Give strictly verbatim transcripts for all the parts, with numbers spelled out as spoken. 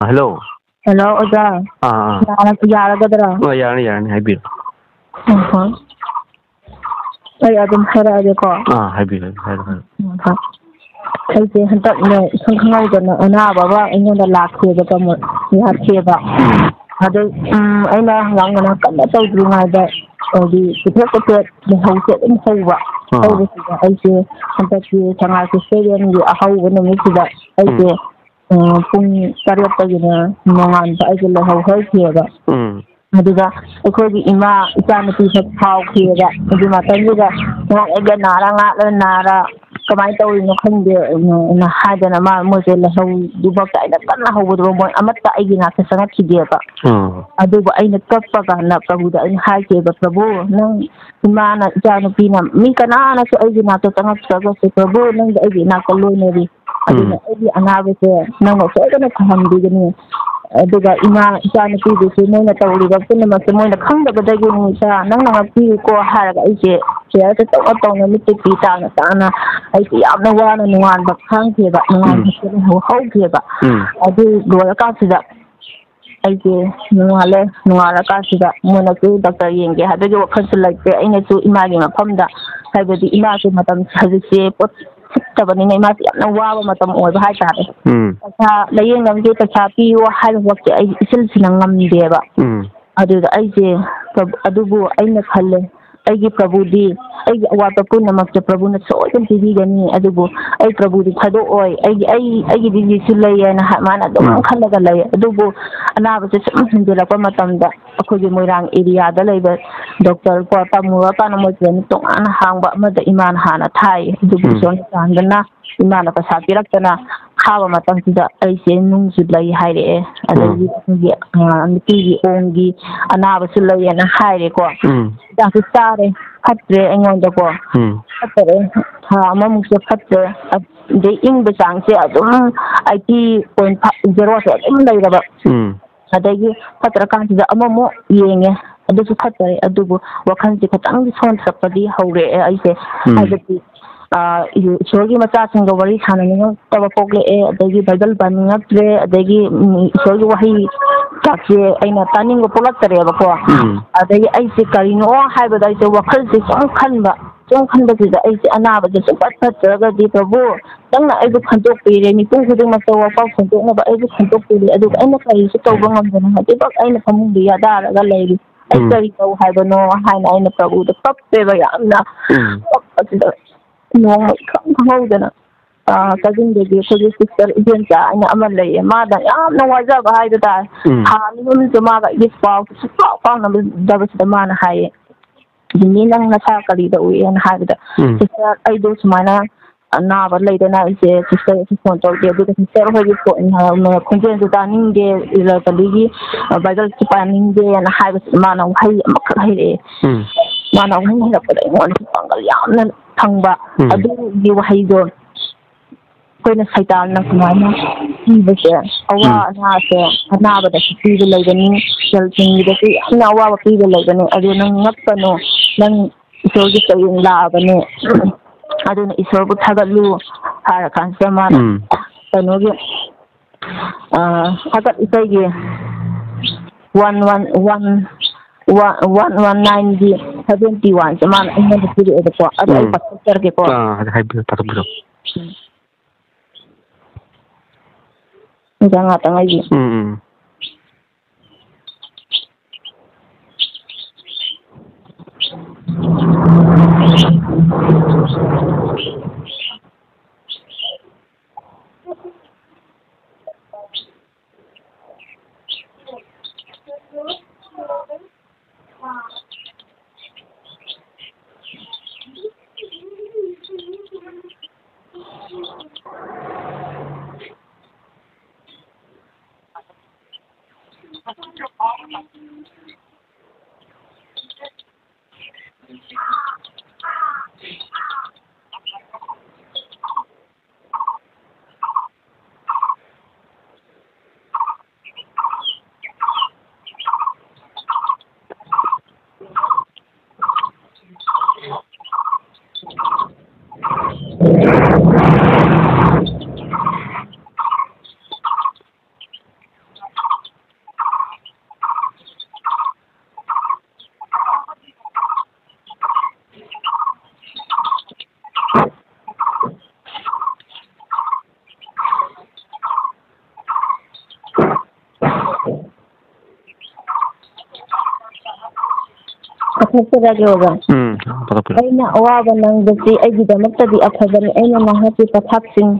Hello. Hello, ꯑꯣꯖꯥ꯫ ꯑꯥ, ꯑꯥ꯫ ꯌꯥꯔ-, ꯌꯥꯔꯒꯗ꯭ꯔꯥ? ꯑꯥ, ꯌꯥꯔꯅꯤ, ꯌꯥꯔꯅꯤ, ꯍꯥꯏꯕꯤꯌꯨ꯫ ꯍꯣꯏ, ꯍꯣꯏ꯫ ꯑꯩ ꯑꯗꯨꯝ ꯍꯥꯏꯔꯛꯑꯒꯦꯀꯣ꯫ ꯑꯥ, ꯍꯥꯏꯕꯤꯌꯨ, ꯍꯥꯏꯕꯤꯌꯨ, ꯍꯥꯏꯕꯤꯌꯨ꯫ ꯎꯝ, ꯍꯣꯏ꯫ ꯑꯩꯁꯦ ꯍꯟꯗꯛꯅꯦ ꯏꯈꯪ ꯈꯪꯍꯧꯗꯅ ꯑꯅꯥꯕ ꯑꯃ ꯑꯩꯉꯣꯟꯗ ꯂꯥꯛꯈꯤꯕ, ꯇꯥꯃꯣ, ꯂꯥꯛꯈꯤꯕ꯫ ꯎꯝ꯫ ꯑꯗꯩ, ꯎꯝ, ꯑꯩꯅ ꯍꯪꯒꯥꯝ ꯀꯅꯥ ꯀꯟꯅ ꯇꯧꯗ꯭ꯔꯤꯉꯩꯗ, ꯍꯥꯏꯗꯤ ꯆꯤꯐꯦꯠ ꯆꯤꯐꯦꯠ ꯂꯩꯍꯧꯁꯦ ꯑꯗꯨꯝ ꯍꯧꯕ꯫ ꯑꯥ꯫ ꯍꯧꯕꯁꯤꯗ ꯑꯩꯁꯦ ꯍꯟꯗꯛꯀꯤ ꯁꯉꯥꯏ ꯐꯦꯁꯇꯤꯚꯦꯜꯒꯤ ꯑꯍꯧꯕ ꯅꯨꯃꯤꯠꯁꯤꯗ ꯑꯩꯁꯦ, ꯎꯝ꯫ ꯑ, ꯄꯨꯡ ꯇꯔꯦꯠꯇꯒꯤꯅ ꯅꯣꯡꯉꯥꯟꯕ ꯑꯩꯁꯦ ꯂꯩꯍꯧ ꯍꯧꯈꯤꯑꯕ꯫ ꯎꯝ꯫ ꯑꯗꯨꯒ ꯑꯩꯈꯣꯏꯒꯤ ꯏꯃꯥ, ꯏꯆꯥꯅꯨꯄꯤ ꯈꯛ ꯐꯥꯎꯈꯤꯑꯕ꯫ ꯑꯗꯨ ꯃꯇꯝꯗꯨꯗ ꯉꯥꯛ ꯂꯩꯔꯒ ꯅꯥꯔ, ꯉꯥꯛ ꯂꯩꯔ ꯅꯥꯔ, ꯀꯃꯥꯏꯅ ꯇꯧꯔꯤꯅꯣ ꯈꯪꯗꯦ, ꯎꯝ, ꯍꯥꯏꯗꯅ ꯃꯥ, ꯃꯣꯏꯁꯦ ꯂꯩꯍꯧꯗꯨꯐꯥꯎꯗ ꯑꯩꯅ ꯀꯟꯅ ꯍꯧꯕꯗꯨꯐꯥꯎ ꯃꯣꯏ ꯑꯃꯠꯇ ꯑꯩꯒꯤ ꯅꯥꯛꯇ ꯆꯪꯉꯛꯈꯤꯗꯦꯕ꯫ ꯎꯝ꯫ ꯑꯗꯨꯕꯨ ꯑꯩꯅ ꯀꯞꯄ ꯀꯥꯟꯗ ꯄ꯭ꯔꯚꯨꯗ ꯑꯩꯅ ꯍꯥꯏꯈꯤꯕ, "ꯄ꯭ꯔꯚꯨ, ꯅꯪ ꯏꯃꯥꯅ, ꯏꯆꯥꯅꯨꯄꯤꯅ, ꯃꯤ ꯀꯅꯥꯅꯁꯨ ꯑꯩꯒꯤ ꯅꯥꯛꯇ ꯆꯪꯉꯛꯇ꯭ꯔꯒꯁꯨ, ꯄ꯭ꯔꯚꯨ, ꯅꯪꯗꯤ ꯑꯩꯒꯤ ꯏꯅꯥꯛꯇ ꯂꯣꯏꯅꯔꯤ꯫ ꯑꯗꯨꯅ ꯎꯝ꯫ ꯑꯩꯒꯤ ꯑꯅꯥꯕꯁꯦ ꯅꯪꯅ ꯁꯣꯏꯗꯅ ꯐꯍꯟꯕꯤꯒꯅꯤ꯫ ꯑꯗꯨꯒ ꯏꯃꯥ, ꯏꯆꯥꯅꯨꯄꯤꯗꯨꯁꯨ ꯅꯣꯏꯅ ꯇꯧꯔꯤꯕ ꯄꯨꯝꯅꯃꯛꯁꯦ ꯃꯣꯏꯅ ꯈꯪꯗꯕꯗꯒꯤꯅꯤ, ꯏꯆꯥ, ꯅꯪꯅ ꯉꯥꯛꯄꯤꯌꯨꯀꯣ" ꯍꯥꯏꯔꯒ ꯑꯩꯁꯦ ꯄ꯭ꯔꯦꯌꯔꯁꯦ ꯇꯧꯅ ꯇꯧꯅ, ꯃꯤꯠꯇ ꯄꯤ ꯇꯥꯅ ꯇꯥꯅ ꯑꯩꯁꯦ ꯌꯥꯝꯅ ꯋꯥꯅ ꯅꯣꯡꯉꯥꯟꯕ ꯈꯥꯡꯈꯤꯑꯕ, ꯎꯝ꯫ ꯅꯣꯡꯉꯥꯟꯕꯁꯦ ꯍꯧꯈꯤꯑꯕ꯫ ꯎꯝ꯫ ꯑꯗꯨ ꯂꯣꯏꯔꯀꯥꯟꯁꯤꯗ ꯑꯩꯁꯦ ꯅꯣꯡꯉꯥꯜꯂꯦ꯫ ꯅꯣꯡꯉꯥꯜꯂꯀꯥꯟꯁꯤꯗ ꯃꯣꯏꯅꯁꯨ ꯗꯣꯛꯇꯔ ꯌꯦꯡꯒꯦ ꯍꯥꯏꯕꯒꯤ ꯋꯥꯈꯜꯁꯨ ꯂꯩꯇꯦ꯫ ꯑꯩꯅꯁꯨ ꯏꯃꯥꯒꯤ ꯃꯐꯝꯗ, ꯍꯥꯏꯕꯗꯤ ꯏꯃꯥꯁꯦ ꯃꯇꯝ ꯍꯧꯖꯤꯛꯁꯦ ꯄꯣꯠ ꯐꯠꯇꯕꯅꯤꯅ ꯏꯃꯥꯁꯦ ꯌꯥꯝꯅ ꯋꯥꯕ ꯃꯇꯝ ꯑꯣꯏꯕ ꯍꯥꯏꯇꯥꯔꯦ꯫ ꯎꯝ꯫ ꯄꯩꯁꯥ ꯂꯥꯌꯦꯡꯅꯕꯒꯤ ꯄꯩꯁꯥ ꯄꯤꯌꯣ ꯍꯥꯏꯕꯃꯛꯇꯤ ꯑꯩ ꯏꯆꯤꯜꯁꯤꯅ ꯉꯝꯗꯦꯕ꯫ ꯎꯝ꯫ ꯑꯗꯨꯗ ꯑꯩꯁꯦ, ꯑꯗꯨꯕꯨ ꯑꯩꯅ ꯈꯜꯂꯦ, ꯑꯩꯒꯤ ꯄ꯭ꯔꯚꯨꯗꯤ ꯑꯩꯒꯤ ꯑꯋꯥꯠꯄ ꯄꯨꯝꯅꯃꯛꯁꯦ ꯄ꯭ꯔꯚꯨꯅ ꯁꯣꯏꯗꯅ ꯄꯤꯕꯤꯒꯅꯤ, ꯑꯗꯨꯕꯨ ꯑꯩ ꯄ꯭ꯔꯚꯨꯗꯤ ꯊꯥꯗꯣꯛꯑꯣꯏ, ꯑꯩꯒꯤ, ꯑꯩ, ꯑꯩꯒꯤꯗꯤ ꯖꯤꯁꯨ ꯂꯩ ꯍꯥꯏꯅ ꯍꯥ-, ꯃꯥꯅ ꯑꯗꯨꯝ ꯎꯝ꯫ ꯈꯜꯂꯒ ꯂꯩ꯫ ꯑꯗꯨꯕꯨ ꯑꯅꯥꯕꯁꯦ ꯁꯨꯝ ꯍꯦꯟꯖꯤꯜꯂꯛꯄ ꯃꯇꯝꯗ ꯑꯩꯈꯣꯏꯒꯤ ꯃꯣꯏꯔꯥꯡ ꯑꯦꯔꯤꯌꯥꯗ ꯂꯩꯕ ꯗꯣꯛꯇꯔ ꯀꯣ, ꯇꯝꯃꯨꯔꯀꯥꯟꯗ ꯃꯣꯏ ꯀ꯭ꯂꯤꯅꯤꯛ ꯇꯣꯉꯥꯟꯅ ꯍꯥꯡꯕ ꯑꯃꯗ ꯏꯃꯥꯅ ꯍꯥꯟꯅ ꯊꯥꯏ꯫ ꯑꯗꯨꯕꯨ ꯎꯝ꯫ ꯏꯁꯣꯔꯅ ꯆꯥꯟꯕꯅ ꯏꯃꯥꯅ ꯄꯩꯁꯥ ꯄꯤꯔꯛꯇꯅ ꯊꯥꯕ ꯃꯇꯝꯁꯤꯗ ꯑꯩꯁꯦ ꯅꯨꯡꯁꯨ ꯂꯩ ꯍꯥꯏꯔꯛꯑꯦ꯫ ꯑꯗꯒꯤ ꯎꯝ꯫ ꯑꯩꯈꯣꯏꯒꯤ, ꯑ, ꯅꯨꯄꯤꯒꯤ ꯑꯣꯡꯒꯤ ꯑꯅꯥꯕꯁꯨ ꯂꯩꯌꯦꯅ ꯍꯥꯏꯔꯦꯀꯣ꯫ ꯎꯝ꯫ ꯍꯤꯗꯥꯛꯁꯨ ꯆꯥꯔꯦ, ꯐꯠꯇ꯭ꯔꯦ ꯑꯩꯉꯣꯟꯗꯀꯣ꯫ ꯎꯝ꯫ ꯐꯠꯇꯔꯦ꯫ ꯊꯥ ꯑꯃꯃꯨꯛꯁꯦ ꯐꯠꯇ꯭ꯔꯦ꯫ ꯑꯗꯩ ꯏꯪꯕ ꯆꯥꯡꯁꯦ ꯑꯗꯨꯝ eighty point five, zero ꯁꯦ ꯑꯗꯨꯝ ꯂꯩꯔꯕ꯫ ꯎꯝ꯫ ꯑꯗꯒꯤ ꯐꯠꯇ꯭ꯔꯀꯥꯟꯁꯤꯗ ꯑꯃꯃꯨꯛ ꯌꯦꯡꯉꯦ, ꯑꯗꯨꯁꯨ ꯐꯠꯇꯔꯦ꯫ ꯑꯗꯨꯕꯨ ꯋꯥꯈꯜꯁꯦ ꯈꯤꯇꯪꯗꯤ ꯁꯣꯟꯊꯔꯛꯄꯗꯤ ꯍꯧꯔꯛꯑꯦ ꯑꯩꯁꯦ꯫ ꯎꯝ꯫ ꯍꯥꯏꯕꯗꯤ, ꯑ, ꯏꯁꯣꯔꯒꯤ ꯃꯆꯥꯁꯤꯡꯒ ꯋꯥꯔꯤ ꯁꯥꯟꯅꯅꯤꯡꯉꯛꯇꯕ ꯄꯣꯛꯂꯛꯑꯦ, ꯑꯗꯒꯤ ꯕꯥꯏꯕꯜ ꯄꯥꯅꯤꯡꯉꯛꯇ꯭ꯔꯦ, ꯑꯗꯒꯤ, ꯎꯝ, ꯏꯁꯣꯔꯒꯤ ꯋꯥꯍꯩ ꯀꯥꯁꯦ ꯑꯩꯅ ꯇꯥꯅꯤꯡꯕ ꯄꯣꯛꯂꯛꯇꯔꯦꯕꯀꯣ꯫ ꯎꯝ꯫ ꯑꯗꯒꯤ ꯑꯩꯁꯦ ꯀꯔꯤꯅꯣ ꯍꯥꯏꯕꯗ ꯑꯩꯁꯦ ꯋꯥꯈꯜꯁꯦ ꯁꯨꯝ ꯈꯟꯕ, ꯁꯨꯝ ꯈꯟꯕꯁꯤꯗ ꯑꯩꯁꯦ ꯑꯅꯥꯕꯁꯦ ꯁꯨꯡꯐꯠ ꯐꯠꯇ꯭ꯔꯒꯗꯤ, "ꯄ꯭ꯔꯚꯨ, ꯅꯪꯅ ꯑꯩꯕꯨ ꯈꯟꯗꯣꯛꯄꯤꯔꯦ, ꯃꯤꯄꯨꯝ ꯈꯨꯗꯤꯡꯃꯛꯇ ꯋꯥꯐꯥꯎ ꯁꯦꯡꯗꯣꯛꯅꯕ ꯑꯩꯕꯨ ꯈꯟꯗꯣꯛꯄꯤꯔꯦ, ꯑꯗꯨꯒ ꯑꯩꯅ ꯀꯔꯤꯁꯨ ꯇꯧꯕ ꯉꯝꯗꯅ ꯍꯧꯖꯤꯛꯐꯥꯎ ꯑꯩꯅ ꯐꯃꯨꯡꯗ ꯌꯥꯗꯥꯔꯒ ꯂꯩꯔꯤ꯫ ꯑꯩ ꯎꯝ꯫ ꯀꯔꯤ ꯇꯧ ꯍꯥꯏꯕꯅꯣ?" ꯍꯥꯏꯅ ꯑꯩꯅ ꯄ꯭ꯔꯚꯨꯗ ꯀꯞꯄꯦꯕ ꯌꯥꯝꯅ꯫ ꯎꯝ꯫ ꯀꯞꯄꯁꯤꯗ ꯅꯣꯡꯃ ꯏꯈꯪ ꯈꯪꯍꯧꯗꯅ, ꯑ, ꯀꯛꯆꯤꯡꯗꯒꯤ ꯑꯩꯈꯣꯏꯒꯤ ꯁꯤꯁꯇꯔ ꯏꯕꯦꯝꯆꯥ ꯍꯥꯏꯅ ꯑꯃ ꯂꯩꯌꯦ꯫ ꯃꯥꯗ ꯌꯥꯝꯅ ꯋꯥꯖꯕ ꯍꯥꯏꯕ ꯇꯥꯔꯦ꯫ ꯎꯝ꯫ ꯊꯥ ꯑꯅꯤ ꯑꯍꯨꯝꯁꯨ ꯃꯥꯒ ꯑꯩꯒꯤ ꯄꯥꯎꯁꯦ ꯁꯨꯡꯐꯥꯎ ꯐꯥꯎꯅꯗꯕꯁꯤꯗ ꯃꯥꯅ ꯍꯥꯏꯌꯦ, "ꯅꯦꯅꯦ, ꯅꯪ ꯅꯁꯥ ꯀꯔꯤ ꯇꯧꯏ?" ꯍꯥꯏꯅ ꯍꯥꯏꯕꯗ, ꯎꯝ꯫ "ꯁꯤꯁꯇꯔ, ꯑꯩꯗꯣ ꯁꯨꯃꯥꯏꯅ ꯑꯅꯥꯕ ꯂꯩꯗꯅ ꯑꯩꯁꯦ ꯁꯤꯁꯇꯔꯁꯨ ꯐꯣꯟ ꯇꯧꯔꯛꯇꯦ, ꯑꯗꯨꯒ ꯁꯤꯁꯇꯔ ꯍꯣꯏꯒꯤ ꯐꯣꯟ, ꯑ, ꯈꯣꯟꯖꯦꯜꯁꯨ ꯇꯥꯅꯤꯡꯗꯦ, ꯂꯥꯏꯕ꯭ꯔꯦꯔꯤꯒꯤ, ꯑ, ꯕꯥꯏꯕꯜꯁꯨ ꯄꯥꯅꯤꯡꯗꯦꯅ" ꯍꯥꯏꯕꯁꯤꯗ ꯃꯥꯅ ꯋꯥꯍꯩ ꯑꯃꯈꯛ ꯍꯥꯏꯔꯛꯑꯦ꯫ ꯎꯝ꯫ ꯃꯥꯅ ꯋꯥꯍꯩ ꯍꯥꯏꯔꯛꯄꯗ ꯑꯩꯉꯣꯟꯗꯁꯨ ꯄꯥꯡꯒꯜ ꯌꯥꯝꯅ ꯐꯪꯕ꯫ ꯎꯝ꯫ ꯑꯗꯨꯒꯤ ꯋꯥꯍꯩꯗꯣ ꯑꯩꯈꯣꯏꯅ ꯁꯩꯇꯥꯟꯅ ꯁꯨꯃꯥꯏꯅ ꯄꯤꯕꯁꯦ, ꯑꯋꯥ ꯎꯝ꯫ ꯑꯅꯥꯁꯦ, ꯑꯅꯥꯕꯗꯁꯨ ꯄꯤꯕ ꯂꯩꯕꯅꯤ, ꯂꯟ ꯊꯨꯝꯒꯤꯗꯁꯨ ꯌꯥꯝꯅ ꯑꯋꯥꯕ ꯄꯤꯕ ꯂꯩꯕꯅꯤ꯫ ꯑꯗꯨ ꯅꯪ ꯉꯛꯀꯅꯨ, ꯅꯪ ꯏꯁꯣꯔꯒꯤ ꯆꯌꯦꯡ ꯂꯥꯛꯑꯕꯅꯦ꯫ ꯑꯗꯨꯅ ꯏꯁꯣꯔꯕꯨ ꯊꯥꯒꯠꯂꯨ ꯍꯥꯏꯔ ꯀꯥꯟꯁꯤꯗ ꯃꯥꯅ ꯎꯝ꯫ ꯀꯩꯅꯣꯒꯤ, ꯑ, ꯊꯥꯒꯠ ꯏꯁꯩꯒꯤ one one one, one one ꯅꯥꯏꯟꯒꯤ ꯁꯚꯦꯟꯇꯤ ꯋꯥꯟꯁꯦ ꯃꯥꯅ ꯑꯩꯉꯣꯟꯗ ꯄꯤꯔꯛꯑꯦꯕꯀꯣ꯫ ꯑꯗꯣ ꯑꯩ ꯎꯝ꯫ ꯄꯥꯊꯣꯛꯆꯔꯛꯀꯦꯀꯣ꯫ ꯑꯥ, ꯍꯥꯏꯕꯤꯔꯣ, ꯄꯥꯊꯣꯛꯄꯤꯔꯣ꯫ ꯎꯝ꯫ ꯑꯣꯖꯥ ꯉꯥꯛꯇꯪ ꯑꯩꯒꯤ꯫ ꯎꯝ, ꯎꯝ꯫ ꯄꯥꯊꯣꯛꯆꯔꯒꯦ ꯑꯣꯖꯥ꯫ ꯎꯝ, ꯄꯥꯊꯣꯛꯄꯤꯔꯣ꯫ ꯑꯩꯅ ꯑꯋꯥꯕ ꯅꯪꯕꯁꯤ ꯑꯩꯒꯤꯗꯃꯛꯇꯗꯤ ꯑꯐꯕꯅꯤ, ꯑꯩꯅ ꯅꯍꯥꯛꯀꯤ ꯄꯊꯥꯞꯁꯤꯡ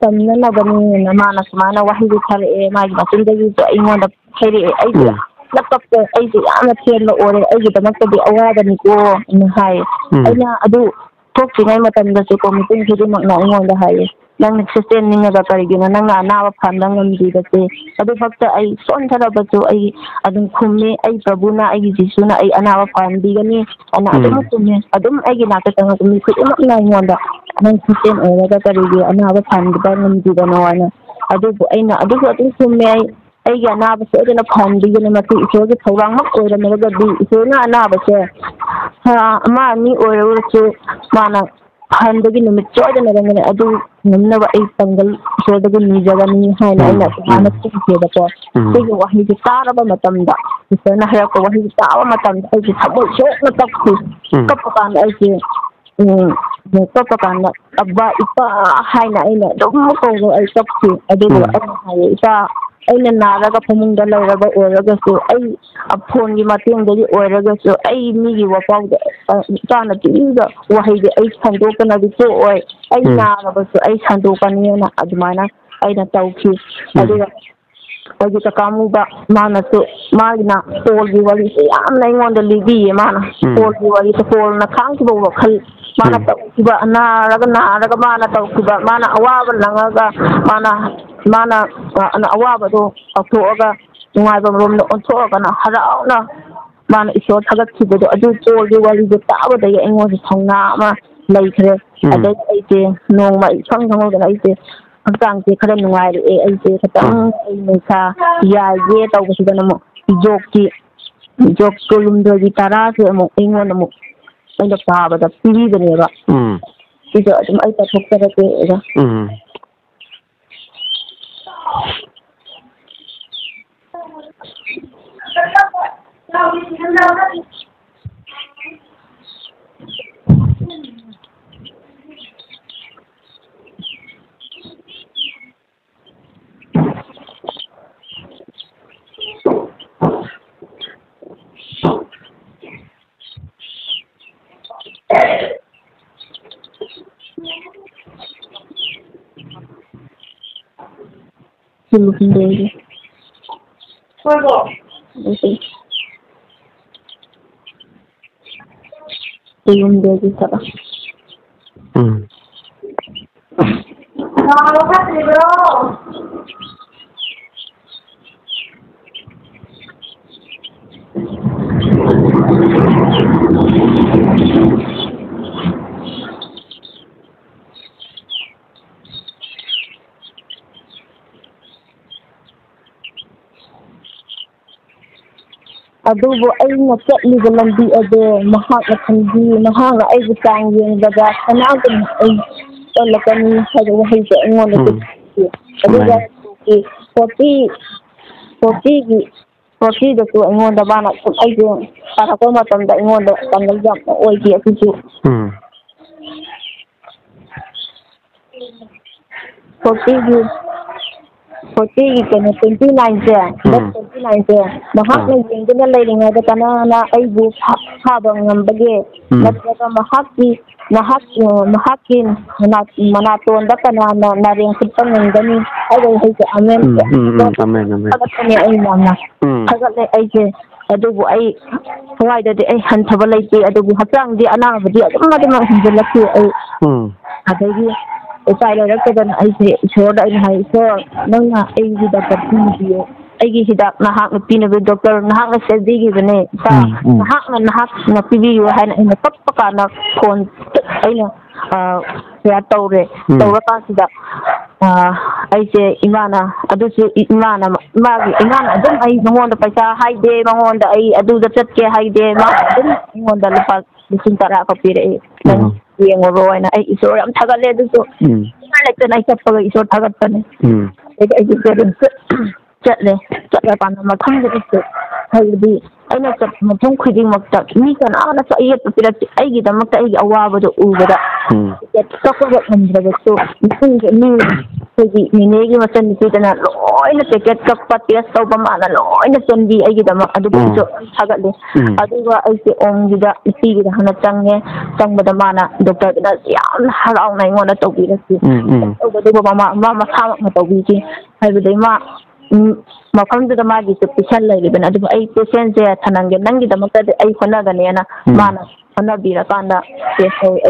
ꯇꯝꯅꯅꯕꯅꯦꯅ ꯃꯥꯅ ꯁꯨꯃꯥꯏꯅ ꯋꯥꯍꯩꯁꯦ ꯊꯥꯔꯛꯑꯦ, ꯃꯥꯒꯤ ꯃꯆꯤꯟꯗꯒꯤꯁꯨ ꯑꯩꯉꯣꯟꯗ ꯍꯥꯏꯔꯛꯑꯦ꯫ ꯑꯩꯁꯦ ꯎꯝ꯫ ꯌꯥꯝꯅ ꯀꯞꯄꯦ, ꯑꯩꯁꯦ ꯌꯥꯝꯅ ꯊꯦꯝꯕ ꯑꯣꯏꯔꯦ, ꯑꯩꯒꯤꯗꯃꯛꯇꯗꯤ ꯑꯋꯥꯕꯅꯤꯀꯣ ꯅ ꯍꯥꯏ꯫ ꯎꯝ꯫ ꯑꯩꯅ ꯑꯗꯨ ꯊꯣꯛꯇ꯭ꯔꯤꯉꯩ ꯃꯇꯝꯗꯁꯨꯀꯣ ꯃꯤꯄꯨꯝ ꯈꯨꯗꯤꯡꯃꯛꯅ ꯑꯩꯉꯣꯟꯗ ꯍꯥꯏꯌꯦ, "ꯅꯪꯅ ꯈ꯭ꯔꯤꯁꯇꯦꯟ ꯅꯤꯡꯉꯒ ꯀꯔꯤꯒꯤꯅꯣ ꯅꯪꯅ ꯑꯅꯥꯕ ꯐꯍꯟꯕ ꯉꯝꯗ꯭ꯔꯤꯕꯁꯦ?" ꯑꯗꯨ ꯐꯛꯇ ꯑꯩ ꯁꯣꯟꯊꯔꯕꯁꯨ ꯑꯩ ꯑꯗꯨꯝ ꯈꯨꯝꯃꯤ, "ꯑꯩ ꯄ꯭ꯔꯚꯨꯅ, ꯑꯩꯒꯤ ꯖꯤꯁꯨꯅ ꯑꯩ ꯑꯅꯥꯕ ꯐꯍꯟꯕꯤꯒꯅꯤ" ꯑꯅ ꯑꯗꯨꯝ ꯎꯝ꯫ ꯈꯨꯝꯃꯦ꯫ ꯑꯗꯨꯝ ꯑꯩꯒꯤ ꯅꯥꯛꯇ ꯆꯪꯉꯛꯄ ꯃꯤ ꯈꯨꯗꯤꯡꯃꯛꯅ ꯑꯩꯉꯣꯟꯗ, "ꯅꯪ ꯈ꯭ꯔꯤꯁꯇꯦꯟ ꯑꯣꯏꯔꯒ ꯀꯔꯤꯒꯤ ꯑꯅꯥꯕ ꯐꯍꯟꯕ ꯉꯝꯗ꯭ꯔꯤꯕꯅꯣ?" ꯍꯥꯏꯅ꯫ ꯑꯗꯨꯕꯨ ꯑꯩꯅ ꯑꯗꯨꯁꯨ ꯑꯗꯨꯝ ꯈꯨꯝꯃꯦ ꯑꯩ꯫ ꯑꯩꯒꯤ ꯑꯅꯥꯕ ꯁꯣꯏꯗꯅ ꯐꯍꯟꯕꯤꯒꯅꯤ꯫ ꯃꯁꯤ ꯏꯁꯣꯔꯒꯤ ꯊꯧꯔꯥꯡꯃꯛ ꯑꯣꯏꯔꯝꯃꯒꯗꯤ ꯏꯁꯣꯔꯅ ꯑꯅꯥꯕꯁꯦ ꯊꯥ ꯑꯃ ꯑꯅꯤ ꯑꯣꯏꯔꯒꯁꯨ ꯃꯥꯅ ꯐꯍꯟꯕꯒꯤ ꯅꯨꯃꯤꯠ ꯁꯣꯏꯗꯅ ꯂꯩꯔꯝꯒꯅꯤ꯫ ꯑꯗꯨ ꯉꯝꯅꯕ ꯑꯩ ꯄꯥꯡꯒꯜ ꯏꯁꯣꯔꯗꯒꯤ ꯅꯤꯖꯒꯅꯤ ꯍꯥꯏꯅ ꯎꯝ, ꯑꯩꯅ ꯁꯨꯃꯥꯏꯅ ꯎꯝ꯫ ꯈꯨꯝꯈꯤꯕꯀꯣ꯫ ꯎꯝ꯫ ꯁꯤꯒꯤ ꯋꯥꯍꯩꯁꯦ ꯇꯥꯔꯕ ꯃꯇꯝꯗ, ꯏꯁꯣꯔꯅ ꯍꯥꯏꯔꯛꯄ ꯋꯥꯍꯩꯁꯦ ꯇꯥꯕ ꯃꯇꯝꯗ ꯑꯩꯁꯦ ꯊꯃꯣꯏ ꯁꯣꯛꯅ ꯀꯞꯈꯤ꯫ ꯎꯝ꯫ ꯀꯞꯄ ꯀꯥꯟꯗ ꯑꯩꯁꯦ ꯎꯝ, ꯀꯞꯄ ꯀꯥꯟꯗ, "ꯑꯕꯥ, ꯏꯄꯥ" ꯍꯥꯏꯅ ꯑꯩꯅ ꯑꯗꯨꯝ ꯀꯧꯔꯣ, ꯑꯩ ꯀꯞꯈꯤ꯫ ꯑꯗꯨꯒ ꯎꯝ꯫ ꯑꯩꯅ ꯍꯥꯏꯌꯦ, "ꯏꯄꯥ, ꯑꯩꯅ ꯅꯥꯔꯒ ꯐꯃꯨꯡꯗ ꯂꯩꯔꯕ ꯑꯣꯏꯔꯒꯁꯨ, ꯑꯩ ꯐꯣꯟꯒꯤ ꯃꯇꯦꯡꯗꯒꯤ ꯑꯣꯏꯔꯒꯁꯨ, ꯑꯩ ꯃꯤꯒꯤ ꯋꯥꯄꯥꯎꯗ, ꯑ, ꯏꯄꯥꯅ ꯄꯤꯕꯤꯕ ꯋꯥꯍꯩꯗꯤ ꯑꯩ ꯁꯟꯗꯣꯛꯇꯅꯗꯤ ꯇꯣꯛꯑꯣꯏ꯫ ꯑꯩ ꯎꯝ꯫ ꯅꯥꯔꯕꯁꯨ ꯑꯩ ꯁꯟꯗꯣꯛꯀꯅꯤꯅ" ꯑꯗꯨꯃꯥꯏꯅ ꯑꯩꯅ ꯇꯧꯈꯤ꯫ ꯎꯝ꯫ ꯑꯗꯨꯒ ꯑꯩꯒꯤ ꯀꯀꯥ ꯑꯃꯨꯕ, ꯃꯥꯅꯁꯨ ꯃꯥꯒꯤꯅ ꯄꯣꯜꯒꯤ ꯋꯥꯔꯤꯁꯦ ꯌꯥꯝꯅ ꯑꯩꯉꯣꯟꯗ ꯂꯤꯕꯤꯌꯦ꯫ ꯃꯥꯅ ꯎꯝ꯫ ꯄꯣꯜꯒꯤ ꯋꯥꯔꯤꯁꯦ, ꯄꯣꯜꯅ ꯈꯥꯡꯈꯤꯕ ꯋꯥꯈꯜ, ꯃꯥꯅ ꯎꯝ꯫ ꯇꯧꯈꯤꯕ, ꯅꯥꯔꯒ, ꯅꯥꯔꯒ ꯃꯥꯅ ꯇꯧꯈꯤꯕ, ꯃꯥꯅ ꯑꯋꯥꯕ ꯅꯪꯉꯒ, ꯃꯥꯅ, ꯃꯥꯅ, ꯑ, ꯑꯋꯥꯕꯗꯣ ꯀꯥꯎꯊꯣꯛꯑꯒ ꯅꯨꯡꯉꯥꯏꯕ ꯃꯔꯣꯝꯗ ꯑꯣꯟꯊꯣꯛꯑꯒꯅ ꯍꯔꯥꯎꯅ ꯃꯥꯅ ꯏꯁꯣꯔ ꯊꯥꯒꯠꯈꯤꯕꯗꯣ, ꯑꯗꯨ ꯄꯣꯜꯒꯤ ꯋꯥꯔꯤꯁꯦ ꯇꯥꯕꯗꯒꯤ ꯑꯩꯉꯣꯟꯗ ꯊꯧꯅꯥ ꯑꯃ ꯂꯩꯈ꯭ꯔꯦ꯫ ꯎꯝ꯫ ꯑꯗꯩ ꯑꯩꯁꯦ ꯅꯣꯡꯃ ꯏꯈꯪ ꯈꯪꯍꯧꯗꯅ ꯑꯩꯁꯦ ꯍꯛꯆꯥꯡꯁꯦ ꯈꯔ ꯅꯨꯡꯉꯥꯏꯔꯛꯑꯦ꯫ ꯑꯩꯁꯦ ꯈꯤꯇꯪ ꯎꯝ꯫ ꯑꯩ ꯅꯨꯡꯁꯥ ꯌꯥꯏꯒꯦ ꯇꯧꯕꯁꯤꯗꯅ ꯑꯃꯨꯛ ꯖꯣꯛꯀꯤ, ꯖꯣꯛ ꯀꯨꯟꯍꯨꯝꯗꯣꯏꯒꯤ ꯇꯔꯥꯁꯦ ꯑꯃꯨꯛ ꯑꯩꯉꯣꯟꯗ ꯑꯃꯨꯛ ꯑꯩꯅ ꯄꯥꯕꯗ ꯄꯤꯕꯤꯕꯅꯦꯕ꯫ ꯎꯝ꯫ ꯁꯤꯁꯨ ꯑꯗꯨꯝ ꯑꯩ ꯄꯥꯊꯣꯛꯆꯔꯛꯀꯦ, ꯑꯣꯖꯥ꯫ ꯎꯝ꯫ ꯌꯨꯝꯗꯒꯤ꯫ ꯑꯗꯨꯒꯤ ꯌꯨꯝꯗꯒꯤ ꯊꯕꯛ꯫ ꯎꯝ꯫ ꯑꯗꯨꯕꯨ ꯑꯩꯅ ꯆꯠꯂꯤꯕ ꯂꯝꯕꯤ ꯑꯗꯣ ꯃꯍꯥꯛꯅ ꯈꯪꯕꯤ, ꯃꯍꯥꯛꯅ ꯑꯩꯕꯨ ꯆꯥꯡ ꯌꯦꯡꯕꯗ ꯁꯅꯥꯒꯨꯝꯅ ꯑꯩ ꯑꯣꯜꯂꯛꯀꯅꯤ ꯍꯥꯏꯕ ꯋꯥꯍꯩꯁꯦ ꯑꯩꯉꯣꯟꯗ ꯎꯝ꯫ ꯄꯤ꯫ ꯑꯗꯨꯒ ꯃꯥꯅꯤ꯫ ꯐꯣꯔꯇꯤ, ꯐꯣꯔꯇꯤꯒꯤ, ꯐꯣꯔꯇꯤꯗꯁꯨ ꯑꯩꯉꯣꯟꯗ ꯃꯥꯅ ꯁꯨꯝ ꯑꯩꯁꯦ ꯇꯥꯔꯛꯄ ꯃꯇꯝꯗ ꯑꯩꯉꯣꯟꯗ ꯄꯥꯡꯒꯜ ꯌꯥꯝꯅ ꯑꯣꯏꯈꯤ ꯑꯗꯨꯁꯨ꯫ ꯎꯝ꯫ ꯐꯣꯔꯇꯤꯒꯤ, ꯐꯣꯔꯇꯤꯒꯤ ꯀꯩꯅꯣ, ꯇ꯭ꯋꯦꯟꯇꯤ ꯅꯥꯏꯟꯁꯦ, ꯗꯦꯠ ꯎꯝ꯫ ꯇ꯭ꯋꯦꯟꯇꯤ ꯅꯥꯏꯟꯁꯦ, ꯃꯍꯥꯛꯅ ꯑꯥ꯫ ꯌꯦꯡꯗꯨꯅ ꯂꯩꯔꯤꯉꯩꯗ ꯀꯅꯥꯅ ꯑꯩꯕꯨ ꯐꯥ-, ꯐꯥꯕ ꯉꯝꯕꯒꯦ? ꯎꯝ꯫ ꯅꯠꯇ꯭ꯔꯒ ꯃꯍꯥꯛꯀꯤ, ꯃꯍꯥꯛ, ꯑ, ꯃꯍꯥꯛꯀꯤ ꯃꯅꯥ-, ꯃꯅꯥꯇꯣꯟꯗ ꯀꯅꯥꯅ ꯅꯥꯔꯦꯡ ꯈꯨꯠꯄ ꯉꯝꯒꯅꯤ? ꯍꯥꯏꯕ ꯋꯥꯍꯩꯁꯦ, ꯑꯃꯦꯟ꯫ ꯎꯝ, ꯎꯝ, ꯎꯝ, ꯑꯃꯦꯟ, ꯑꯃꯦꯟ꯫ ꯊꯥꯒꯠꯄꯅꯦ ꯑꯩ ꯌꯥꯝꯅ꯫ ꯎꯝ꯫ ꯊꯥꯒꯠꯂꯦ ꯑꯩꯁꯦ꯫ ꯑꯗꯨꯕꯨ ꯑꯩ ꯊꯋꯥꯏꯗꯗꯤ ꯑꯩ ꯍꯟꯊꯕ ꯂꯩꯇꯦ, ꯑꯗꯨꯕꯨ ꯍꯛꯆꯥꯡꯗꯤ ꯑꯅꯥꯕꯗꯤ ꯑꯗꯨꯝ ꯑꯗꯨꯃꯛ ꯍꯦꯟꯖꯜꯂꯛꯈꯤ꯫ ꯑꯩ ꯎꯝ꯫ ꯑꯗꯒꯤ ꯎꯄꯥꯏ ꯂꯩꯔꯛꯇꯗꯅ ꯑꯩꯁꯦ ꯏꯁꯣꯔꯗ ꯑꯩꯅ ꯍꯥꯏ, "ꯏꯁꯣꯔ, ꯅꯪꯅ ꯑꯩꯒꯤ ꯗꯥꯛꯇꯔ ꯄꯤꯕꯤꯌꯨ, ꯑꯩꯒꯤ ꯍꯤꯗꯥꯛ ꯅꯍꯥꯛꯅ ꯄꯤꯅꯕ ꯗꯣꯛꯇꯔ ꯅꯍꯥꯛꯅ ꯁꯦꯝꯕꯤꯈꯤꯕꯅꯦ, ꯏꯄꯥ, ꯎꯝ, ꯎꯝ꯫ ꯅꯍꯥꯛꯅ, ꯅꯍꯥꯛꯅ ꯄꯤꯕꯤꯌꯨ" ꯍꯥꯏꯅ ꯑꯩꯅ ꯀꯞꯄ ꯀꯥꯟꯗ ꯐꯣꯟ ꯑꯩꯅ, ꯑ, ꯀꯌꯥ ꯇꯧꯔꯦ꯫ ꯎꯝ꯫ ꯇꯧꯔꯀꯥꯟꯁꯤꯗ, ꯑ, ꯑꯩꯁꯦ ꯏꯃꯥꯅ, ꯑꯗꯨꯁꯨ ꯏ-, ꯏꯃꯥꯅ, ꯏꯃꯥꯒꯤ, ꯏꯃꯥꯅ ꯑꯗꯨꯝ ꯑꯩ ꯃꯉꯣꯟꯗ ꯄꯩꯁꯥ ꯍꯥꯏꯗꯦ, ꯃꯉꯣꯟꯗ ꯑꯩ ꯑꯗꯨꯗ ꯆꯠꯀꯦ ꯍꯥꯏꯗꯦ, ꯃꯥ ꯑꯗꯨꯝ ꯑꯩꯉꯣꯟꯗ ꯂꯨꯄꯥ ꯂꯤꯁꯤꯡ ꯇꯔꯥ ꯈꯛ ꯄꯤꯔꯛꯏ꯫ ꯅꯪ ꯎꯝ꯫ ꯌꯦꯡꯉꯨꯔꯣ ꯍꯥꯏꯅ ꯑꯩ ꯏꯁꯣꯔ ꯌꯥꯝ ꯊꯥꯒꯠꯂꯦ꯫ ꯑꯗꯨꯁꯨ ꯎꯝ꯫ ꯎꯄꯥꯏ ꯂꯩꯇꯅ ꯑꯩ ꯆꯠꯄꯒ ꯏꯁꯣꯔ ꯊꯥꯒꯠꯄꯅꯦ꯫ ꯎꯝ꯫ ꯑꯗꯒꯤ ꯑꯩꯁꯦ ꯑꯗꯨꯝ ꯆꯠ-, ꯆꯠꯂꯦ꯫ ꯆꯠꯂꯀꯥꯟꯗ ꯃꯐꯝꯗꯨꯗꯁꯨ, ꯍꯥꯏꯕꯗꯤ ꯑꯩꯅ ꯆꯠꯄ ꯃꯐꯝ ꯈꯨꯗꯤꯡꯃꯛꯇ ꯃꯤ ꯀꯅꯥꯅꯁꯨ ꯑꯌꯦꯠꯄ ꯄꯤꯔꯛꯇꯦ꯫ ꯑꯩꯒꯤꯗꯃꯛꯇ ꯑꯩꯒꯤ ꯑꯋꯥꯕꯗꯣ ꯎꯕꯗ ꯎꯝ꯫ ꯀꯞꯄꯒ ꯉꯝꯗ꯭ꯔꯕꯁꯨ ꯃꯤꯁꯤꯡꯁꯦ, ꯃꯤ ꯑꯩꯈꯣꯏꯒꯤ ꯅꯤꯅꯦꯒꯤ ꯃꯆꯟꯅꯨꯄꯤꯗꯅ ꯂꯣꯏꯅ ꯄꯦꯀꯦꯠ ꯀꯛꯄ, ꯇꯦꯁ ꯇꯧꯕ, ꯃꯥꯅ ꯂꯣꯏꯅ ꯆꯦꯟꯕꯤ꯫ ꯑꯩꯒꯤꯗꯃꯛ ꯑꯗꯨꯒꯤꯁꯨ ꯎꯝ꯫ ꯊꯥꯒꯠꯂꯤ꯫ ꯎꯝ꯫ ꯑꯗꯨꯒ ꯑꯩꯁꯦ ꯑꯣꯝꯒꯤꯗ, ꯅꯨꯄꯤꯒꯤꯗ ꯍꯥꯟꯅ ꯆꯪꯉꯦ꯫ ꯆꯪꯕꯗ ꯃꯥꯅ, ꯗꯣꯛꯇꯔꯗꯨꯅ ꯌꯥꯝꯅ ꯍꯔꯥꯎꯅ ꯑꯩꯉꯣꯟꯗ ꯇꯧꯕꯤꯔꯛꯈꯤ꯫ ꯎꯝ, ꯎꯝ꯫ ꯇꯧꯕꯗꯨꯒ ꯃꯃꯥ, ꯃꯥ ꯃꯁꯥꯃꯛꯅ ꯇꯧꯕꯤꯈꯤ꯫ ꯍꯥꯏꯕꯗꯤ ꯃꯥ, ꯎꯝ, ꯃꯐꯝꯗꯨꯗ ꯃꯥꯒꯤꯁꯨ ꯄꯤꯁꯟ ꯂꯩꯔꯤꯕꯅꯤ꯫ ꯑꯗꯨꯕꯨ ꯑꯩ ꯄꯦꯁꯦꯟꯁꯦ ꯊꯅꯝꯒꯦ, ꯅꯪꯒꯤꯗꯃꯛꯇꯗꯤ ꯑꯩ ꯍꯣꯠꯅꯒꯅꯦꯅ ꯎꯝ꯫ ꯃꯥꯅ ꯍꯣꯠꯅꯕꯤꯔꯀꯥꯟꯗ ꯇꯦꯁ ꯇꯧ-,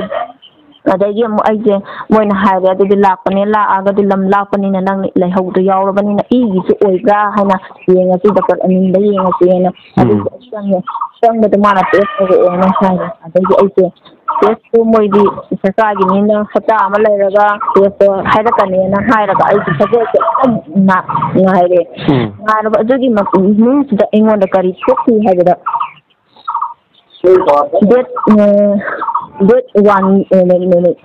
ꯑꯗꯒꯤ ꯑꯃꯨꯛ ꯑꯩꯁꯦ, ꯃꯣꯏꯅ ꯍꯥꯏꯔꯦ, "ꯑꯗꯨꯗꯤ ꯂꯥꯛꯄꯅꯦ, ꯂꯥꯛꯑꯒꯗꯤ ꯂꯝ ꯂꯥꯞꯄꯅꯤꯅ ꯅꯪ ꯂꯩꯍꯧꯕꯗꯣ ꯌꯥꯎꯔꯕꯅꯤꯅ ꯏꯒꯤꯁꯨ ꯑꯣꯏꯕ꯭ꯔꯥ ꯍꯥꯏꯅ ꯌꯦꯡꯉꯁꯤ, ꯗꯣꯛꯇꯔ ꯑꯅꯤꯟꯗ ꯌꯦꯡꯉꯁꯤ" ꯍꯥꯏꯅ꯫ ꯎꯝ꯫ ꯑꯗꯨꯁꯨ ꯑꯩ ꯆꯪꯉꯦ꯫ ꯆꯪꯕꯗ ꯃꯥꯅ ꯇꯦꯁ ꯇꯧꯔꯛꯑꯣꯅ ꯍꯥꯏꯔꯦ꯫ ꯑꯗꯒꯤ ꯑꯩꯁꯦ, "ꯇꯦꯁꯇꯨ ꯃꯣꯏꯗꯤ ꯁꯔꯀꯥꯔꯒꯤꯅꯤꯅ ꯍꯞꯇꯥ ꯑꯃ ꯂꯩꯔꯒ ꯇꯦꯁꯇꯣ ꯍꯥꯏꯔꯛꯀꯅꯦꯅ" ꯍꯥꯏꯔꯒ ꯑꯩꯁꯦ ꯊꯕꯛꯁꯦ ꯌꯥꯝ ꯉꯥꯏꯔꯦ꯫ ꯎꯝ꯫ ꯉꯥꯏꯔꯕ ꯑꯗꯨꯒꯤ ꯃꯅꯨꯡꯁꯤꯗ ꯑꯩꯉꯣꯟꯗ ꯀꯔꯤ ꯊꯣꯛꯈꯤ ꯍꯥꯏꯕꯗ, ꯗꯦꯠ, ꯑ, ꯗꯦꯠ ꯋꯥꯟ, ꯑ, ꯅꯨꯃꯤꯠ,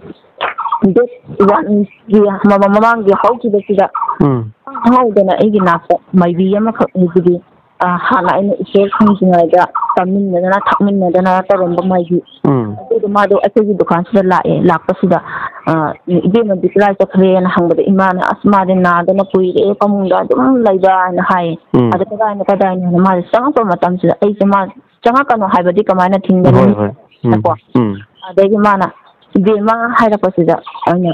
ꯗꯦꯠ ꯋꯥꯟꯒꯤ ꯃꯃꯥꯡ-, ꯃꯃꯥꯡꯒꯤ ꯍꯧꯈꯤꯕꯁꯤꯗ ꯎꯝ꯫ ꯈꯪꯍꯧꯗꯅ ꯑꯩꯒꯤ ꯅꯥꯛꯇ ꯃꯥꯏꯕꯤ ꯑꯃꯈꯛ ꯂꯩꯕꯗꯤ, ꯑ, ꯍꯥꯟꯅ ꯑꯩꯅ ꯏꯁꯣꯔ ꯈꯪꯗ꯭ꯔꯤꯉꯩꯗ ꯆꯥꯃꯤꯟꯅꯗꯅ ꯊꯛꯃꯤꯟꯅꯗꯅ ꯇꯧꯔꯝꯕ ꯃꯥꯏꯕꯤ꯫ ꯎꯝ꯫ ꯑꯗꯨꯗꯣ ꯃꯥꯗꯣ ꯑꯩꯈꯣꯏꯒꯤ ꯗꯨꯀꯥꯟꯁꯤꯗ ꯂꯥꯛꯑꯦ꯫ ꯂꯥꯛꯄꯁꯤꯗ, ꯑ, "ꯏꯕꯦꯝꯃꯗꯤ ꯀꯗꯥꯏ ꯆꯠꯈ꯭ꯔꯦꯅ?" ꯍꯪꯕꯗ, "ꯏꯃꯥꯅ, ꯑꯁ, ꯃꯥꯗꯤ ꯅꯥꯗꯅ ꯀꯨꯏꯔꯦ, ꯐꯃꯨꯡꯗ ꯑꯗꯨꯝ ꯂꯩꯕ" ꯍꯥꯏꯅ ꯍꯥꯏꯌꯦ꯫ ꯎꯝ꯫ ꯑꯗ, "ꯀꯗꯥꯏꯅꯣ, ꯀꯗꯥꯏꯅꯣ?" ꯍꯥꯏꯅ ꯃꯥꯁꯦ ꯆꯪꯉꯛꯄ ꯃꯇꯝꯁꯤꯗ ꯑꯩꯁꯦ ꯃꯥ ꯆꯪꯉꯛꯀꯅꯣ ꯍꯥꯏꯕꯗꯤ ꯀꯃꯥꯏꯅ ꯊꯤꯡꯒꯅꯤ? ꯍꯣꯏ, ꯍꯣꯏ꯫ ꯎꯝ, ꯅꯀꯣ? ꯎꯝ꯫ ꯑꯗꯒꯤ ꯃꯥꯅ, "ꯏꯕꯦꯝꯃ" ꯍꯥꯏꯔꯛꯄꯁꯤꯗ ꯑꯩꯅ,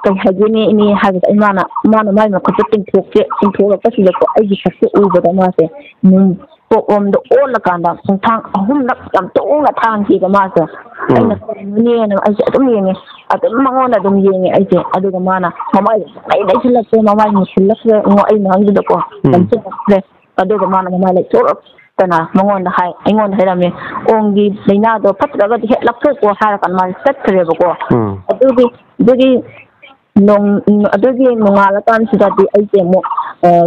"ꯀꯩ ꯍꯥꯏꯒꯦꯅꯦ, ꯏꯅꯦ?" ꯍꯥꯏꯕꯗ, ꯑꯩ, ꯃꯥꯅ, ꯃꯥꯅ ꯃꯥꯏ ꯃꯈꯨꯠꯇ ꯇꯤꯡꯊꯣꯛꯀꯦ, ꯇꯤꯡꯊꯣꯛꯂꯛꯄꯁꯤꯗꯗꯀꯣ, ꯑꯩꯒꯤ ꯁꯛꯁꯦ ꯎꯕꯗ ꯃꯥꯁꯦ, ꯎꯝ, ꯀꯣꯛꯂꯣꯝꯗ ꯑꯣꯜꯂꯀꯥꯟꯗ ꯈꯣꯡꯊꯥꯡ ꯑꯍꯨꯝꯂꯛ ꯌꯥꯝ ꯇꯣꯡꯅ ꯊꯥꯡꯈꯤꯕ ꯃꯥꯁꯦ꯫ ꯎꯝ꯫ ꯑꯩꯅ, "ꯀꯩꯅꯣꯅꯦꯅ?" ꯑꯩꯁꯦ ꯑꯗꯨꯝ ꯌꯦꯡꯉꯦ, ꯑꯗꯨꯝ ꯃꯉꯣꯟꯗ ꯑꯗꯨꯝ ꯌꯦꯡꯉꯦ ꯑꯩꯁꯦ꯫ ꯑꯗꯨꯒ ꯃꯥꯅ ꯃꯃꯥꯏꯁꯦ ꯁꯨꯡꯂꯩ ꯂꯩꯁꯤꯜꯂꯛꯇ꯭ꯔꯦ, ꯃꯃꯥꯏ ꯃꯨꯁꯤꯜꯂꯛꯇ꯭ꯔꯦ, ꯑꯩꯉꯣꯟ-, ꯑꯩ ꯃꯥꯡꯗꯨꯗꯀꯣ, ꯎꯝ꯫ ꯅꯝꯁꯤꯜꯂꯛꯇ꯭ꯔꯦ꯫ ꯑꯗꯨꯒ ꯃꯥꯅ ꯃꯃꯥꯏ ꯂꯩꯊꯣꯔꯛꯇꯅ ꯃꯉꯣꯟꯗ ꯍꯥꯏ, ꯑꯩꯉꯣꯟꯗ ꯍꯥꯏꯔꯝꯃꯦ, "ꯑꯣꯝꯒꯤ ꯂꯥꯏꯅꯥꯗꯣ ꯐꯠꯇ꯭ꯔꯒꯗꯤ ꯍꯦꯛ ꯂꯧꯊꯣꯛꯀꯣ" ꯍꯥꯏꯔ ꯀꯥꯟꯗ ꯃꯥꯁꯦ ꯆꯠꯈ꯭ꯔꯦꯕꯀꯣ꯫ ꯎꯝ꯫ ꯑꯗꯨꯒꯤ, ꯑꯗꯨꯒꯤ ꯅꯣꯡ-, ꯑꯗꯨꯒꯤ ꯅꯣꯡꯉꯥꯜꯂꯀꯥꯟꯁꯤꯗꯗꯤ ꯑꯩꯁꯦ ꯑꯃꯨꯛ, ꯑ, ꯑ,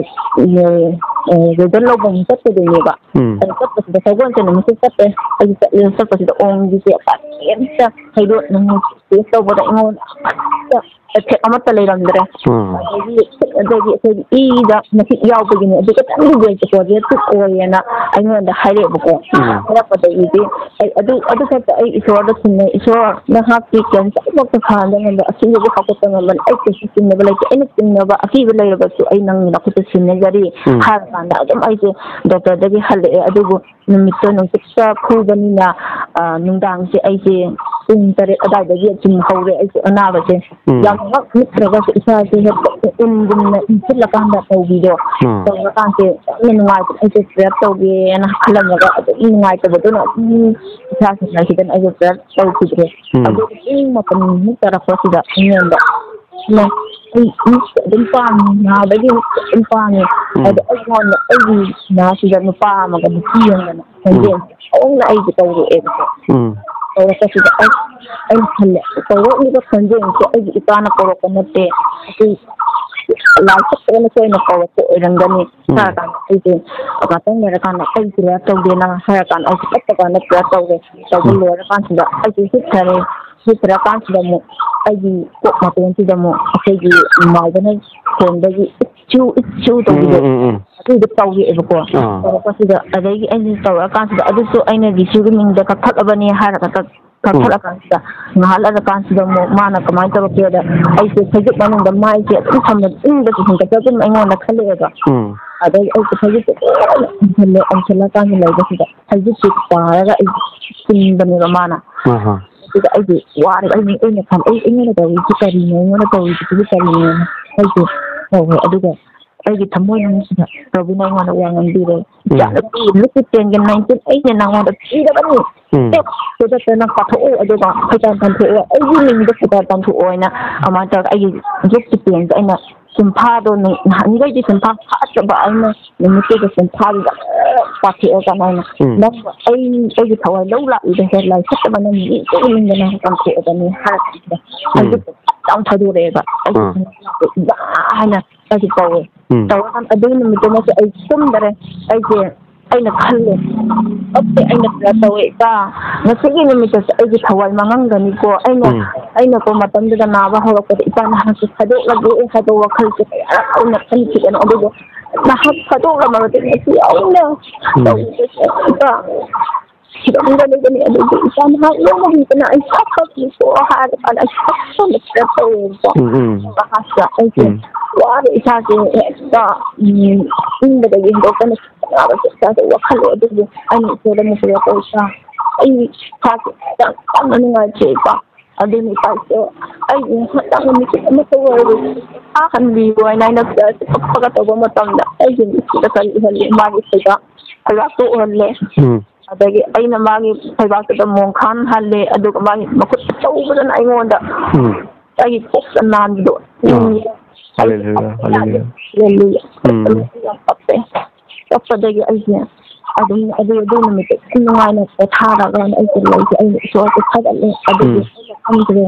ꯑ, ꯔꯤꯖꯜ ꯂꯧꯕ ꯑꯃꯨꯛ ꯆꯠꯀꯗꯣꯏꯅꯦꯕ꯫ ꯎꯝ꯫ ꯑꯗꯨ ꯆꯠꯄꯁꯤꯗ ꯁꯒꯣꯜꯁꯦꯟ ꯅꯨꯃꯤꯠꯁꯦ ꯆꯠꯂꯦ꯫ ꯑꯩꯁꯦ ꯆꯠꯂꯦ, ꯆꯠꯄꯁꯤꯗ ꯑꯣꯝꯒꯤꯁꯦ ꯀꯔꯤꯝꯇ ꯊꯩꯗꯣꯛ ꯅꯨꯡꯗꯣꯛ ꯇꯦꯁ ꯇꯧꯕꯗ ꯑꯩꯉꯣꯟꯗ ꯑꯃꯠꯇ ꯑꯦꯐꯦꯛ ꯑꯃꯠꯇ ꯂꯩꯔꯝꯗ꯭ꯔꯦ꯫ ꯎꯝ꯫ ꯑꯗꯒꯤ, ꯑꯗꯒꯤ ꯑꯩꯈꯣꯏꯒꯤ ꯏꯗ ꯃꯍꯤꯛ ꯌꯥꯎꯕꯒꯤꯅꯦ, ꯑꯗꯨ ꯈꯤꯇꯪꯗꯤ ꯕꯦꯜꯁꯦ ꯄꯣꯖꯤꯇꯤꯚ ꯑꯣꯏꯌꯦꯅ ꯑꯩꯉꯣꯟꯗ ꯍꯥꯏꯔꯛꯑꯦꯕꯀꯣ꯫ ꯎꯝ꯫ ꯍꯥꯏꯔꯛꯄꯗꯒꯤꯗꯤ ꯑꯩ ꯑꯗꯨ, ꯑꯗꯨ ꯈꯛꯇ ꯑꯩ ꯏꯁꯣꯔꯗ ꯁꯤꯟꯅꯩ, "ꯏꯁꯣꯔ, ꯅꯍꯥꯛꯀꯤ ꯀꯦꯟꯁꯔꯃꯛꯇ ꯐꯍꯟꯕ ꯉꯝꯕ, ꯑꯁꯤꯗꯒꯤ ꯍꯧꯒꯠꯄ ꯉꯝꯕꯅꯤ, ꯑꯩ ꯀꯩꯁꯨ ꯆꯤꯡꯅꯕ ꯂꯩꯇꯦ, ꯑꯩꯅ ꯆꯤꯡꯅꯕ ꯑꯀꯤꯕ ꯂꯩꯔꯕꯁꯨ ꯑꯩ ꯅꯪꯒꯤ ꯅꯈꯨꯠꯇ ꯁꯤꯟꯅꯖꯔꯤ" ꯎꯝ꯫ ꯍꯥꯏꯔꯀꯥꯟꯗ ꯑꯗꯨꯝ ꯑꯩꯁꯦ ꯗꯣꯛꯇꯔꯗꯒꯤ ꯍꯜꯂꯛꯑꯦ꯫ ꯑꯗꯨꯕꯨ ꯅꯨꯃꯤꯠꯇꯣ ꯅꯨꯡꯁꯤꯠꯇ ꯐꯨꯕꯅꯤꯅ, ꯑ, ꯅꯨꯡꯗꯥꯡꯁꯦ ꯑꯩꯁꯦ ꯄꯨꯡ ꯇꯔꯦꯠ ꯑꯗꯥꯏꯗꯒꯤ ꯑꯗꯨꯝ ꯍꯧꯔꯦ ꯑꯩꯁꯦ ꯑꯅꯥꯕꯁꯦ꯫ ꯎꯝ꯫ ꯌꯥꯝ ꯉꯛ ꯅꯠꯇ꯭ꯔꯒꯁꯨ ꯏꯁꯥꯁꯦ ꯍꯦꯛꯇ ꯎꯟꯒꯨꯝꯅ ꯏꯟꯁꯤꯜꯂꯀꯥꯟꯗ ꯇꯧꯕꯤꯗꯣ꯫ ꯎꯝ꯫ ꯇꯧꯔꯀꯥꯟꯁꯦ ꯌꯥꯝꯅ ꯅꯨꯡꯉꯥꯏꯇꯦ꯫ ꯑꯩꯁꯦ ꯄ꯭ꯔꯦꯌꯔ ꯇꯧꯒꯦꯅ ꯈꯜꯂꯝꯃꯒ ꯑꯗꯨꯝ ꯅꯨꯡꯉꯥꯏꯇꯕꯗꯨꯅ ꯑꯗꯨꯝ ꯏꯁꯥꯁꯦ ꯅꯨꯡꯉꯥꯏꯈꯤꯗꯅ ꯑꯩꯁꯦ ꯄ꯭ꯔꯦꯌꯔ ꯇꯧꯈꯤꯗ꯭ꯔꯦ꯫ ꯎꯝ꯫ ꯑꯗꯨ ꯄꯨꯡ ꯃꯥꯄꯟꯃꯨꯛ ꯇꯥꯔꯛꯄꯁꯤꯗ ꯑꯩꯉꯣꯟꯗ, "ꯏꯃꯥ, ꯑꯩ ꯃꯤꯠꯁꯦ ꯑꯗꯨꯝ ꯄꯥꯝꯃꯤ, ꯅꯍꯥꯟꯗꯒꯤ ꯃꯤꯠꯁꯦ ꯑꯗꯨꯝ ꯄꯥꯝꯃꯤ꯫ ꯎꯝ꯫ ꯑꯗꯣ ꯑꯩꯉꯣꯟꯗ ꯑꯩꯒꯤ ꯅꯥꯁꯤꯗ ꯅꯨꯄꯥ ꯑꯃꯒ ꯅꯨꯄꯤ ꯑꯃꯒꯅ ꯈꯣꯟꯖꯦꯜ ꯎꯝ꯫ ꯍꯧꯅ ꯑꯩꯁꯦ ꯀꯧꯔꯛꯑꯦꯕꯀꯣ꯫ ꯎꯝ꯫ ꯀꯧꯔꯛꯄꯁꯤꯗ ꯑꯩ, ꯑꯩꯅ ꯈꯜꯂꯦ, ꯀꯧꯔꯛꯂꯤꯕ ꯈꯣꯟꯖꯦꯜꯁꯦ ꯑꯩꯒꯤ ꯏꯄꯥꯅ ꯀꯧꯔꯛꯄ ꯅꯠꯇꯦ, ꯑꯩꯈꯣꯏ ꯂꯥꯏ ꯁꯛꯇꯅ ꯁꯣꯏꯅ ꯀꯧꯔꯛꯄ ꯑꯣꯏꯔꯝꯒꯅꯤ" ꯎꯝ꯫ ꯍꯥꯏꯔꯀꯥꯟꯗ ꯑꯩꯁꯦ ꯉꯥꯛꯇꯪ ꯂꯩꯔꯀꯥꯟꯗ ꯑꯩ ꯄ꯭ꯔꯦꯌꯔ ꯇꯧꯒꯦꯅ ꯍꯥꯏꯔꯀꯥꯟꯗ ꯑꯩꯁꯦ ꯇꯞ ꯇꯞꯅ ꯄ꯭ꯔꯦꯌꯔ ꯇꯧꯔꯦ꯫ ꯇꯧꯕ ꯎꯝ꯫ ꯂꯣꯏꯔꯀꯥꯟꯁꯤꯗ ꯑꯩꯁꯦ ꯍꯤꯞꯈ꯭ꯔꯦ꯫ ꯍꯤꯞꯈ꯭ꯔꯀꯥꯟꯁꯤꯗ ꯑꯃꯨꯛ ꯑꯩꯒꯤ ꯀꯣꯛ ꯃꯇꯣꯟꯁꯤꯗ ꯑꯃꯨꯛ ꯑꯩꯈꯣꯏꯒꯤ ꯃꯥꯏꯕꯅ ꯈꯣꯟꯗꯒꯤ ꯏꯠꯁꯨ ꯏꯠꯁꯨ ꯎꯝ, ꯇꯧꯕꯤꯗꯣ, ꯎꯝ, ꯎꯝ, ꯎꯝ꯫ ꯑꯗꯨꯏꯗꯣ ꯇꯧꯔꯛꯑꯦꯕꯀꯣ꯫ ꯑꯥ꯫ ꯇꯧꯔꯛꯄꯁꯤꯗ ꯑꯗꯒꯤ ꯑꯩꯅ ꯇꯧꯔꯛꯑꯀꯥꯟꯁꯤꯗ ꯑꯗꯨꯁꯨ ꯑꯩꯅ ꯖꯤꯁꯨꯒꯤ ꯃꯤꯡꯗ ꯀꯛꯊꯠꯂꯕꯅꯦ ꯍꯥꯏꯔꯒ ꯀꯛ-, ꯎꯝ꯫ ꯀꯛꯊꯠꯂꯀꯥꯟꯁꯤꯗ ꯉꯥꯏꯍꯥꯛ ꯂꯩꯔꯀꯥꯟꯁꯤꯗ ꯑꯃꯨꯛ ꯃꯥꯅ ꯀꯃꯥꯏꯅ ꯇꯧꯔꯛꯀꯦꯗ ꯑꯩꯁꯦ ꯐꯩꯖꯨꯞ ꯃꯅꯨꯡꯗ ꯃꯥꯏꯁꯦ ꯑꯗꯨꯝ ꯊꯝꯕ ꯏꯪꯕꯁꯦ ꯍꯦꯟꯒꯠꯄ ꯑꯗꯨꯝ ꯑꯩꯉꯣꯟꯗ ꯈꯜꯂꯛꯑꯦꯕ꯫ ꯎꯝ꯫ ꯑꯗꯩ ꯑꯩꯁꯦ ꯐꯩꯖꯨꯞꯁꯦ ꯂꯣꯏꯅ ꯏꯟꯁꯤꯜꯂꯦ, ꯏꯟꯁꯤꯜꯂꯀꯥꯟꯗ ꯂꯩꯕꯁꯤꯗ ꯐꯩꯖꯨꯞꯁꯦ ꯄꯥꯔꯒ ꯑꯩ ꯆꯤꯡꯕꯅꯦꯕ ꯃꯥꯅ꯫ ꯑꯍꯥ꯫ ꯑꯗꯨꯗ ꯑꯩꯁꯦ ꯋꯥꯔꯦ, ꯑꯩꯅ, ꯑꯩꯅ ꯈꯟ-, ꯑꯩ, ꯑꯩꯉꯣꯟꯗ ꯇꯧꯔꯤꯁꯤ ꯀꯔꯤꯅꯣ, ꯑꯩꯉꯣꯟꯗ ꯇꯧꯔꯤꯁꯤꯕꯨ ꯀꯔꯤꯅꯣꯅ ꯑꯩꯁꯦ ꯇꯧꯔꯦ꯫ ꯑꯗꯨꯒ ꯑꯩꯒꯤ ꯊꯃꯣꯏ ꯃꯅꯨꯡꯁꯤꯗ ꯄ꯭ꯔꯚꯨꯅ ꯑꯩꯉꯣꯟꯗ ꯋꯥ ꯉꯥꯡꯕꯤꯔꯦ, ꯎꯝ꯫ "ꯏꯆꯥꯅꯨꯄꯤ, ꯂꯨꯛꯀꯤ ꯇꯦꯟꯒꯤ ꯅꯥꯏꯟꯇꯤꯟ ꯑꯩꯅ ꯅꯪꯉꯣꯟꯗ ꯄꯤꯔꯕꯅꯤ꯫ ꯎꯝ꯫ ꯁꯦ, ꯈꯨꯗꯛꯇ ꯅꯪ ꯀꯥꯊꯣꯛꯎ, ꯑꯗꯨꯒ ꯐꯩꯖꯥꯜ ꯀꯥꯟꯊꯣꯛꯎ, ꯑꯩꯒꯤ ꯃꯤꯡꯗ ꯐꯩꯖꯥꯜ ꯀꯥꯟꯊꯣꯛꯑꯣ" ꯍꯥꯏꯅ ꯑꯗꯨꯃꯥꯏꯅ ꯇꯧꯔꯒ ꯑꯩꯒꯤ ꯂꯨꯛꯀꯤ ꯇꯦꯟꯁꯦ ꯑꯩꯅ ꯁꯤꯟꯐꯥꯗꯣ ꯅꯨ-, ꯅꯍꯥꯟꯈꯩꯗꯤ ꯁꯤꯟꯐꯥ ꯐꯥꯠꯇꯕ ꯑꯩꯅ ꯅꯨꯃꯤꯠꯇꯨꯗ ꯁꯤꯟꯐꯥꯗꯨꯗ ꯄꯥꯊꯣꯛꯑꯒ ꯑꯩꯅ ꯎꯝ꯫ "ꯅꯪꯕꯨ ꯑꯩ, ꯑꯩꯒꯤ ꯊꯋꯥꯏ ꯂꯧ ꯂꯥꯛꯂꯤꯕ ꯍꯦ ꯂꯥꯏ ꯐꯠꯇꯕ ꯅꯪꯒꯤ ꯃꯤ ꯆꯦꯟ ꯃꯤꯡꯗ ꯅꯪ ꯀꯥꯟꯊꯣꯛꯑꯕꯅꯤ" ꯍꯥꯏꯔ ꯀꯥꯟꯁꯤꯗ ꯎꯝ꯫ ꯍꯧꯖꯤꯛꯇꯤ ꯌꯥꯝ ꯊꯥꯗꯣꯔꯛꯑꯦꯕ꯫ ꯑꯩꯁꯦ ꯑꯥ꯫ ꯁꯤꯟꯐꯥꯗꯣ ꯏꯃꯥ ꯍꯥꯏꯅ ꯑꯩꯁꯦ ꯀꯧꯋꯦ꯫ ꯎꯝ꯫ ꯇꯧꯔꯀꯥꯟꯗ ꯑꯗꯨꯒꯤ ꯅꯨꯃꯤꯠꯇꯨꯃꯁꯨ ꯑꯩ ꯇꯨꯝꯗꯔꯦ꯫ ꯑꯩꯁꯦ ꯑꯩꯅ ꯈꯜꯂꯦ, ꯑꯣꯀꯦ, ꯑꯩꯅ ꯈꯔ ꯇꯧꯋꯦ, "ꯏꯄꯥ, ꯉꯁꯤꯒꯤ ꯅꯨꯃꯤꯠꯇꯁꯨ ꯑꯩꯒꯤ ꯊꯋꯥꯏ ꯃꯥꯡꯉꯝꯒꯅꯤꯀꯣ, ꯑꯩꯅ ꯎꯝ꯫ ꯑꯩꯅꯀꯣ ꯃꯇꯝꯗꯨꯗ ꯅꯥꯕ ꯍꯧꯔꯛꯄꯗ ꯏꯄꯥ ꯅꯍꯥꯛꯁꯨ ꯊꯥꯗꯣꯛꯂꯒꯦ ꯍꯥꯏꯕ ꯋꯥꯈꯜꯁꯦ ꯀꯌꯥꯔꯛ ꯑꯩꯅ ꯈꯟꯈꯤꯕꯅꯣ, ꯑꯗꯨꯕꯨ ꯅꯍꯥꯛ ꯊꯥꯗꯣꯛꯂꯝꯃꯕꯗꯤ ꯉꯁꯤ ꯑꯩꯅ ꯎꯝ꯫ ꯇꯧꯔꯤꯕꯁꯦ ꯏꯄꯥ ꯁꯤꯔꯝꯒꯗꯕꯅꯤ, ꯑꯗꯨꯕꯨ ꯏꯄꯥ ꯅꯍꯥꯛ ꯂꯣꯏꯅ ꯍꯩꯕꯅ ꯑꯩ ꯆꯥꯛ ꯀꯞꯄꯤꯀꯣ" ꯍꯥꯏꯔ ꯀꯥꯟꯗ ꯑꯩ ꯀꯞꯄꯅ ꯈꯔ ꯇꯧꯋꯦꯕꯀꯣ꯫ ꯎꯝ, ꯎꯝ꯫ ꯃꯍꯥꯛꯁꯤꯗ ꯑꯩꯁꯦ ꯎꯝ꯫ ꯋꯥꯔꯦ, ꯏꯁꯥꯁꯦ ꯍꯦꯛꯇ, ꯎꯝ, ꯏꯪꯕꯗꯒꯤ ꯍꯦꯟꯗꯣꯛꯇꯅ ꯅꯥꯕꯁꯦ ꯏꯁꯥꯁꯦ ꯋꯥꯈꯜꯂꯦ꯫ ꯑꯗꯨꯕꯨ ꯑꯩꯅ ꯏꯆꯦꯗ ꯑꯃꯨꯛ ꯍꯥꯏꯔꯛꯄ, "ꯏꯆꯥ, ꯑꯩ ꯏꯁꯥꯁꯦ ꯌꯥꯝ ꯀꯟꯅ ꯅꯨꯡꯉꯥꯏꯇ꯭ꯔꯦ ꯏꯄꯥ, ꯑꯗꯨꯅ ꯏꯄꯥ ꯏꯆꯦ, ꯑꯩ ꯉꯥꯏꯍꯥꯛꯇꯪ ꯅꯨꯃꯤꯠ ꯑꯃ ꯇꯧꯔꯒꯦ, ꯄꯣꯊꯥꯍꯟꯕꯤꯌꯨ" ꯍꯥꯏꯅ ꯑꯩꯅ ꯏꯆꯦꯁꯦ ꯀꯞꯄꯒ ꯇꯧꯕ ꯃꯇꯝꯗ ꯑꯩꯒꯤ ꯃꯤꯠꯁꯤꯗ ꯀꯔꯤ ꯎꯍꯜꯂꯤ? ꯃꯥꯒꯤ ꯐꯩꯕꯥꯛ, ꯐꯩꯕꯥꯛꯇꯣ ꯎꯍꯜꯂꯦ꯫ ꯎꯝ꯫ ꯑꯗꯒꯤ ꯑꯩꯅ ꯃꯥꯒꯤ ꯐꯩꯕꯥꯛꯇꯨꯗ ꯃꯣꯡꯈꯥꯡ ꯍꯜꯂꯦ, ꯑꯗꯨꯒ ꯃꯥꯒꯤ ꯃꯈꯨꯠ ꯑꯆꯧꯕꯗꯨꯅ ꯑꯩꯉꯣꯟꯗ ꯎꯝ꯫ ꯑꯩꯒꯤ ꯀꯣꯛꯇ ꯅꯥꯟꯕꯗꯣ ꯑꯥ꯫ ꯎꯝ꯫ ꯍꯜꯂꯦꯂꯨꯌꯥ, ꯍꯜꯂꯦꯂꯨꯌꯥ꯫ ꯍꯜꯂꯦꯂꯨꯌꯥ꯫ ꯎꯝ꯫ ꯌꯥꯝ ꯀꯞꯄꯦ꯫ ꯀꯞꯄꯗꯒꯤ ꯑꯩꯁꯦ ꯑꯗꯨꯝ ꯑꯗꯨ, ꯑꯗꯨ ꯅꯨꯃꯤꯠꯇꯣ ꯌꯥꯝ ꯅꯨꯡꯉꯥꯏꯅ ꯄꯣꯊꯥꯔꯒ ꯑꯩꯁꯦ ꯂꯩꯁꯦ꯫ ꯑꯩꯅ ꯏꯁꯣꯔꯁꯦ ꯊꯥꯒꯠꯂꯦ꯫ ꯑꯗꯨꯒꯤ ꯎꯝ꯫ ꯑꯩꯅ ꯈꯟꯈ꯭ꯔꯦ,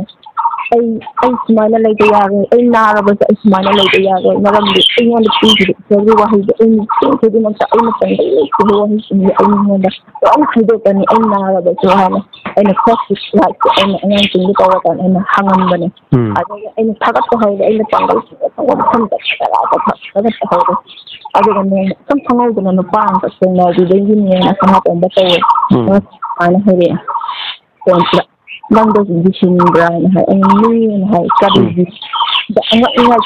"ꯑꯩ, ꯑꯩ ꯁꯨꯃꯥꯏꯅ ꯂꯩꯕ ꯌꯥꯔꯣꯏ꯫ ꯑꯩ ꯅꯥꯔꯕꯁꯨ ꯑꯩ ꯁꯨꯃꯥꯏꯅ ꯂꯩꯕ ꯌꯥꯔꯣꯏ꯫ ꯃꯔꯝꯗꯤ ꯑꯩꯉꯣꯟꯗ ꯄꯤꯈꯤꯕ ꯏꯁꯣꯔꯒꯤ ꯋꯥꯍꯩꯗꯣ ꯑꯩ ꯅꯤꯡꯁꯤꯡ ꯈꯨꯗꯤꯡꯃꯛꯇ ꯑꯩꯅ ꯄꯥꯡꯒꯜ ꯂꯩꯈꯤꯕ ꯋꯥꯍꯩꯁꯤꯡꯁꯦ ꯑꯩ ꯃꯤꯉꯣꯟꯗ ꯂꯣꯏꯅ ꯍꯥꯏꯗꯣꯛꯀꯅꯤ꯫ ꯑꯩ ꯅꯥꯔꯕꯁꯨ" ꯍꯥꯏꯅ ꯑꯩꯅ ꯐꯥꯔꯁ ꯂꯥꯏꯐꯁꯦ ꯑꯩꯅ ꯑꯉꯥꯡꯁꯤꯡꯗ ꯇꯧꯔꯀꯥꯟꯗ ꯑꯩꯅ ꯍꯪꯉꯝꯕꯅꯦ꯫ ꯎꯝ꯫ ꯑꯗꯒꯤ ꯑꯩꯅ ꯊꯥꯒꯠꯄ ꯍꯧꯔꯦ꯫ ꯑꯩꯅ ꯄꯥꯡꯒꯜꯁꯤꯡ ꯑꯁꯪꯕ ꯃꯐꯝꯗ ꯊꯥꯒꯠꯄ ꯍꯧꯔꯦ꯫ ꯑꯗꯨꯒ ꯅꯣꯡꯃ ꯏꯈꯪ ꯈꯪꯍꯧꯗꯅ ꯅꯨꯄꯥ ꯑꯃꯈꯛ ꯊꯦꯡꯅꯩ, ꯑꯗꯨꯗꯒꯤꯅꯦꯅ ꯁꯅꯥꯇꯣꯝꯕ ꯀꯧꯋꯦ꯫ ꯎꯝ꯫ ꯁꯨꯃꯥꯏꯅ ꯍꯥꯏꯔꯛꯑꯦ꯫ ꯐꯣꯟꯁꯤꯗ, "ꯅꯪꯗꯣ ꯍꯤꯟꯗꯤ ꯁꯤꯟꯕ꯭ꯔꯥ?" ꯍꯥꯏꯅ ꯍꯥꯏ꯫ ꯑꯩꯅ, "ꯃꯤꯅꯦꯅ" ꯍꯥꯏ꯫ ꯎꯝ꯫ "ꯀꯔꯤꯒꯤ?" ꯑꯗ ꯑꯉꯛ ꯑꯉꯛ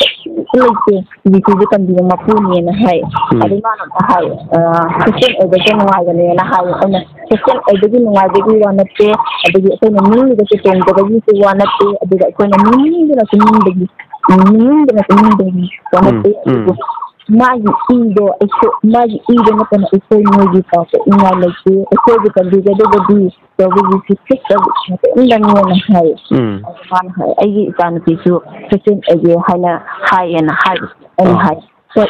ꯂꯩꯇꯦ, ꯍꯧꯖꯤꯛꯇꯤꯁꯨ ꯇꯝꯕꯤꯕ ꯃꯄꯨꯅꯦꯅ ꯍꯥꯏ꯫ ꯎꯝ꯫ ꯑꯗꯩ ꯃꯥꯅ ꯑꯃꯨꯛ ꯍꯥꯏ, "ꯑ, ꯈ꯭ꯔꯤꯁꯇꯤꯌꯟ ꯑꯣꯏꯕꯁꯦ ꯅꯨꯡꯉꯥꯏꯕꯅꯦꯅ" ꯍꯥꯏ꯫ ꯑꯩꯅ, "ꯈ꯭ꯔꯤꯁꯇꯤꯌꯟ ꯑꯣꯏꯕꯒꯤ ꯅꯨꯡꯉꯥꯏꯕꯒꯤ ꯋꯥ ꯅꯠꯇꯦ, ꯑꯗꯒꯤ ꯑꯩꯈꯣꯏꯅ ꯅꯤꯡꯂꯤꯕꯁꯦ ꯇꯣꯡꯗꯕꯒꯤꯁꯨ ꯋꯥ ꯅꯠꯇꯦ, ꯑꯗꯨꯒ ꯑꯩꯈꯣꯏꯅ ꯅꯤꯡꯅꯤꯡꯗꯅ ꯇꯨꯝꯅꯤꯡꯕꯒꯤ, ꯅꯤꯡꯅꯤꯡꯗꯅ ꯇꯨꯝꯅꯤꯡꯕꯒꯤ ꯋꯥ ꯎꯝ, ꯅꯠꯇꯦ, ꯎꯝ꯫ ꯑꯗꯨꯕꯨ ꯃꯥꯒꯤ ꯏꯗꯣ, ꯑꯩꯈꯣꯏ, ꯃꯥꯒꯤ ꯏꯗꯣ ꯅꯠꯇꯅ ꯑꯩꯈꯣꯏ ꯃꯤꯑꯣꯏꯒꯤ ꯄꯥꯎ ꯀꯣꯛꯅꯤꯡꯉꯥꯏ ꯂꯩꯇꯦ, ꯑꯩꯈꯣꯏꯕꯨ ꯀꯟꯕꯤꯒꯗꯕꯗꯤ ꯄ꯭ꯔꯚꯨ ꯖꯤꯁꯨ ꯈ꯭ꯔꯤꯁꯇꯕꯨ ꯅꯠꯇꯅꯅꯦꯅ" ꯍꯥꯏ꯫ ꯎꯝ꯫ ꯑꯗ ꯃꯥꯅ ꯍꯥꯏ, "ꯑꯩꯒꯤ ꯏꯆꯥꯅꯨꯄꯤꯁꯨ ꯈ꯭ꯔꯤꯁꯇꯤꯌꯟ ꯑꯣꯏꯒꯦ ꯍꯥꯏꯅ ꯍꯥꯏꯌꯦꯅ" ꯍꯥꯏꯕ꯫ ꯑꯩꯅ ꯑꯥ꯫ ꯍꯥꯏ, "ꯍꯣꯏ,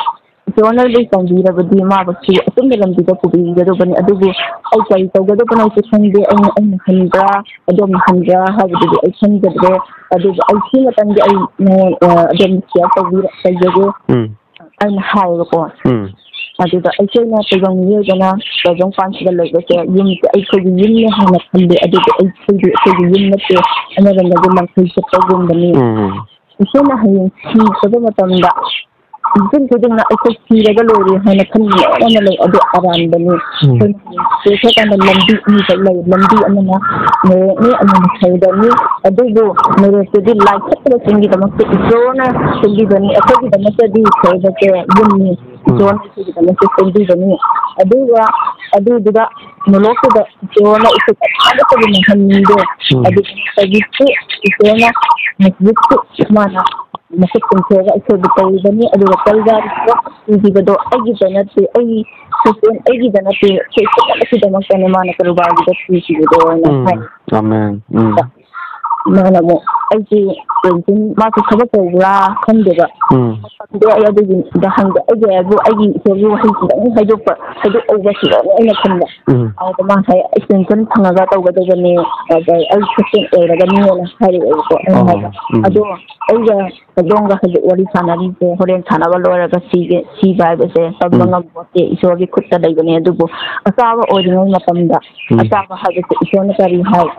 ꯏꯁꯣꯔꯅ ꯂꯣꯏ ꯆꯥꯟꯕꯤꯔꯕꯗꯤ ꯃꯥꯕꯨꯁꯨ ꯑꯆꯨꯝꯕ ꯂꯝꯕꯤꯗ ꯄꯨꯕꯤꯒꯗꯧꯕꯅꯤ, ꯑꯗꯨꯕꯨ ꯑꯩ ꯀꯔꯤ ꯇꯧꯒꯗꯕꯅꯣꯁꯨ ꯈꯪꯗꯦ, ꯑꯩꯅ, ꯑꯩꯅ ꯍꯟꯕ꯭ꯔꯥ, ꯑꯗꯣꯝꯅ ꯍꯟꯕ꯭ꯔꯥ ꯍꯥꯏꯕꯗꯨꯗꯤ ꯑꯩ ꯈꯪꯖꯗ꯭ꯔꯦ, ꯑꯗꯨꯕꯨ ꯑꯩ ꯁꯤ ꯃꯇꯝꯗꯤ ꯑꯩ ꯅꯉꯣꯟ-, ꯑ, ꯑꯗꯣꯝ ꯁꯤꯌꯔ ꯇꯧꯕꯤꯔ-, ꯇꯧꯖꯒꯦ" ꯎꯝ꯫ ꯑꯩꯅ ꯍꯥꯏꯌꯦꯕꯀꯣ꯫ ꯎꯝ꯫ ꯑꯗꯨꯗ ꯑꯩꯈꯣꯏꯅ ꯇꯥꯏꯕꯪ ꯃꯤꯑꯣꯏꯕꯅ ꯇꯥꯏꯕꯪꯄꯥꯟꯁꯤꯗ ꯂꯩꯕꯁꯦ, ꯌꯨꯝꯁꯦ ꯑꯩꯈꯣꯏꯒꯤ ꯌꯨꯝꯅꯤ ꯍꯥꯏꯅ ꯈꯜꯂꯤ꯫ ꯑꯗꯨꯕꯨ ꯑꯩꯈꯣꯏꯗꯤ ꯑꯩꯈꯣꯏꯒꯤ ꯌꯨꯝ ꯅꯠꯇꯦ, ꯑꯃꯔꯣꯝꯗꯗꯤ ꯂꯪꯐꯩ ꯆꯠꯄꯒꯨꯝꯕꯅꯤ꯫ ꯎꯝ꯫ ꯑꯩꯈꯣꯏꯅ ꯍꯌꯦꯡ ꯁꯤꯈ꯭ꯔꯕ ꯃꯇꯝꯗ ꯃꯤꯄꯨꯝ ꯈꯨꯗꯤꯡꯃꯛ ꯑꯩꯈꯣꯏ ꯁꯤꯔꯒ ꯂꯣꯏꯔꯦ ꯍꯥꯏꯅ ꯈꯟꯕ ꯃꯌꯥꯝ ꯑꯃ ꯂꯩ꯫ ꯑꯗꯨ ꯑꯔꯥꯟꯕꯅꯤ꯫ ꯎꯝ꯫ ꯑꯩꯈꯣꯏꯅ ꯍꯌꯦꯡ ꯁꯤꯈ꯭ꯔꯀꯥꯟꯗ ꯂꯝꯕꯤ ꯑꯅꯤꯈꯛ ꯂꯩ꯫ ꯂꯝꯕꯤ ꯑꯃꯅ ꯅꯔꯦꯛꯅꯤ, ꯑꯃꯅ ꯁꯩꯗꯅꯤ꯫ ꯑꯗꯨꯕꯨ ꯅꯔꯦꯛꯇꯨꯗꯤ ꯂꯥꯏ ꯐꯠꯇꯕꯁꯤꯡꯒꯤꯗꯃꯛꯇ ꯏꯁꯣꯔꯅ ꯁꯦꯝꯕꯤꯕꯅꯤ꯫ ꯑꯩꯈꯣꯏꯒꯤꯗꯃꯛꯇꯗꯤ ꯁꯩꯗꯁꯦ ꯌꯨꯝꯅꯤ꯫ ꯎꯝ꯫ ꯏꯁꯣꯔꯅ ꯑꯩꯈꯣꯏꯒꯤꯗꯃꯛꯇ ꯁꯦꯝꯕꯤꯕꯅꯤ꯫ ꯑꯗꯨꯒ ꯑꯗꯨꯗꯨꯒ ꯅꯣꯂꯣꯛꯇꯨꯗ ꯏꯁꯣꯔꯅ ꯏꯁꯣꯔ ꯑꯃꯠꯇꯕꯨ ꯃꯥꯡꯍꯟꯅꯤꯡꯗꯦ꯫ ꯎꯝ꯫ ꯑꯗꯨꯒꯤ ꯍꯧꯖꯤꯛꯁꯨ ꯏꯁꯣꯔꯅ ꯃꯁꯖꯤꯠꯁꯨ ꯃꯥꯅ ꯃꯈꯨꯠ ꯇꯤꯡꯊꯣꯛꯑꯒ ꯑꯩꯈꯣꯏꯕꯨ ꯇꯧꯔꯤꯕꯅꯤ꯫ ꯑꯗꯨꯒ ꯀꯜꯚꯥꯔꯤꯗ ꯁꯤꯈꯤꯕꯗꯣ ꯑꯩꯒꯤꯗ ꯅꯠꯇꯦ, ꯑꯩꯒꯤ ꯈꯨꯠꯁꯦꯝ ꯑꯩꯒꯤꯗ ꯅꯠꯇꯦ, ꯑꯩꯈꯣꯏ ꯄꯨꯝꯅꯃꯛꯀꯤꯗꯃꯛꯇꯅꯦ ꯃꯥꯅ ꯀꯜꯚꯥꯔꯤꯗ ꯁꯤꯈꯤꯕꯗꯣ ꯍꯥꯏꯅ ꯎꯝ꯫ ꯍꯥꯏ꯫ ꯑꯃꯦꯟ꯫ ꯎꯝ꯫ ꯃꯥꯅ ꯑꯃꯨꯛ ꯑꯩꯁꯦ ꯄꯦꯟꯁꯤꯟ, ꯃꯥꯁꯨ ꯊꯕꯛ ꯇꯧꯕ꯭ꯔꯥ ꯈꯪꯗꯦꯕ꯫ ꯎꯝ꯫ ꯈꯪꯗꯦ, ꯑꯩ ꯑꯗꯨꯒꯤꯗ ꯍꯪꯗꯦ꯫ ꯑꯩꯒꯤ ꯍꯥꯏꯕꯨ ꯑꯩꯒꯤ ꯏꯁꯣꯔꯒꯤ ꯋꯥꯍꯩ ꯈꯤꯇꯪ ꯍꯥꯏꯗꯣꯛꯄ, ꯍꯥꯏꯗꯣꯛꯍꯧꯕ ꯁꯤꯗꯅꯤ ꯑꯩꯅ ꯈꯟꯕ꯫ ꯎꯝ꯫ ꯑꯗꯨꯗ ꯃꯥ ꯍꯥꯏ, "ꯑꯩ ꯄꯦꯟꯁꯤꯟ ꯐꯪꯉꯒ ꯇꯧꯒꯗꯕꯅꯦ, ꯑꯗ ꯑꯩ ꯈꯨꯠꯁꯦꯝ ꯑꯣꯏꯔꯒꯅꯤꯅ" ꯍꯥꯏꯔꯛꯑꯦꯕꯀꯣ꯫ ꯑꯩꯅ ꯑꯣ꯫ ꯍꯥꯏꯕ, ꯎꯝ꯫ "ꯑꯗꯣ ꯑꯩꯒ ꯑꯗꯣꯝꯒ ꯍꯧꯖꯤꯛ ꯋꯥꯔꯤ ꯁꯥꯟꯅꯔꯤꯁꯦ ꯍꯣꯔꯦꯟ ꯁꯥꯟꯅꯕ ꯂꯣꯏꯔꯒ ꯁꯤꯒꯦ, ꯁꯤꯕ ꯍꯥꯏꯕꯁꯦ ꯇꯝꯕ ꯎꯝ꯫ ꯉꯝꯄꯣꯠꯇꯦ, ꯏꯁꯣꯔꯒꯤ ꯈꯨꯠꯇ ꯂꯩꯕꯅꯦ꯫ ꯑꯗꯨꯕꯨ ꯑꯆꯥꯕ ꯑꯣꯏꯔꯤꯉꯩ ꯃꯇꯝꯗ ꯎꯝ꯫ ꯑꯆꯥꯕ ꯍꯥꯏꯕꯁꯦ ꯏꯁꯣꯔꯅ ꯀꯔꯤ ꯍꯥꯏ?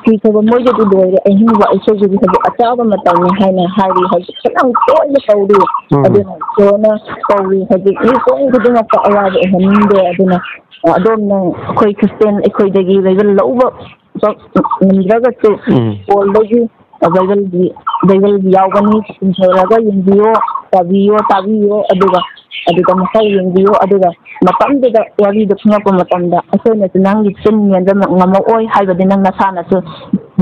ꯁꯤꯈ꯭ꯔꯕ ꯃꯣꯏꯒꯤꯗꯤ ꯂꯣꯏꯔꯦ, ꯑꯍꯤꯡꯕ ꯑꯩꯈꯣꯏꯒꯤꯗꯤ ꯍꯧꯖꯤꯛ ꯑꯆꯥꯕ ꯃꯇꯝꯅꯤ" ꯍꯥꯏꯅ ꯍꯥꯏꯔꯤ꯫ ꯍꯧꯖꯤꯛ ꯐꯅꯌꯥꯝ ꯇꯣꯏꯅ ꯇꯧꯔꯤ꯫ ꯎꯝ꯫ ꯑꯗꯨꯅ ꯏꯁꯣꯔꯅ ꯀꯧꯔꯤ꯫ ꯍꯧꯖꯤꯛ ꯃꯤꯄꯨꯝ ꯈꯨꯗꯤꯡꯃꯛꯇ ꯑꯋꯥꯕ ꯑꯣꯏꯍꯟꯅꯤꯡꯗꯦ꯫ ꯑꯗꯨꯅ ꯑꯗꯣꯝꯅ ꯑꯩꯈꯣꯏ ꯈ꯭ꯔꯤꯁꯇꯦꯟ ꯑꯩꯈꯣꯏꯗꯒꯤ ꯕꯥꯏꯕꯜ ꯂꯧꯕ ꯉꯝꯗ꯭ꯔꯒꯁꯨ ꯎꯝ꯫ ꯍꯣꯜꯗꯒꯤ ꯕꯥꯏꯕꯜꯒꯤ, ꯕꯥꯏꯕꯜꯒꯤ ꯌꯥꯎꯒꯅꯤ, ꯆꯤꯡꯊꯣꯛꯂꯒ ꯌꯦꯡꯕꯤꯌꯣ, ꯇꯥꯕꯤꯌꯣ, ꯇꯥꯕꯤꯌꯣ, ꯑꯗꯨꯒ ꯑꯗꯨꯗ ꯃꯈꯥ ꯌꯦꯡꯕꯤꯌꯣ꯫ ꯑꯗꯨꯒ ꯃꯇꯝꯗꯨꯗ ꯋꯥꯔꯤꯗꯣ ꯈꯪꯉꯛꯄ ꯃꯇꯝꯗ ꯑꯩꯈꯣꯏꯅꯁꯨ ꯅꯪꯒꯤ ꯆꯤꯟ ꯃꯦꯟꯕ ꯉꯝꯃꯛꯑꯣꯏ ꯍꯥꯏꯕꯗꯤ ꯅꯪ ꯅꯁꯥꯅꯁꯨ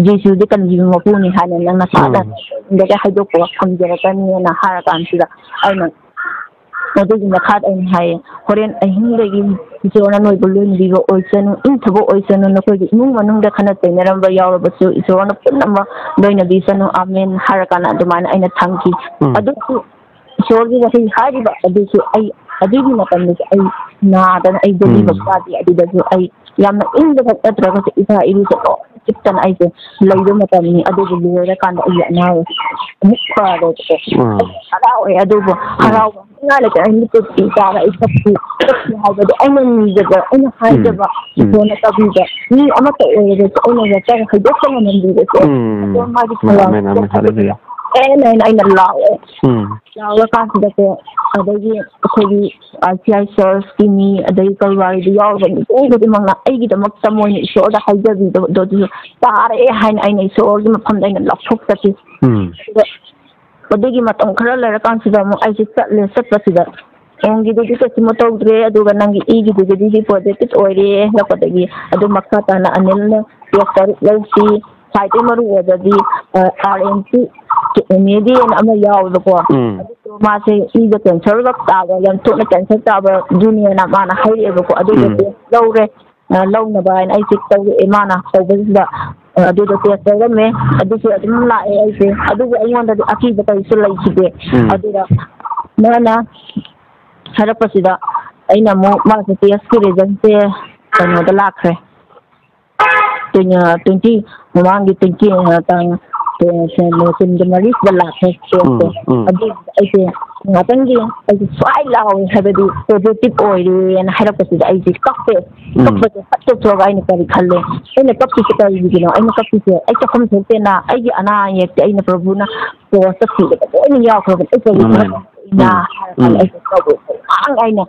ꯖꯤꯁꯨꯗꯤ ꯀꯟꯕꯤꯕ ꯃꯄꯨꯅꯤ ꯍꯥꯏꯅ ꯅꯪ ꯅꯁꯥꯅ ꯎꯝ꯫ ꯆꯤꯟꯗꯒꯤ ꯍꯥꯏꯗꯣꯛꯄ ꯉꯝꯖꯔꯛꯀꯅꯤꯅ ꯍꯥꯏꯔꯀꯥꯟꯁꯤꯗ ꯑꯩꯅ ꯑꯗꯨꯒꯤ ꯃꯈꯥꯗ ꯑꯩꯅ ꯍꯥꯏꯌꯦ, "ꯍꯣꯔꯦꯟ ꯑꯍꯤꯡꯗꯒꯤ ꯏꯁꯣꯔꯅ ꯅꯣꯏꯕꯨ ꯂꯣꯏꯅꯕꯤꯕ ꯑꯣꯏꯁꯅꯨ, ꯏꯪꯊꯕ ꯑꯣꯏꯁꯅꯨ, ꯅꯈꯣꯏꯒꯤ ꯏꯃꯨꯡ ꯃꯅꯨꯡꯗ ꯈꯠꯅ ꯆꯩꯅꯔꯝꯕ ꯌꯥꯎꯔꯕꯁꯨ ꯏꯁꯣꯔꯅ ꯄꯨꯝꯅꯃꯛ ꯂꯣꯏꯅꯕꯤꯁꯅꯨ, ꯑꯥꯃꯦꯟ" ꯍꯥꯏꯔꯀꯥꯟꯗ ꯑꯗꯨꯃꯥꯏꯅ ꯑꯩꯅ ꯊꯝꯈꯤ꯫ ꯎꯝ꯫ ꯑꯗꯨꯁꯨ ꯏꯁꯣꯔꯒꯤ ꯋꯥꯍꯩ ꯍꯥꯏꯔꯤꯕ ꯑꯗꯨꯁꯨ ꯑꯩ ꯑꯗꯨꯒꯤ ꯃꯇꯝꯗꯨꯁꯨ ꯑꯩ ꯅꯥꯗꯅ ꯑꯩ ꯗꯦꯜꯂꯤꯗ ꯎꯝ꯫ ꯀꯥꯗꯦ꯫ ꯑꯗꯨꯗꯁꯨ ꯑꯩ ꯌꯥꯝꯅ ꯏꯪꯕꯈꯛ ꯅꯠꯇ꯭ꯔꯒꯁꯨ ꯏꯁꯥ ꯏꯔꯨꯁꯦ ꯂꯣꯏ ꯍꯤꯞꯇꯅ ꯑꯩꯁꯦ ꯂꯩꯕ ꯃꯇꯝꯅꯤ꯫ ꯑꯗꯨꯕꯨ ꯂꯣꯏꯔꯀꯥꯟꯗ ꯑꯩꯒꯤ ꯑꯅꯥꯕꯁꯤ ꯑꯃꯨꯛ ꯐꯔꯦꯕꯀꯣ꯫ ꯑꯥ꯫ ꯑꯩ ꯍꯔꯥꯎꯋꯦ꯫ ꯑꯗꯨꯕꯨ ꯎꯝ꯫ ꯍꯔꯥꯎꯕ ꯉꯥꯏ ꯂꯩꯇꯦ꯫ ꯑꯩ ꯃꯤꯠꯇ ꯄꯤ ꯇꯥꯔꯦ꯫ ꯑꯩ ꯀꯞꯄꯤ, ꯀꯞꯄꯤ ꯍꯥꯏꯕꯗꯤ ꯑꯩꯅ ꯅꯤꯖꯕ, ꯑꯩꯅ ꯍꯥꯏꯖꯕ ꯎꯝ꯫ ꯎꯝ꯫ ꯏꯁꯣꯔꯅ ꯇꯧꯕꯤꯕ ꯃꯤ ꯑꯃꯠꯇ ꯑꯣꯏꯔꯒꯁꯨ ꯑꯩꯅ ꯋꯥꯆꯪ ꯍꯩꯗꯣꯛꯄ ꯉꯝꯍꯟꯕꯤꯕꯁꯦ꯫ ꯎꯝ꯫ ꯑꯗꯣ ꯃꯥꯒꯤ ꯑꯃꯦꯟ, ꯊꯧꯖꯥꯜ ꯑꯃꯦꯟ, ꯑꯃꯦꯟ꯫ ꯍꯥꯂꯦꯂꯨꯌꯥ꯫ ꯑꯦꯟ ꯍꯥꯏꯅ ꯑꯩꯅ ꯂꯥꯎꯋꯦ꯫ ꯎꯝ꯫ ꯂꯥꯎꯔꯀꯥꯟꯁꯤꯗꯀꯣ, ꯑꯗꯒꯤ ꯑꯩꯈꯣꯏꯒꯤ ꯑꯥꯏ ꯁꯤ ꯑꯥꯏ ꯆꯔꯆꯀꯤ ꯃꯤ, ꯑꯗꯒꯤ ꯀꯔꯕꯥꯔꯒꯤꯗ ꯌꯥꯎꯔꯤꯕ ꯃꯤꯄꯨꯝ ꯈꯨꯗꯤꯡꯃꯛꯅ ꯑꯩꯒꯤꯗꯃꯛꯇ ꯃꯣꯏꯅ ꯏꯁꯣꯔꯗ ꯍꯥꯏꯖꯕꯤꯕꯗꯣ ꯑꯗꯨꯁꯨ ꯇꯥꯔꯦ ꯍꯥꯏꯅ ꯑꯩꯅ ꯏꯁꯣꯔꯒꯤ ꯃꯐꯝꯗ ꯑꯩꯅ ꯂꯥꯎꯊꯣꯛꯆꯈꯤ꯫ ꯎꯝ꯫ ꯑꯗꯨꯒ ꯑꯗꯨꯒꯤ ꯃꯇꯝ ꯈꯔ ꯂꯩꯔꯀꯥꯟꯁꯤꯗ ꯑꯃꯨꯛ ꯑꯩꯁꯦ ꯆꯠꯂꯦ꯫ ꯆꯠꯄꯁꯤꯗ ꯑꯣꯡꯒꯤꯗꯨꯗꯤ ꯀꯩꯁꯨꯝ ꯇꯧꯗ꯭ꯔꯦ꯫ ꯑꯗꯨꯒ ꯅꯪꯒꯤ ꯏꯒꯤꯗꯨꯗꯤ ꯄꯣꯖꯤꯇꯤꯚ ꯑꯣꯏꯔꯦ ꯍꯥꯏꯔꯛꯄꯗꯒꯤ ꯑꯗꯨ ꯃꯈꯥ ꯇꯥꯅ ꯑꯅꯤꯜꯅ ꯇꯦꯁ ꯇꯔꯨꯛ ꯂꯧꯁꯤ꯫ ꯈ꯭ꯋꯥꯏꯗꯒꯤ ꯃꯔꯨ ꯑꯣꯏꯕꯗꯤ, uh, R N C M A D ꯑꯅ ꯑꯃ ꯌꯥꯎꯋꯦꯕꯀꯣ꯫ ꯎꯝ꯫ ꯑꯗꯨꯗꯣ ꯃꯥꯁꯦ ꯏꯗ ꯀꯦꯟꯁꯔꯒ ꯇꯥꯕ, ꯌꯥꯝ ꯊꯣꯛꯅ ꯀꯦꯟꯁꯔ ꯇꯥꯕ ꯑꯗꯨꯅꯦꯅ ꯃꯥꯅ ꯍꯥꯏꯔꯛꯑꯦꯕꯀꯣ꯫ ꯑꯗꯨꯒ ꯎꯝ꯫ ꯇꯦꯁ ꯂꯧꯔꯦ꯫ ꯑ, ꯂꯧꯅꯕ ꯍꯥꯏꯅ ꯑꯩꯁꯦ ꯇꯧꯔꯛꯑꯦ꯫ ꯃꯥꯅ ꯇꯧꯕꯁꯤꯗ, ꯑ, ꯑꯗꯨꯗ ꯇꯦꯁ ꯇꯧꯔꯝꯃꯦ꯫ ꯑꯗꯨꯁꯨ ꯑꯗꯨꯝ ꯂꯥꯛꯑꯦ ꯑꯩꯁꯦ꯫ ꯑꯗꯨꯕꯨ ꯑꯩꯉꯣꯟꯗꯗꯤ ꯑꯀꯤꯕ ꯀꯔꯤꯁꯨ ꯂꯩꯈꯤꯗꯦ꯫ ꯎꯝ꯫ ꯑꯗꯨꯒ ꯃꯥꯅ ꯍꯥꯏꯔꯛꯄꯁꯤꯗ ꯑꯩꯅ ꯑꯃꯨꯛ ꯃꯥꯁꯦ ꯇꯦꯁꯀꯤ ꯔꯤꯖꯜꯁꯦ ꯀꯩꯅꯣꯗ ꯂꯥꯛꯈ꯭ꯔꯦ꯫ ꯇ꯭ꯋꯦꯟ-, ꯑ, ꯇ꯭ꯋꯦꯟꯇꯤ, ꯃꯃꯥꯡꯒꯤ ꯇ꯭ꯋꯦꯟꯇꯤ, ꯑ, ꯇꯥꯡ, ꯑ, ꯀꯨꯟꯒ ꯃꯔꯤꯁꯤꯗ ꯂꯥꯛꯈ꯭ꯔꯦ ꯇꯦꯁꯇꯣ꯫ ꯎꯝ, ꯎꯝ꯫ ꯑꯗꯨ ꯑꯩꯁꯦ ꯉꯥꯛꯇꯪꯒꯤ ꯑꯩꯁꯦ ꯁ꯭ꯋꯥꯏ ꯂꯥꯎꯋꯦ, ꯍꯥꯏꯕꯗꯤ ꯄꯣꯖꯤꯇꯤꯚ ꯑꯣꯏꯔꯦꯅ ꯍꯥꯏꯔꯛꯄꯁꯤꯗ ꯑꯩꯁꯦ ꯀꯞꯄꯦ꯫ ꯎꯝ꯫ ꯀꯞꯄꯁꯦ ꯐꯠ ꯇꯣꯛꯊꯣꯛꯑꯒ ꯑꯩꯅ ꯀꯔꯤ ꯈꯜꯂꯦ? ꯑꯩꯅ ꯀꯞꯄꯤꯁꯦ ꯀꯔꯤꯒꯤꯅꯣ? ꯑꯩꯅ ꯀꯞꯄꯤꯁꯦ ꯑꯩ ꯀꯞꯐꯝ ꯊꯣꯛꯇꯦꯅ, ꯑꯩꯒꯤ ꯑꯅꯥ ꯑꯌꯦꯛꯁꯦ ꯑꯩꯅ ꯄ꯭ꯔꯚꯨꯅ ꯄꯣꯁꯇ ꯊꯤꯕꯗ ꯂꯣꯏꯅ ꯌꯥꯎꯈ꯭ꯔꯕꯅꯤ꯫ ꯑꯩ ꯄ꯭ꯔꯚꯨ ꯑꯃꯦꯟ꯫ ꯈꯔ ꯎꯝ꯫ ꯑꯩꯅ ꯍꯥꯏꯔ ꯀꯥꯟꯗ ꯎꯝ꯫ ꯑꯩꯁꯦ ꯀꯞꯄꯦ꯫ ꯉꯥꯡ ꯑꯩꯅ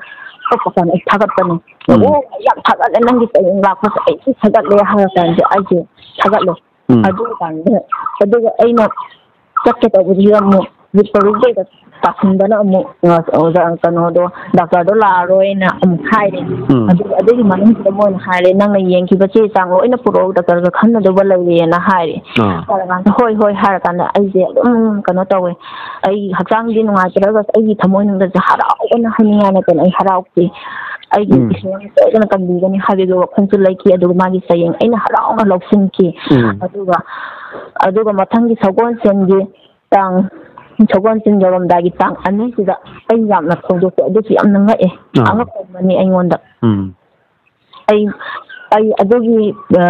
ꯀꯞꯄ ꯀꯥꯟꯗ ꯑꯩ ꯊꯥꯒꯠꯄꯅꯦ꯫ ꯎꯝ꯫ "ꯑꯣ, ꯑꯩ ꯌꯥꯝ ꯊꯥꯒꯠꯂꯦ, ꯅꯪꯒꯤ ꯆꯌꯦꯡ ꯂꯥꯛꯄꯁꯦ ꯑꯩ ꯊꯥꯒꯠꯂꯦ" ꯍꯥꯏꯔ ꯀꯥꯟꯗ ꯑꯩꯁꯦ ꯊꯥꯒꯠꯂꯦ꯫ ꯎꯝ꯫ ꯑꯗꯨ ꯀꯥꯟꯗ, ꯑꯗꯨꯒ ꯑꯩꯅ ꯆꯠꯀꯦ ꯇꯧꯕꯁꯤꯗ ꯑꯃꯨꯛ ꯄ꯭ꯔꯚꯨꯗ ꯇꯥꯁꯤꯟꯗꯅ ꯑꯃꯨꯛ, ꯑ, ꯑꯣꯖꯥ, ꯀꯩꯅꯣꯗꯣ, ꯗꯥꯛꯇꯔꯗꯣ ꯂꯥꯛꯑꯔꯣꯏꯅ ꯑꯃꯨꯛ ꯍꯥꯏꯔꯦ꯫ ꯎꯝ꯫ ꯑꯗꯨꯒ ꯑꯗꯨꯒꯤ ꯃꯅꯨꯡꯁꯤꯗ ꯃꯣꯏꯅ ꯍꯥꯏꯔꯦ, "ꯅꯪꯅ ꯌꯦꯡꯈꯤꯕ ꯆꯦ ꯆꯥꯡ ꯂꯣꯏꯅ ꯄꯨꯔꯛꯑꯣ, ꯗꯥꯛꯇꯔꯒ ꯈꯟꯅꯗꯧꯕ ꯂꯩꯔꯦꯅ" ꯍꯥꯏꯔꯦ꯫ ꯑꯥ꯫ ꯍꯥꯏꯔꯀꯥꯟꯗ, "ꯍꯣꯏ, ꯍꯣꯏ" ꯍꯥꯏꯔꯀꯥꯟꯗ ꯑꯩꯁꯦ ꯑꯗꯨꯝ ꯀꯩꯅꯣ ꯇꯧꯋꯦ꯫ ꯑꯩ ꯍꯛꯆꯥꯡꯗꯤ ꯅꯨꯡꯉꯥꯏꯇ꯭ꯔꯒꯁꯨ ꯑꯩꯒꯤ ꯊꯃꯣꯏꯅꯨꯡꯗꯁꯨ ꯍꯔꯥꯎꯕꯅ ꯍꯥꯏꯅꯤꯡꯉꯥꯏ ꯂꯩꯇꯅ ꯑꯩ ꯍꯔꯥꯎꯈꯤ꯫ ꯑꯩꯒꯤ ꯎꯝ꯫ ꯏꯁꯣꯔꯅ ꯁꯣꯏꯗꯅ ꯀꯟꯕꯤꯒꯅꯤ ꯍꯥꯏꯕꯒꯤ ꯋꯥꯈꯜꯁꯨ ꯂꯩꯈꯤ꯫ ꯑꯗꯨꯒ ꯃꯥꯒꯤ ꯆꯌꯦꯡ ꯑꯩꯅ ꯍꯔꯥꯎꯅ ꯂꯧꯁꯤꯟꯈꯤ꯫ ꯎꯝ꯫ ꯑꯗꯨꯒ, ꯑꯗꯨꯒ ꯃꯊꯪꯒꯤ ꯁꯒꯣꯜꯁꯦꯟꯒꯤ ꯇꯥꯡ, ꯁꯒꯣꯜꯁꯦꯟ ꯌꯧꯔꯝꯗꯥꯏꯒꯤ ꯇꯥꯡ ꯑꯅꯤꯁꯤꯗ ꯑꯩ ꯌꯥꯝꯅ ꯐꯣꯡꯗꯣꯛꯈꯤ꯫ ꯑꯗꯨꯁꯨ ꯌꯥꯝꯅ ꯉꯛꯑꯦ꯫ ꯑꯥ꯫ ꯑꯉꯛꯄ ꯑꯃꯅꯤ ꯑꯩꯉꯣꯟꯗ꯫ ꯎꯝ꯫ ꯑꯩ ꯑꯩ ꯑꯗꯨꯒꯤ, ꯑ,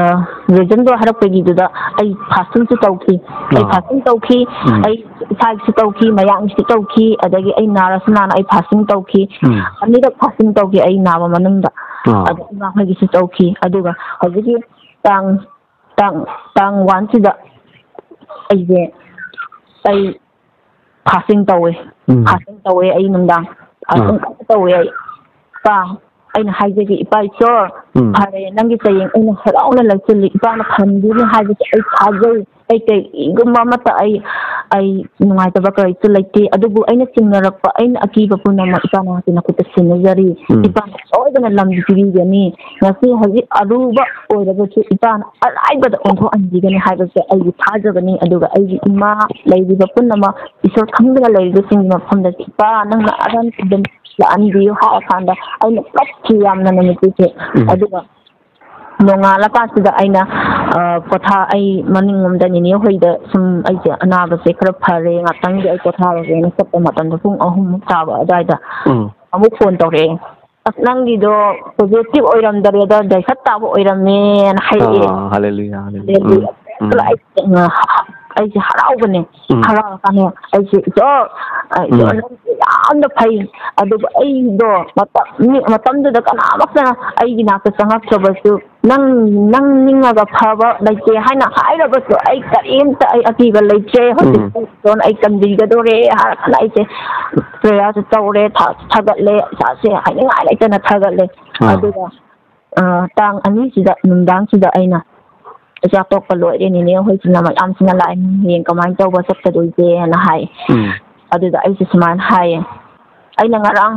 reason-ꯗꯣ ꯍꯥꯏꯔꯛꯄꯒꯤꯗꯨꯗ ꯑꯩ fasting-ꯁꯨ ꯇꯧꯈꯤ꯫ ꯑꯩ ꯑꯥ꯫ Fasting ꯇꯧꯈꯤ, ꯎꯝ꯫ ꯑꯩ ꯏꯁꯥꯒꯤꯁꯨ ꯇꯧꯈꯤ, ꯃꯌꯥꯝꯒꯤꯁꯨ ꯇꯧꯈꯤ, ꯑꯗꯒꯤ ꯑꯩ ꯅꯥꯔꯁꯨ ꯅꯥꯅ ꯑꯩ fasting ꯇꯧꯈꯤ꯫ ꯎꯝ꯫ ꯑꯅꯤꯔꯛ fasting ꯇꯧꯈꯤ ꯑꯩ ꯅꯥꯕ ꯃꯅꯨꯡꯗ꯫ ꯑꯥ꯫ ꯑꯗ ꯏꯃꯥ ꯍꯣꯏꯒꯤꯁꯨ ꯇꯧꯈꯤ꯫ ꯑꯗꯨꯒ ꯍꯧꯖꯤꯛꯀꯤ ꯇꯥꯡ, ꯇꯥꯡ, ꯇꯥꯡ one-ꯁꯤꯗ ꯑꯩꯁꯦ, ꯑꯩ fasting ꯇꯧꯋꯦ꯫ ꯎꯝ꯫ Fasting ꯇꯧꯋꯦ ꯑꯩ ꯅꯨꯡꯗꯥꯡ꯫ Fasting ꯑꯥ꯫ ꯀꯟꯅ ꯇꯧꯋꯦ ꯑꯩ꯫ ꯏꯄꯥ, ꯑꯩꯅ ꯍꯥꯏꯖꯒꯦ, "ꯏꯄꯥ ꯏꯁꯣꯔ, ꯎꯝ꯫ ꯐꯔꯦ, ꯅꯪꯒꯤ ꯆꯌꯦꯡ ꯑꯩꯅ ꯍꯔꯥꯎꯅ ꯂꯧꯁꯤꯜꯂꯤ꯫ ꯏꯄꯥꯅ ꯐꯍꯟꯕꯤꯅꯤ ꯍꯥꯏꯕꯁꯦ ꯑꯩ ꯊꯥꯖꯩ꯫ ꯑꯩ ꯀꯩꯒꯨꯝꯕ ꯑꯃꯠꯇ ꯑꯩ, ꯑꯩ ꯅꯨꯡꯉꯥꯏꯇꯕ ꯀꯔꯤꯁꯨ ꯂꯩꯇꯦ꯫ ꯑꯗꯨꯕꯨ ꯑꯩꯅ ꯆꯤꯡꯅꯔꯛꯄ, ꯑꯩꯅ ꯑꯀꯤꯕ ꯄꯨꯝꯅꯃꯛ ꯏꯄꯥ ꯅꯪꯒꯤ ꯅꯈꯨꯠꯇ ꯁꯤꯟꯅꯖꯔꯤ꯫ ꯎꯝ꯫ ꯏꯄꯥꯅ ꯁꯣꯏꯗꯅ ꯂꯝꯕꯤ ꯄꯤꯕꯤꯒꯅꯤ꯫ ꯉꯁꯤ ꯍꯧꯖꯤꯛ ꯑꯔꯨꯕ ꯑꯣꯏꯔꯕꯁꯨ ꯏꯄꯥꯅ ꯑꯔꯥꯏꯕꯗ ꯑꯣꯟꯊꯣꯛꯍꯟꯕꯤꯒꯅꯤ ꯍꯥꯏꯕꯁꯦ ꯑꯩꯒꯤ ꯊꯥꯖꯕꯅꯤ꯫ ꯑꯗꯨꯒ ꯑꯩꯒꯤ ꯏꯃꯥ ꯂꯩꯔꯤꯕ ꯄꯨꯝꯅꯃꯛ ꯏꯁꯣꯔ ꯈꯪꯗꯅ ꯂꯩꯔꯤꯕꯁꯤꯡꯒꯤ ꯃꯐꯝꯗ, ꯏꯄꯥ, ꯅꯪꯅ ꯑꯔꯥꯟꯕ ꯑꯗꯨꯝ ꯂꯥꯛꯍꯟꯕꯤꯌꯨ" ꯍꯥꯏꯔ ꯀꯥꯟꯗ ꯑꯩꯅ ꯀꯞꯈꯤ ꯌꯥꯝꯅ ꯅꯨꯃꯤꯠꯇꯨꯁꯦ꯫ ꯎꯝ꯫ ꯑꯗꯨꯒ ꯅꯣꯡꯉꯥꯜꯂꯀꯥꯟꯁꯤꯗ ꯑꯩꯅ, ꯑ, ꯄꯣꯊꯥ-, ꯑꯩ ꯃꯅꯤꯡꯂꯣꯝꯗ ꯅꯦꯅꯦ ꯍꯣꯏꯗ ꯁꯨꯝ ꯑꯩꯁꯦ ꯑꯅꯥꯕꯁꯦ ꯈꯔ ꯐꯔꯦ, ꯉꯥꯛꯇꯪꯗꯤ ꯑꯩ ꯄꯣꯊꯥꯔꯒꯦꯅ ꯆꯠꯄ ꯃꯇꯝꯗ ꯄꯨꯡ ꯑꯍꯨꯝꯃꯨꯛ ꯇꯥꯕ ꯑꯗꯨꯋꯥꯏꯗ ꯎꯝ꯫ ꯑꯃꯨꯛ phone ꯇꯧꯔꯛꯑꯦ꯫ "ꯑꯁ, ꯅꯪꯒꯤꯗꯣ positive ꯑꯣꯏꯔꯝꯗꯔꯦꯗ, ꯗꯥꯏꯐꯠ ꯇꯥꯕ ꯑꯣꯏꯔꯝꯃꯦꯅ" ꯍꯥꯏꯔꯛꯑꯦ꯫ ꯑꯥ, hallelujah, hallelujah꯫ ꯑꯗꯩꯗꯤ ꯎꯝ, ꯎꯝ꯫ ꯑꯩ, ꯑ, ꯑꯩꯁꯦ ꯍꯔꯥꯎꯕꯅꯦ꯫ ꯎꯝ꯫ ꯍꯔꯥꯎꯔꯀꯥꯟꯗ ꯑꯩꯁꯦ, "ꯏꯁꯣꯔ, ꯑ, ꯏꯁꯣꯔ, ꯎꯝ꯫ ꯅꯪꯁꯦ ꯌꯥꯝꯅ ꯐꯩ꯫ ꯑꯗꯨꯕꯨ ꯑꯩꯗꯣ ꯃꯇꯝ, ꯃꯤ-, ꯃꯇꯝꯗꯨꯗ ꯀꯅꯥꯃꯠꯇꯅ ꯑꯩꯒꯤ ꯅꯥꯛꯇ ꯆꯪꯉꯛꯇ꯭ꯔꯕꯁꯨ, ꯅꯪ, ꯅꯪ ꯅꯤꯡꯉꯒ ꯐꯕ ꯂꯩꯇꯦ ꯍꯥꯏꯅ ꯍꯥꯏꯔꯕꯁꯨ ꯑꯩ ꯀꯔꯤꯝꯇ ꯑꯩ ꯑꯀꯤꯕ ꯂꯩꯇ꯭ꯔꯦ꯫ ꯍꯧꯖꯤꯛ ꯎꯝ꯫ ꯏꯁꯣꯔꯅ ꯑꯩ ꯀꯟꯕꯤꯒꯗꯧꯔꯦ" ꯍꯥꯏꯔ ꯀꯥꯟꯗ ꯑꯩꯁꯦ prayer-ꯁꯨ ꯇꯧꯔꯦ, ꯊꯥ-, ꯊꯥꯒꯠꯂꯦ, ꯏꯁꯥꯁꯦ ꯍꯥꯏꯅꯤꯡꯉꯥꯏ ꯂꯩꯇꯅ ꯊꯥꯒꯠꯂꯦ꯫ ꯑꯥ꯫ ꯑꯗꯨꯒ ꯑ, ꯇꯥꯡ ꯑꯅꯤꯁꯤꯗ ꯅꯨꯡꯗꯥꯡꯁꯤꯗ ꯑꯩꯅ ꯆꯥꯛ ꯇꯣꯛꯄ ꯂꯣꯏꯔꯦ, ꯅꯦꯅꯦ ꯍꯣꯏꯁꯤꯅ ꯃꯌꯥꯝꯁꯤꯅ ꯂꯥꯛꯑꯦ, "ꯍꯌꯦꯡ ꯀꯃꯥꯏꯅ ꯇꯧꯕ ꯆꯠꯀꯗꯣꯏꯁꯦꯅ" ꯍꯥꯏ꯫ ꯎꯝ꯫ ꯑꯗꯨꯗ ꯑꯩꯁꯦ ꯁꯨꯃꯥꯏꯅ ꯍꯥꯏꯌꯦ, "ꯑꯩꯅ ꯉꯔꯥꯡ,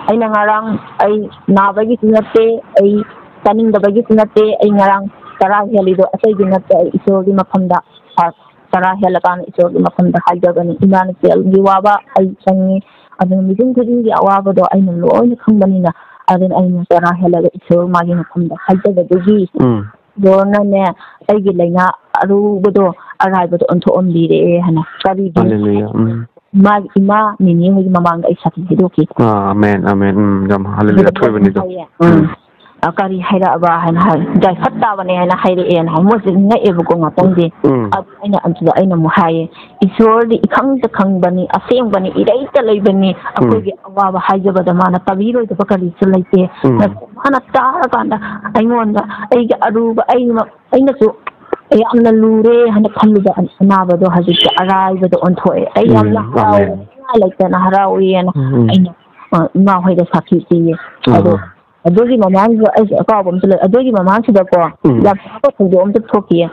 ꯑꯩꯅ ꯉꯔꯥꯡ ꯑꯩ ꯅꯥꯕꯒꯤꯁꯨ ꯅꯠꯇꯦ, ꯑꯩ ꯆꯥꯅꯤꯡꯗꯕꯒꯤꯁꯨ ꯅꯠꯇꯦ, ꯑꯩ ꯉꯔꯥꯡ ꯆꯔꯥ ꯍꯦꯜꯂꯤꯗꯣ ꯑꯇꯩꯒꯤ ꯅꯠꯇꯦ, ꯑꯩ ꯏꯁꯣꯔꯒꯤ ꯃꯐꯝꯗ, ꯑ, ꯆꯔꯥ ꯍꯦꯜꯂꯀꯥꯟꯗ ꯏꯁꯣꯔꯒꯤ ꯃꯐꯝꯗ ꯍꯥꯏꯖꯕꯅꯤ꯫ ꯏꯃꯥꯅ ꯁꯦꯜꯒꯤ ꯋꯥꯕ ꯑꯩ ꯈꯪꯉꯤ, ꯑꯗꯨꯅ ꯃꯤꯄꯨꯝ ꯈꯨꯗꯤꯡꯒꯤ ꯑꯋꯥꯕꯗꯣ ꯑꯩꯅ ꯂꯣꯏꯅ ꯈꯪꯕꯅꯤꯅ, ꯑꯗꯨꯅ ꯑꯩꯅ ꯆꯔꯥ ꯍꯦꯜꯂꯒ ꯏꯁꯣꯔ ꯃꯥꯒꯤ ꯃꯐꯝꯗ ꯍꯥꯏꯖꯕꯗꯒꯤ ꯎꯝ꯫ ꯏꯁꯣꯔꯅꯅꯦ ꯑꯩꯒꯤ ꯂꯥꯏꯅꯥ ꯑꯔꯨꯕꯗꯣ ꯑꯔꯥꯏꯕꯗꯣ ꯑꯣꯟꯊꯣꯛꯑꯝꯕꯤꯔꯦ" ꯍꯥꯏꯅ꯫ ꯀꯔꯤꯒꯤ? Hallelujah꯫ ꯎꯝ꯫ ꯃꯥꯒꯤ ꯏꯃꯥ ꯅꯦꯅꯦ ꯍꯣꯏꯒꯤ ꯃꯃꯥꯡꯗ ꯑꯩ ꯁꯥꯊꯤ ꯍꯥꯏꯗꯣꯛꯈꯤ꯫ ꯑꯥ, ꯑꯃꯦꯟ, ꯑꯃꯦꯟ꯫ ꯎꯝ, ꯌꯥꯝ hallelujah ꯑꯗꯨꯒ ꯑꯊꯣꯏꯕꯅꯤꯗꯣ꯫ ꯍꯥꯏꯌꯦ꯫ ꯎꯝ꯫ ꯎꯝ꯫ "ꯑ, ꯀꯔꯤ ꯍꯥꯏꯔꯛꯑꯕ?" ꯍꯥꯏꯅ ꯍꯥꯏ, "ꯌꯥꯏꯐꯠ ꯇꯥꯕꯅꯦ" ꯍꯥꯏꯅ ꯍꯥꯏꯔꯛꯑꯦꯅ ꯍꯥꯏ꯫ ꯃꯣꯏꯁꯦ ꯉꯛꯑꯦꯕꯀꯣ ꯉꯥꯛꯇꯪꯗꯤ꯫ ꯎꯝ꯫ ꯑꯗꯨ ꯑꯩꯅ, ꯑꯗꯨꯗ ꯑꯩꯅ ꯑꯃꯨꯛ ꯍꯥꯏꯌꯦ, "ꯏꯁꯣꯔꯗꯤ ꯏꯈꯪꯗ ꯈꯪꯕꯅꯤ, ꯑꯁꯦꯡꯕꯅꯤ, ꯏꯔꯩꯇ ꯂꯩꯕꯅꯤ, ꯎꯝ꯫ ꯑꯩꯈꯣꯏꯒꯤ ꯑꯋꯥꯕ ꯍꯥꯏꯖꯕꯗ ꯃꯥꯅ ꯇꯥꯕꯤꯔꯣꯏꯗꯕ ꯀꯔꯤꯁꯨ ꯂꯩꯇꯦ"꯫ ꯎꯝ꯫ ꯃꯥꯅ ꯇꯥꯔꯀꯥꯟꯗ ꯑꯩꯉꯣꯟꯗ ꯑꯩꯒꯤ ꯑꯔꯨꯕ, ꯑꯩꯅ, ꯑꯩꯅꯁꯨ ꯌꯥꯝꯅ ꯂꯨꯔꯦ ꯍꯥꯏꯅ ꯈꯜꯂꯨꯕ ꯑꯅꯥꯕꯗꯣ ꯍꯧꯖꯤꯛꯇꯤ ꯑꯔꯥꯏꯕꯗ ꯑꯣꯟꯊꯣꯛꯑꯦ꯫ ꯑꯩ ꯌꯥꯝꯅ ꯎꯝ, ꯍꯔꯥꯎꯋꯦ, ꯑꯃꯦꯟ꯫ ꯄꯩꯁꯥ ꯂꯩꯇꯅ ꯍꯔꯥꯎꯏꯅ ꯎꯝ, ꯎꯝ꯫ ꯑꯩꯅ, ꯑ, ꯏꯃꯥ ꯍꯣꯏꯗ ꯁꯥꯈꯤ ꯄꯤꯌꯦ꯫ ꯎꯝ, ꯑꯗꯣ ꯎꯝ꯫ ꯑꯗꯨꯒꯤ ꯃꯃꯥꯡꯗ ꯑꯩꯁꯦ ꯑꯀꯥꯎꯕ ꯑꯃꯁꯨ ꯂꯩ꯫ ꯑꯗꯨꯒꯤ ꯃꯃꯥꯡꯁꯤꯗꯀꯣ, ꯎꯝ꯫ ꯌꯥꯝ ꯆꯥꯎꯕ ꯊꯧꯗꯣꯛ ꯑꯃꯁꯨ ꯊꯣꯛꯈꯤꯌꯦ꯫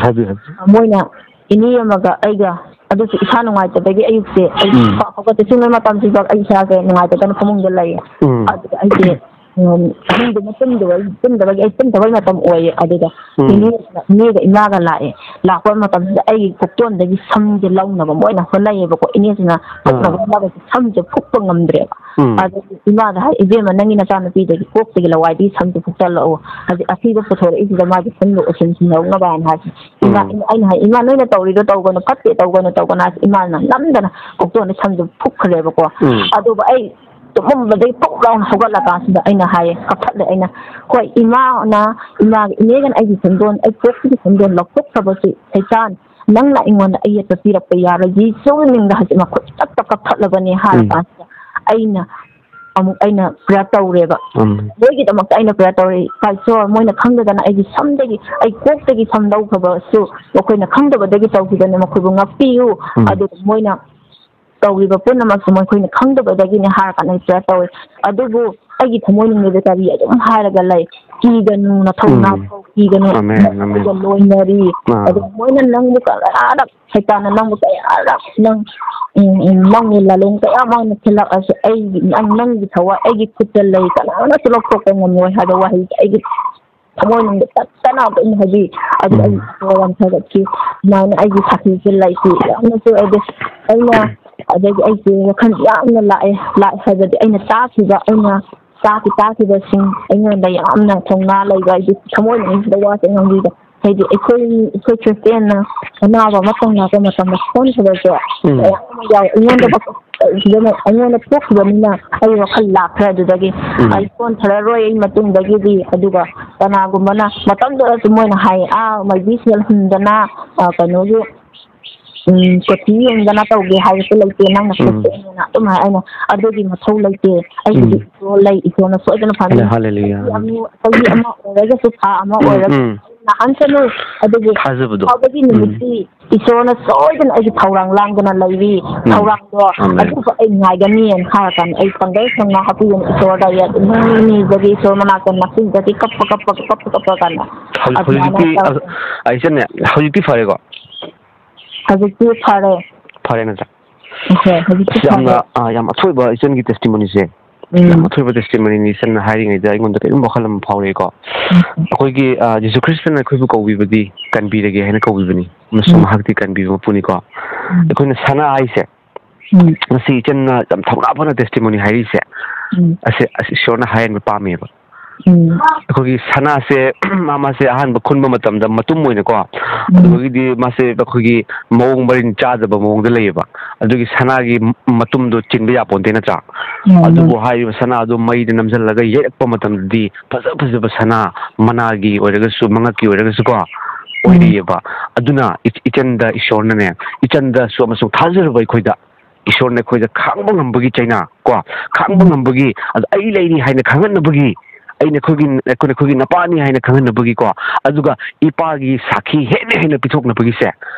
ꯍꯥꯏꯕꯤꯌꯨ, ꯍꯥꯏꯕꯤꯌꯨ꯫ ꯃꯣꯏꯅ ꯏꯅꯦ ꯑꯃꯒ ꯑꯩꯒ, ꯑꯗꯨꯁꯨ ꯏꯁꯥ ꯅꯨꯡꯉꯥꯏꯇꯕꯒꯤ ꯑꯌꯨꯛꯁꯦ ꯑꯩ ꯎꯝ꯫ ꯄꯥꯛ ꯍꯧꯒꯠꯇꯦ꯫ ꯁꯨꯝꯕ ꯃꯇꯝꯁꯤꯗ ꯑꯩ ꯏꯁꯥꯁꯦ ꯅꯨꯡꯉꯥꯏꯇꯗꯅ ꯐꯃꯨꯡꯗ ꯂꯩꯌꯦ꯫ ꯎꯝ꯫ ꯑꯗꯨꯗ ꯑꯩꯁꯦ, ꯎꯝ, ꯑꯍꯤꯡꯗꯨꯃ ꯇꯨꯝꯗꯕ, ꯇꯨꯝꯗꯕꯒꯤ ꯑꯩ ꯇꯨꯝꯗꯕꯩ ꯃꯇꯝ ꯑꯣꯏꯌꯦ꯫ ꯑꯗꯨꯗ ꯎꯝ꯫ ꯏꯅꯦ, ꯏꯅꯦꯒ ꯏꯃꯥꯒ ꯂꯥꯛꯑꯦ꯫ ꯂꯥꯛꯄ ꯃꯇꯝꯁꯤꯗ ꯑꯩꯒꯤ ꯄꯨꯛꯇꯣꯟꯗꯒꯤ ꯁꯝꯁꯦ ꯂꯧꯅꯕ ꯃꯣꯏꯅ ꯍꯣꯠꯅꯩꯌꯦꯕꯀꯣ꯫ ꯏꯅꯦꯁꯤꯅ ꯑꯥ꯫ ꯐꯨꯛꯅꯕ ꯍꯣꯠꯅꯕꯁꯦ ꯁꯝꯁꯦ ꯐꯨꯛꯄ ꯉꯝꯗ꯭ꯔꯦꯕ꯫ ꯎꯝ꯫ ꯑꯗꯨꯗꯤ ꯏꯃꯥꯗ ꯍꯥꯏ, "ꯏꯕꯦꯝꯃ, ꯅꯪꯒꯤ ꯅꯆꯥꯅꯨꯄꯤꯗꯒꯤ ꯀꯣꯛꯇꯒꯤ ꯂꯋꯥꯏꯗꯒꯤ ꯁꯝꯁꯦ ꯐꯨꯛꯆꯜꯂꯛꯑꯣ꯫ ꯍꯧꯖꯤꯛ ꯑꯁꯤꯕ ꯄꯨꯊꯣꯔꯛꯏꯁꯤꯗ ꯃꯥꯒꯤ ꯁꯝꯗꯣ ꯎꯁꯤꯟ ꯁꯤꯟꯍꯧꯅꯕ" ꯍꯥꯏꯅ ꯍꯥꯏ꯫ ꯏꯃꯥ, ꯎꯝ꯫ ꯑꯩꯅ ꯍꯥꯏ, "ꯏꯃꯥ, ꯅꯣꯏꯅ ꯇꯧꯔꯤꯗꯣ ꯇꯧꯒꯅꯨ, ꯐꯠꯇꯦ, ꯇꯧꯒꯅꯨ, ꯇꯧꯒꯅꯨ" ꯍꯥꯏꯁꯦ꯫ ꯏꯃꯥꯅ ꯅꯝꯗꯅ ꯄꯨꯛꯇꯣꯟꯗ ꯁꯝꯁꯦ ꯐꯨꯛꯈ꯭ꯔꯦꯕꯀꯣ꯫ ꯎꯝ꯫ ꯑꯗꯨꯒ ꯑꯩ ꯇꯨꯝꯃꯝꯕꯗꯒꯤ ꯄꯨꯛ ꯂꯥꯎꯅ ꯍꯧꯒꯠꯂꯀꯥꯟꯁꯤꯗ ꯑꯩꯅ ꯍꯥꯏꯌꯦ, ꯀꯞꯊꯠꯂꯦ꯫ ꯑꯩꯅ, "ꯍꯣꯏ, ꯏꯃꯥꯅ, ꯏꯃꯥꯒ ꯏꯅꯦꯒꯅ ꯑꯩꯒꯤ ꯁꯦꯟꯗꯣꯟ, ꯑꯩ ꯄꯣꯛꯄꯒꯤ ꯁꯦꯟꯗꯣꯟ ꯂꯧꯊꯣꯛꯈ꯭ꯔꯕꯁꯨ ꯁꯩꯇꯥꯟ, ꯅꯪꯅ ꯑꯩꯉꯣꯟꯗ ꯑꯌꯦꯠꯄ ꯄꯤꯔꯛꯄ ꯌꯥꯔꯣꯏ꯫ ꯌꯦꯁꯨꯒꯤ ꯃꯤꯡꯗ ꯍꯧꯖꯤꯛ ꯃꯈꯨꯠ ꯇꯞꯇ ꯀꯞꯊꯠꯂꯕꯅꯦ" ꯍꯥꯏꯔ ꯎꯝ꯫ ꯀꯥꯟꯁꯤꯗ ꯑꯩꯅ ꯑꯃꯨꯛ, ꯑꯩꯅ ꯄ꯭ꯔꯦꯌꯔ ꯇꯧꯔꯦꯕ꯫ ꯎꯝ꯫ ꯃꯣꯏꯒꯤꯗꯃꯛꯇ ꯑꯩꯅ ꯄ꯭ꯔꯦꯌꯔ ꯇꯧꯔꯦ, "ꯏꯄꯥ ꯏꯁꯣꯔ, ꯃꯣꯏꯅ ꯈꯪꯗꯗꯅ ꯑꯩꯒꯤ ꯁꯝꯗꯒꯤ, ꯑꯩ ꯀꯣꯛꯇꯒꯤ ꯁꯝ ꯂꯧꯈ꯭ꯔꯕꯁꯨ ꯃꯈꯣꯏꯅ ꯈꯪꯗꯕꯗꯒꯤ ꯇꯧꯈꯤꯕꯅꯦ, ꯃꯈꯣꯏꯕꯨ ꯉꯥꯛꯄꯤꯌꯨ꯫ ꯎꯝ꯫ ꯑꯗꯨꯒ ꯃꯣꯏꯅ ꯇꯧꯔꯤꯕ ꯄꯨꯝꯅꯃꯛꯁꯦ ꯃꯈꯣꯏꯅ ꯈꯪꯗꯕꯗꯒꯤꯅꯦ" ꯍꯥꯏꯔ ꯀꯥꯟꯗ ꯑꯩ ꯄ꯭ꯔꯦꯌꯔ ꯇꯧꯋꯦ꯫ ꯑꯗꯨꯕꯨ ꯑꯩꯒꯤ ꯊꯃꯣꯏꯅꯨꯡꯗꯗꯤ ꯀꯔꯤ ꯑꯗꯨꯝ ꯍꯥꯏꯔꯒ ꯂꯩ, "ꯀꯤꯒꯅꯨ, ꯅꯊꯧ ꯎꯝ꯫ ꯅꯥꯊꯧ, ꯀꯤꯒꯅꯨ, ꯑꯃꯦꯟ, ꯑꯃꯦꯟ꯫ ꯃꯈꯣꯏꯒ ꯂꯣꯏꯅꯔꯤ"꯫ ꯑꯥ꯫ ꯑꯗꯨꯒ ꯃꯣꯏꯅ ꯅꯪꯕꯨ ꯀꯌꯥꯔꯛ, ꯁꯩꯇꯥꯟꯅ ꯅꯪꯕꯨ ꯀꯌꯥꯔꯛ ꯅꯪ, ꯎꯝ, ꯎꯝ, ꯅꯪꯒꯤ ꯂꯥꯂꯣꯡ ꯀꯌꯥ ꯃꯥꯅ ꯊꯤꯜꯂꯛꯑꯁꯨ ꯑꯩꯒꯤ, ꯅꯪ, ꯅꯪꯒꯤ ꯊꯋꯥꯏ ꯑꯩꯒꯤ ꯈꯨꯠꯇ ꯂꯩ, ꯀꯅꯥꯅꯁꯨ ꯂꯧꯊꯣꯛꯄ ꯉꯝꯃꯣꯏ ꯍꯥꯏꯕ ꯋꯥꯍꯩꯁꯦ ꯑꯩꯒꯤ ꯊꯃꯣꯏꯅꯨꯡꯗ ꯇꯠꯇꯅ ꯑꯗꯨꯝ ꯍꯥꯏꯕꯤ꯫ ꯑꯗꯨ ꯑꯩ ꯎꯝ꯫ ꯏꯁꯣꯔ ꯌꯥꯝ ꯊꯥꯒꯠꯈꯤ꯫ ꯁꯨꯃꯥꯏꯅ ꯑꯩꯒꯤ ꯁꯥꯈꯤꯁꯦ ꯂꯩꯇꯦ꯫ ꯌꯥꯝꯅꯁꯨ ꯑꯩꯗꯤ ꯑꯩꯅ, ꯑꯗꯒꯤ ꯑꯩꯁꯦ ꯋꯥꯈꯜ ꯌꯥꯝꯅ ꯂꯥꯛꯑꯦ, ꯂꯥꯛꯑꯦ ꯍꯥꯏꯕꯗꯤ ꯑꯩꯅ ꯇꯥꯈꯤꯕ, ꯑꯩꯅ ꯇꯥꯈꯤ, ꯇꯥꯈꯤꯕꯁꯤꯡ ꯑꯩꯉꯣꯟꯗ ꯌꯥꯝꯅ ꯊꯧꯅꯥ ꯂꯩꯕ, ꯑꯩꯗꯤ ꯊꯃꯣꯏꯅꯨꯡꯁꯤꯗ ꯋꯥꯁꯦ ꯉꯥꯡꯕꯤꯕ꯫ ꯍꯥꯏꯗꯤ ꯑꯩꯈꯣꯏ, ꯑꯩꯈꯣꯏ ꯈ꯭ꯔꯤꯁꯇꯤꯌꯥꯟꯅ ꯑꯅꯥꯕ ꯑꯃ ꯇꯧꯅꯕ ꯃꯇꯝꯗ ꯁꯣꯟꯈꯤꯕꯁꯦ ꯎꯝ꯫ ꯃꯌꯥꯝ ꯑꯃ ꯌꯥꯎꯋꯦ꯫ ꯑꯩꯉꯣꯟꯗ ꯐꯖꯅ ꯑꯩꯉꯣꯟꯗ ꯊꯣꯛꯈꯤꯕꯅꯤꯅ ꯑꯩ ꯋꯥꯈꯜ ꯂꯥꯛꯈ꯭ꯔꯦ ꯑꯗꯨꯗꯒꯤ꯫ ꯎꯝ꯫ ꯑꯩ ꯁꯣꯟꯊꯔꯔꯣꯏ ꯑꯩ ꯃꯇꯨꯡꯗꯒꯤꯗꯤ꯫ ꯑꯗꯨꯒ ꯀꯅꯥꯒꯨꯝꯕꯅ ꯃꯇꯝꯗꯨꯗꯁꯨ ꯃꯣꯏꯅ ꯍꯥꯏ, "ꯑꯥ, ꯃꯥꯏꯕꯤ ꯁꯦꯜ ꯍꯨꯟꯗꯅ, ꯑ, ꯀꯩꯅꯣꯒꯤ, ꯎꯝ, ꯀꯣꯊꯤ ꯌꯦꯡꯗꯅ ꯇꯧꯒꯦ ꯍꯥꯏꯕꯁꯨ ꯂꯩꯇꯦ, ꯅꯪꯅ ꯎꯝ꯫ ꯈ꯭ꯔꯤꯁꯇꯤꯌꯥꯟꯅꯤꯅ ꯑꯗꯨꯝ ꯍꯥꯏ꯫" ꯑꯩꯅ, "ꯑꯗꯨꯒꯤ ꯃꯊꯧ ꯂꯩꯇꯦ, ꯑꯩꯒꯤꯗꯤ ꯎꯝ꯫ ꯏꯁꯣꯔ ꯂꯩ, ꯏꯁꯣꯔꯅ ꯁꯣꯏꯗꯅ ꯐꯅꯤ꯫ ꯍꯜꯂꯦꯂꯨꯌꯥ꯫ ꯆꯍꯤ ꯑꯃ, ꯆꯍꯤ ꯑꯃ ꯑꯣꯏꯔꯒꯁꯨ, ꯊꯥ ꯑꯃ ꯎꯝ, ꯑꯣꯏꯔꯒꯁꯨ ꯎꯝ꯫ ꯅꯥꯍꯟꯁꯅꯨ, ꯑꯗꯨꯕꯨ ꯊꯥꯖꯕꯗꯣ꯫ ꯐꯥꯎꯕꯒꯤ ꯎꯝ꯫ ꯅꯨꯃꯤꯠꯇꯤ ꯏꯁꯣꯔꯅ ꯁꯣꯏꯗꯅ ꯑꯩꯒꯤ ꯊꯧꯔꯥꯡ ꯂꯥꯡꯗꯨꯅ ꯂꯩꯔꯤ, ꯎꯝ꯫ ꯊꯧꯔꯥꯡꯗꯣ ꯑꯃꯦꯟ꯫ ꯑꯗꯨꯕꯨ ꯑꯩ ꯉꯥꯏꯒꯅꯤꯅ" ꯍꯥꯏꯔꯀꯥꯟꯗ ꯑꯩ ꯄꯥꯡꯒꯜ ꯁꯪꯅ ꯍꯥꯞꯄꯤꯒꯅꯤ ꯏꯁꯣꯔꯗ꯫ ꯑꯩ ꯑꯗꯨꯝ ꯅꯤꯖꯒꯦ ꯏꯁꯣꯔ ꯃꯅꯥꯛꯇ, ꯅꯆꯤꯟꯗꯒꯤ ꯀꯞꯄ, ꯀꯞꯄ, ꯀꯞꯄ, ꯀꯞꯄ ꯀꯥꯟꯗ ꯍꯧꯖꯤꯛ-, ꯑꯗꯨꯃꯥꯏꯅ ꯍꯧꯖꯤꯛꯇꯤ, ꯇꯧꯔꯦ꯫ ꯑ, ꯑꯩꯁꯦꯅꯦ, ꯍꯧꯖꯤꯛꯇꯤ ꯐꯔꯦꯀꯣ? ꯍꯧꯖꯤꯛꯇꯤ ꯐꯔꯦ꯫ ꯐꯔꯦ ꯅꯠꯇ꯭ꯔꯥ? ꯍꯣꯏ, ꯍꯧꯖꯤꯛꯇꯤ ꯑꯁ, ꯌꯥꯝꯅ, ꯐꯔꯦ꯫ ꯑ, ꯌꯥꯝ ꯑꯊꯣꯏꯕ ꯏꯆꯟꯒꯤ testimony ꯁꯦ꯫ ꯎꯝ꯫ ꯌꯥꯝ ꯑꯊꯣꯏꯕ testimony ꯅꯤ꯫ ꯏꯆꯟꯅ ꯍꯥꯏꯔꯤꯉꯩꯗ ꯑꯩꯉꯣꯟꯗ ꯀꯔꯤꯒꯨꯝꯕ ꯋꯥꯈꯜ ꯑꯃ ꯐꯥꯎꯔꯛꯑꯦꯀꯣ꯫ ꯎꯝ꯫ ꯑꯩꯈꯣꯏꯒꯤ, ꯑ, ꯖꯤꯁꯨ ꯈ꯭ꯔꯤꯁꯇꯅ ꯑꯩꯈꯣꯏꯕꯨ ꯀꯧꯕꯤꯕꯗꯤ ꯀꯟꯕꯤꯔꯒꯦ ꯍꯥꯏꯅ ꯀꯧꯕꯤꯕꯅꯤ꯫ ꯑꯃꯁꯨꯡ ꯎꯝ꯫ ꯃꯍꯥꯛꯇꯤ ꯀꯟꯕꯤꯕ ꯃꯄꯨꯅꯤꯀꯣ꯫ ꯎꯝ꯫ ꯑꯩꯈꯣꯏꯅ ꯁꯅꯥ ꯍꯥꯏꯁꯦ, ꯎꯝ꯫ ꯉꯁꯤ ꯏꯆꯟꯅ ꯌꯥꯝ ꯊꯧꯅꯥ ꯐꯅ testimony ꯍꯥꯏꯔꯤꯁꯦ, ꯎꯝ꯫ ꯑꯁꯤ, ꯑꯁꯤ ꯏꯁꯣꯔꯅ ꯍꯥꯏꯍꯟꯕ ꯄꯥꯝꯃꯦꯕ꯫ ꯎꯝ꯫ ꯑꯩꯈꯣꯏꯒꯤ ꯁꯅꯥꯁꯦ, ꯃꯥ, ꯃꯥꯁꯦ ꯑꯍꯥꯟꯕ ꯈꯨꯟꯕ ꯃꯇꯝꯗ ꯃꯇꯨꯝ ꯑꯣꯏꯅꯀꯣ, ꯎꯝ꯫ ꯑꯗꯨꯗꯒꯤꯗꯤ ꯃꯥꯁꯦ ꯑꯩꯈꯣꯏꯒꯤ ꯃꯑꯣꯡ ꯃꯔꯤꯟ ꯆꯥꯗꯕ ꯃꯑꯣꯡꯗ ꯂꯩꯌꯦꯕ꯫ ꯑꯗꯨꯒꯤ ꯁꯅꯥꯒꯤ ꯃꯇꯨꯝꯗꯣ ꯆꯤꯟꯕ ꯌꯥꯄꯣꯟꯇꯦ ꯅꯠꯇ꯭ꯔꯥ? ꯎꯝ꯫ ꯑꯗꯨꯕꯨ ꯍꯥꯏꯔꯤꯕ ꯁꯅꯥꯗꯣ ꯃꯩꯗ ꯅꯝꯁꯤꯜꯂꯒ ꯌꯩꯔꯛꯄ ꯃꯇꯝꯗꯗꯤ ꯐꯖ ꯐꯖꯕ ꯁꯅꯥ, ꯃꯅꯥꯒꯤ ꯑꯣꯏꯔꯒꯁꯨ, ꯃꯉꯛꯀꯤ ꯑꯣꯏꯔꯒꯁꯨꯀꯣ, ꯎꯝ꯫ ꯑꯣꯏꯔꯤꯑꯕ꯫ ꯑꯗꯨꯅ ꯏꯆ-, ꯏꯆꯟꯗ ꯏꯁꯣꯔꯅꯅꯦ, ꯏꯆꯟꯗꯁꯨ ꯑꯃꯁꯨꯡ ꯊꯥꯖꯔꯨꯕ ꯑꯩꯈꯣꯏꯗ ꯏꯁꯣꯔꯅ ꯑꯩꯈꯣꯏꯗ ꯈꯥꯡꯕ ꯉꯝꯕꯒꯤ ꯆꯩꯅꯥ ꯀꯣ, ꯈꯥꯡꯕ ꯎꯝ꯫ ꯉꯝꯕꯒꯤ, ꯑꯗ ꯑꯩ ꯂꯩꯔꯤ ꯍꯥꯏꯅ ꯈꯪꯍꯟꯅꯕꯒꯤ, ꯑꯩꯅ ꯑꯩꯈꯣꯏꯒꯤ, ꯑꯩꯈꯣꯏꯅ ꯑꯩꯈꯣꯏꯒꯤ ꯅꯄꯥꯅꯤ ꯍꯥꯏꯅ ꯈꯪꯍꯟꯅꯕꯒꯤꯀꯣ, ꯑꯗꯨꯒ ꯏꯄꯥꯒꯤ ꯁꯥꯈꯤ ꯍꯦꯟꯅ ꯍꯦꯟꯅ ꯄꯤꯊꯣꯛꯅꯕꯒꯤꯁꯦ,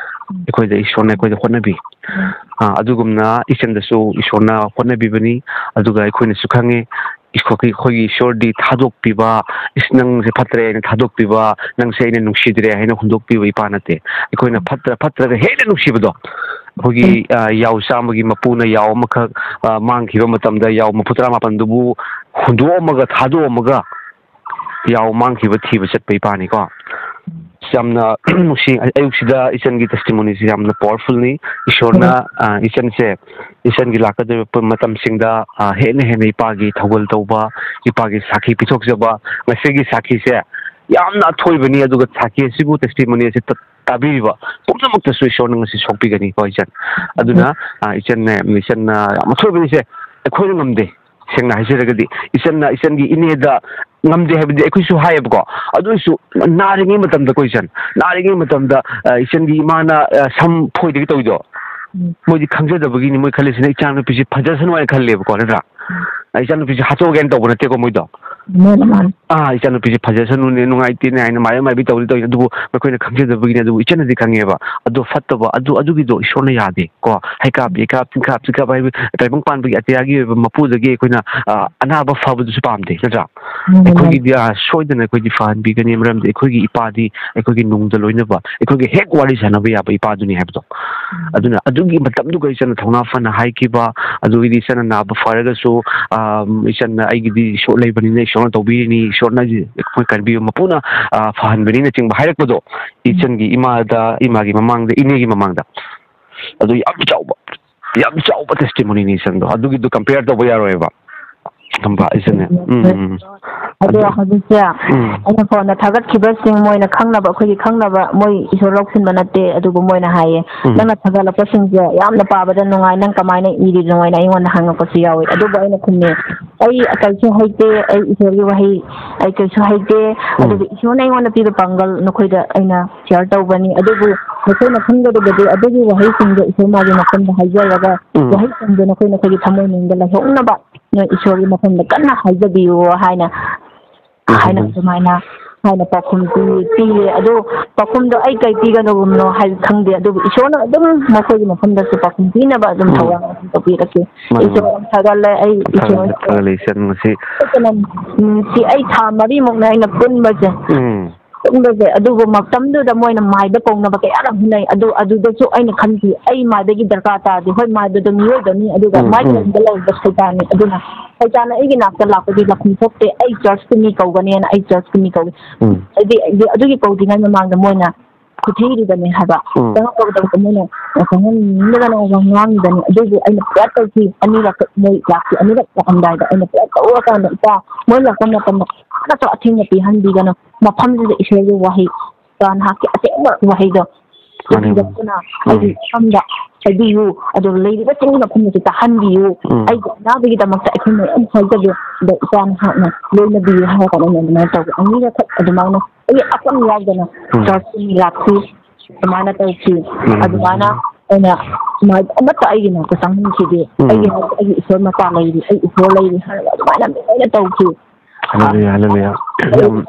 ꯎꯝ꯫ ꯑꯩꯈꯣꯏꯗ ꯏꯁꯣꯔꯅ ꯑꯩꯈꯣꯏꯗ ꯍꯣꯠꯅꯕꯤ꯫ ꯎꯝ꯫ ꯑꯥ, ꯑꯗꯨꯒꯨꯝꯅ ꯏꯆꯟꯗꯁꯨ ꯏꯁꯣꯔꯅ ꯍꯣꯠꯅꯕꯤꯕꯅꯤ꯫ ꯑꯗꯨꯒ ꯑꯩꯈꯣꯏꯅꯁꯨ ꯈꯪꯉꯤ, ꯏꯁꯣꯔꯒꯤ, ꯑꯩꯈꯣꯏꯒꯤ ꯏꯁꯣꯔꯗꯤ ꯊꯥꯗꯣꯛꯄꯤꯕ, "ꯏꯁ, ꯅꯪꯁꯦ ꯐꯠꯇ꯭ꯔꯦ" ꯍꯥꯏꯅ ꯊꯥꯗꯣꯛꯄꯤꯕ, "ꯅꯪꯁꯦ ꯑꯩꯅ ꯅꯨꯡꯁꯤꯗ꯭ꯔꯦ" ꯍꯥꯏꯅ ꯍꯨꯟꯗꯣꯛꯄꯤꯕ ꯏꯄꯥ ꯅꯠꯇꯦ꯫ ꯑꯩꯈꯣꯏꯅ ꯐꯠꯇ꯭ꯔ-, ꯐꯠꯇ꯭ꯔꯒ ꯍꯦꯟꯅ ꯅꯨꯡꯁꯤꯕꯗꯣ, ꯑꯩꯈꯣꯏꯒꯤ, ꯎꯝ꯫ ꯑ, ꯌꯥꯎ ꯆꯥꯝꯃꯒꯤ ꯃꯄꯨꯅ ꯌꯥꯎ ꯑꯃꯈꯛ, ꯑ, ꯃꯥꯡꯈꯤꯕ ꯃꯇꯝꯗ ꯌꯥꯎ ꯃꯔꯤꯐꯨ ꯇꯔꯥ ꯃꯥꯄꯟꯗꯨꯕꯨ ꯍꯨꯟꯗꯣꯛꯑꯝꯃꯒ, ꯊꯥꯗꯣꯛꯑꯝꯃꯒ, ꯌꯥꯎ ꯃꯥꯡꯈꯤꯕ ꯊꯤꯕ ꯆꯠꯄ ꯏꯄꯥꯅꯤꯀꯣ꯫ ꯌꯥꯝꯅ ꯅꯨꯡꯁꯤ꯫ ꯑꯌꯨꯛꯁꯤꯗ ꯏꯆꯟꯒꯤ testimony ꯁꯤ ꯌꯥꯝꯅ powerful ꯅꯤ꯫ ꯏꯁꯣꯔꯅ, ꯎꯝ꯫ ꯑ, ꯏꯆꯟꯁꯦ, ꯏꯆꯟꯒꯤ ꯂꯥꯛꯀꯗꯧꯔꯤꯕ ꯃꯇꯝꯁꯤꯡꯗ, ꯑ, ꯍꯦꯟꯅ ꯍꯦꯟꯅ ꯏꯄꯥꯒꯤ ꯊꯧꯒꯜ ꯇꯧꯕ, ꯏꯄꯥꯒꯤ ꯁꯥꯈꯤ ꯄꯤꯊꯣꯛꯆꯕ, ꯉꯁꯤꯒꯤ ꯁꯥꯈꯤꯁꯦ ꯌꯥꯝꯅ ꯑꯊꯣꯏꯕꯅꯤ꯫ ꯑꯗꯨꯒ ꯁꯥꯈꯤ ꯑꯁꯤꯕꯨ, testimony ꯑꯁꯤ ꯇ-, ꯇꯥꯕꯤꯔꯤꯕ ꯄꯨꯝꯅꯃꯛꯇꯁꯨ ꯏꯁꯣꯔꯅ ꯉꯁꯤ ꯁꯣꯛꯄꯤꯒꯅꯤꯀꯣ ꯏꯆꯟ꯫ ꯑꯗꯨꯅ, ꯑ, ꯏꯆꯟꯅꯦ, ꯏꯆꯟꯅ ꯌꯥꯝ ꯑꯊꯣꯏꯕꯅꯤꯁꯦ, ꯑꯩꯈꯣꯏꯅ ꯉꯝꯗꯦ꯫ ꯁꯦꯡꯅ ꯍꯥꯏꯖꯔꯒꯗꯤ, ꯏꯆꯟꯅ, ꯏꯆꯟꯒꯤ ꯏꯅꯦꯗ ꯉꯝꯗꯦ ꯍꯥꯏꯕꯗꯤ ꯑꯩꯈꯣꯏꯁꯨ ꯍꯥꯏꯌꯦꯕꯀꯣ, ꯑꯗꯨ ꯑꯣꯏꯔꯁꯨ ꯅꯥꯔꯤꯉꯩ ꯃꯇꯝꯗꯀꯣ ꯏꯆꯟ, ꯅꯥꯔꯤꯉꯩ ꯃꯇꯝꯗ, ꯑ, ꯏꯆꯟꯒꯤ ꯏꯃꯥꯅ, ꯑ, ꯁꯝ ꯐꯣꯏꯗꯒꯤ ꯇꯧꯋꯤꯗꯣ, ꯎꯝ꯫ ꯃꯣꯏꯗꯤ ꯈꯪꯖꯗꯕꯒꯤꯅꯤ꯫ ꯃꯣꯏ ꯈꯜꯂꯤꯁꯤꯅ ꯏꯆꯥꯅꯨꯄꯤꯁꯦ ꯐꯖꯁꯅꯨ ꯍꯥꯏꯅ ꯈꯜꯂꯦꯕꯀꯣ, ꯅꯠꯇ꯭ꯔꯥ? ꯎꯝ꯫ ꯑ, ꯏꯆꯥꯅꯨꯄꯤꯁꯦ ꯍꯥꯠꯇꯣꯛꯑꯒꯦꯅ ꯇꯧꯕ ꯅꯠꯇꯦꯀꯣ ꯃꯣꯏꯗꯣ꯫ ꯃꯥꯅꯦ, ꯃꯥꯅꯦ꯫ ꯑꯥ, ꯏꯆꯥꯅꯨꯄꯤꯁꯦ ꯐꯖꯁꯅꯨꯅꯦ, ꯅꯨꯡꯉꯥꯏꯇꯦꯅꯦ ꯍꯥꯏꯅ ꯃꯥꯏꯕ ꯃꯥꯏꯕꯤ ꯇꯧꯗꯤ ꯇꯧꯋꯤ, ꯑꯗꯨꯕꯨ ꯃꯈꯣꯏꯅ ꯈꯪꯖꯗꯕꯒꯤꯅꯦ꯫ ꯑꯗꯨꯕꯨ ꯏꯆꯟꯅꯗꯤ ꯈꯪꯉꯦꯕ꯫ ꯑꯗꯣ ꯐꯠꯇꯕ, ꯑꯗꯨ, ꯑꯗꯨꯒꯤꯗꯣ ꯏꯁꯣꯔꯅ ꯌꯥꯗꯦ ꯀꯣ꯫ ꯍꯩꯀꯥꯞ, ꯌꯩꯀꯥꯞ, ꯆꯤꯡꯀꯥꯞ, ꯆꯤꯡꯀꯥꯞ ꯍꯥꯏꯕ ꯇꯥꯏꯕꯪ ꯄꯥꯟꯕꯒꯤ ꯑꯇꯤꯌꯥꯒꯤ ꯑꯣꯏꯕ ꯃꯄꯨꯗꯒꯤ ꯑꯩꯈꯣꯏꯅ, ꯑ, ꯑꯅꯥꯕ ꯐꯕꯗꯨꯁꯨ ꯄꯥꯝꯗꯦ, ꯅꯠꯇ꯭ꯔꯥ? ꯎꯝ, ꯃꯥꯅꯦ꯫ ꯑꯩꯈꯣꯏꯒꯤꯗꯤ, ꯑ, ꯁꯣꯏꯗꯅ ꯑꯩꯈꯣꯏꯗꯤ ꯐꯍꯟꯕꯤꯒꯅꯤ, ꯃꯔꯝꯗꯤ ꯑꯩꯈꯣꯏꯒꯤ ꯏꯄꯥꯗꯤ ꯑꯩꯈꯣꯏꯒꯤ ꯅꯨꯡꯗ ꯂꯣꯏꯅꯕ, ꯑꯩꯈꯣꯏꯒ ꯍꯦꯛ ꯋꯥꯔꯤ ꯁꯥꯟꯅꯕ ꯌꯥꯕ ꯏꯄꯥꯗꯨꯅꯤ ꯍꯥꯏꯕꯗꯣ꯫ ꯎꯝ꯫ ꯑꯗꯨꯅ ꯑꯗꯨꯒꯤ ꯃꯇꯝꯗꯨꯒ ꯏꯆꯟꯅ ꯊꯧꯅꯥ ꯐꯅ ꯍꯥꯏꯈꯤꯕ, ꯑꯗꯨꯒꯤꯗꯤ ꯏꯆꯟꯅ ꯅꯥꯕ ꯐꯔꯒꯁꯨ, ꯑ, ꯏꯆꯟꯅ ꯑꯩꯒꯤꯗꯤ ꯏꯁꯣꯔ ꯂꯩꯕꯅꯤꯅ ꯏꯁꯣꯔꯅ ꯇꯧꯕꯤꯔꯤꯅꯤ, ꯏꯁꯣꯔꯅ ꯑꯩꯈꯣꯏ ꯀꯟꯕꯤꯕ ꯃꯄꯨꯅ, ꯑ, ꯐꯍꯟꯕꯅꯤꯅꯆꯤꯡꯕ ꯍꯥꯏꯔꯛꯄꯗꯣ, ꯎꯝ꯫ ꯏꯆꯟꯒꯤ ꯏꯃꯥꯗ, ꯏꯃꯥꯒꯤ ꯃꯃꯥꯡꯗ, ꯏꯅꯦꯒꯤ ꯃꯃꯥꯡꯗ꯫ ꯑꯗꯨ ꯌꯥꯝ ꯆꯥꯎꯕ, ꯌꯥꯝ ꯆꯥꯎꯕ testimonyꯅꯤ ꯏꯆꯟꯗꯣ꯫ ꯑꯗꯨꯒꯤꯗꯨ compare ꯇꯧꯕ ꯌꯥꯔꯣꯏꯕ꯫ ꯈꯪꯕ꯭ꯔꯥ? ꯏꯆꯟꯅꯦ꯫ ꯎꯝ, ꯎꯝ, ꯎꯝ꯫ ꯑꯗꯣ ꯑꯗꯨ ꯍꯧꯖꯤꯛꯁꯦ ꯎꯝ꯫ ꯑꯩꯅ ꯐꯣꯟꯗ ꯊꯥꯒꯠꯈꯤꯕꯁꯤꯡ, ꯃꯣꯏꯅ ꯈꯪꯅꯕ, ꯑꯩꯈꯣꯏꯒꯤ ꯈꯪꯅꯕ, ꯃꯣꯏ ꯏꯁꯣꯔ ꯂꯧꯁꯤꯟꯕ ꯅꯠꯇꯦ, ꯑꯗꯨꯕꯨ ꯃꯣꯏꯅ ꯍꯥꯏꯌꯦ, ꯎꯝ꯫ "ꯅꯪꯅ ꯊꯥꯒꯠꯂꯛꯄꯁꯤꯡꯁꯦ ꯌꯥꯝꯅ ꯄꯥꯕꯗ ꯅꯨꯡꯉꯥꯏ, ꯅꯪ ꯀꯃꯥꯏꯅ ꯏꯔꯤꯅꯣ?" ꯍꯥꯏꯅ ꯑꯩꯉꯣꯟꯗ ꯍꯪꯉꯛꯄꯁꯨ ꯌꯥꯎꯋꯤ꯫ ꯑꯗꯨꯕꯨ ꯑꯩꯅ ꯈꯨꯝꯃꯦ, "ꯑꯩ ꯀꯩꯁꯨ ꯍꯩꯇꯦ, ꯑꯩ ꯏꯁꯣꯔꯒꯤ ꯋꯥꯍꯩ ꯑꯩ ꯀꯩꯁꯨ ꯍꯩꯇꯦ, ꯎꯝ꯫ ꯑꯗꯨꯕꯨ ꯏꯁꯣꯔꯅ ꯑꯩꯉꯣꯟꯗ ꯄꯤꯕ ꯄꯥꯡꯒꯜ ꯅꯈꯣꯏꯗ ꯑꯩꯅ share ꯇꯧꯕꯅꯤ꯫ ꯑꯗꯨꯕꯨ ꯅꯈꯣꯏꯅ ꯈꯪꯒꯗꯕꯗꯤ ꯑꯗꯨꯒꯤ ꯋꯥꯍꯩꯁꯤꯡꯗꯣ ꯏꯁꯣꯔ ꯃꯥꯒꯤ ꯃꯐꯝꯗ ꯍꯥꯏꯖꯔꯒ ꯎꯝ꯫ ꯋꯥꯍꯩꯁꯤꯡꯗꯣ ꯅꯈꯣꯏ ꯅꯈꯣꯏꯒꯤ ꯊꯃꯣꯏ ꯃꯅꯨꯡꯗ ꯂꯩꯍꯧꯅꯕ ꯅꯣꯏ ꯏꯁꯣꯔꯒꯤ ꯃꯐꯝꯗ ꯀꯟꯅ ꯍꯥꯏꯖꯕꯤꯌꯨ" ꯍꯥꯏꯅ, ꯎꯝ꯫ ꯍꯥꯏꯅ ꯑꯗꯨꯃꯥꯏꯅ ꯍꯥꯏꯅ ꯄꯥꯎꯈꯨꯝ ꯄꯤ-, ꯄꯤꯌꯦ꯫ ꯑꯗꯣ ꯄꯥꯎꯈꯨꯝꯗꯣ ꯑꯩ ꯀꯩ ꯄꯤꯒꯗꯧꯕꯅꯣ ꯍꯥꯏꯕ ꯈꯪꯗꯦ, ꯑꯗꯨꯕꯨ ꯏꯁꯣꯔꯅ ꯑꯗꯨꯝ ꯃꯈꯣꯏꯒꯤ ꯃꯐꯝꯗꯁꯨ ꯄꯥꯎꯈꯨꯝ ꯄꯤꯅꯕ ꯑꯗꯨꯝ ꯎꯝ꯫ ꯊꯧꯔꯥꯡ ꯑꯗꯨꯝ ꯇꯧꯕꯤꯔꯛꯀꯦ꯫ ꯃꯥꯅꯤ, ꯏꯁꯣꯔ ꯃꯥꯅꯤ꯫ ꯌꯥꯝ ꯊꯥꯒꯠꯂꯦ꯫ ꯑꯩ ꯊꯥꯒꯠꯂꯦ, ꯏꯁꯣꯔ ꯊꯥꯒꯠꯂꯦ ꯏꯆꯟ ꯉꯁꯤ꯫ ꯎꯝ, ꯁꯤ ꯑꯩ ꯊꯥ ꯃꯔꯤꯃꯨꯛꯅꯦ ꯑꯩꯅ ꯄꯨꯟꯕꯁꯦ꯫ ꯎꯝ꯫ ꯄꯨꯟꯕꯁꯦ꯫ ꯑꯗꯨꯕꯨ ꯃꯇꯝꯗꯨꯗ ꯃꯣꯏꯅ ꯃꯥꯏꯕ ꯀꯧꯅꯕ ꯀꯌꯥꯔꯛ ꯍꯣꯠꯅꯩ꯫ ꯑꯗꯨ, ꯑꯗꯨꯗꯁꯨ ꯑꯩꯅ ꯈꯟꯈꯤ, "ꯑꯩ ꯃꯥꯏꯕꯒꯤ ꯗꯔꯀꯥꯔ ꯇꯥꯗꯦ꯫ ꯍꯣꯏ, ꯃꯥꯏꯕꯗꯣ ꯃꯤꯑꯣꯏꯕꯅꯤ, ꯑꯗꯨꯒ ꯎꯝ, ꯃꯥꯏꯕ ꯎꯝ꯫ ꯂꯝꯗ ꯂꯩꯔꯤꯕ ꯁꯩꯇꯥꯟꯅꯤ꯫ ꯑꯗꯨꯅ ꯁꯩꯇꯥꯟꯅ ꯑꯩꯒꯤ ꯅꯥꯛꯇ ꯂꯥꯛꯄꯗꯤ ꯂꯥꯛꯐꯝ ꯊꯣꯛꯇꯦ꯫ ꯑꯩ churchꯀꯤ ꯃꯤ ꯀꯧꯒꯅꯦꯅ ꯑꯩ churchꯀꯤ ꯃꯤ ꯀꯧꯏ꯫" ꯎꯝ꯫ ꯍꯥꯏꯗꯤ, ꯑꯗꯨ, ꯑꯗꯨꯒꯤ ꯀꯧꯗ꯭ꯔꯤꯉꯩ ꯃꯃꯥꯡꯗ ꯃꯣꯏꯅ ꯈꯨꯊꯤꯔꯤꯕꯅꯦ ꯍꯥꯏꯕ꯫ ꯎꯝ꯫ ꯆꯪꯉꯛꯄꯗ ꯃꯣꯏꯅ ꯆꯪꯍꯟꯅꯤꯡꯗꯗꯅ ꯋꯥ ꯉꯥꯡꯉꯤꯕꯅꯤ꯫ ꯑꯗꯨꯕꯨ ꯑꯩꯅ ꯄꯨꯔꯥ ꯇꯧꯈꯤ꯫ ꯑꯅꯤꯔꯛ ꯃꯣꯏ ꯂꯥꯛꯈꯤ꯫ ꯑꯅꯤꯔꯛ ꯂꯥꯛꯑꯝꯗꯥꯏꯗ ꯑꯩꯅ ꯄꯨꯔꯥ ꯀꯧꯔꯀꯥꯟꯗ, "ꯏꯄꯥ, ꯃꯣꯏ ꯂꯥꯛꯄ ꯃꯇꯝꯗ ꯀꯅꯥꯃꯠꯇ ꯑꯊꯤꯡꯕ ꯄꯤꯍꯟꯕꯤꯒꯅꯨ꯫ ꯃꯐꯝꯁꯤꯗ ꯏꯁꯣꯔꯒꯤ ꯋꯥꯍꯩ, ꯉꯍꯥꯛꯀꯤ ꯑꯁꯦꯡꯕ ꯋꯥꯍꯩꯗꯣ ꯃꯥꯅꯦ, ꯃꯥꯅꯦ꯫ ꯄꯤꯕꯤꯔꯛꯇꯨꯅ ꯎꯝ꯫ ꯑꯩꯒꯤ ꯃꯐꯝꯗ ꯍꯥꯏꯕꯤꯌꯨ, ꯑꯗꯨꯒ ꯂꯩꯔꯤꯕꯁꯤꯡꯒꯤ ꯃꯐꯝꯗꯁꯨ ꯇꯥꯍꯟꯕꯤꯌꯨ꯫ ꯎꯝ꯫ ꯑꯩꯒꯤ ꯑꯅꯥꯕꯒꯤꯗꯃꯛꯇ ꯑꯩꯈꯣꯏ ꯃꯌꯥꯝ ꯍꯥꯏꯖꯒꯦ, ꯑꯗꯣ ꯏꯆꯥ ꯅꯍꯥꯛꯅ ꯂꯣꯏꯅꯕꯤꯌꯨ ꯍꯥꯏꯔ ꯀꯥꯟꯗ ꯑꯩꯅ ꯑꯗꯨꯃꯥꯏꯅ ꯇꯧꯕ꯫ ꯑꯅꯤꯔꯛꯈꯛ ꯑꯗꯨꯃꯥꯏꯅ ꯑꯩ ꯑꯄꯪ ꯌꯥꯎꯗꯅ ꯎꯝ꯫ ꯆꯔꯆꯀꯤ ꯂꯥꯛꯈꯤ꯫ ꯑꯗꯨꯃꯥꯏꯅ ꯇꯧꯈꯤ꯫ ꯎꯝ꯫ ꯑꯗꯨꯃꯥꯏꯅ ꯑꯩꯅ ꯁꯨꯃꯥꯏꯅ ꯑꯃꯠꯇ ꯑꯩꯒꯤ ꯅꯥꯛꯇ ꯆꯪꯍꯟꯈꯤꯗꯦ꯫ ꯎꯝ꯫ ꯑꯩꯒꯤ ꯍꯥꯏꯕꯗꯤ ꯑꯩꯒꯤ ꯏꯁꯣꯔ ꯃꯆꯥ ꯂꯩꯔꯤ, ꯑꯩ ꯏꯁꯣꯔ ꯂꯩꯔꯤ ꯍꯥꯏꯔꯒ ꯑꯗꯨꯃꯥꯏꯅ ꯂꯣꯏꯅ ꯇꯧꯈꯤ꯫ ꯍꯜꯂꯦꯂꯨꯌꯥ, ꯍꯜꯂꯦꯂꯨꯌꯥ꯫ ꯑꯩ ꯌꯥꯝ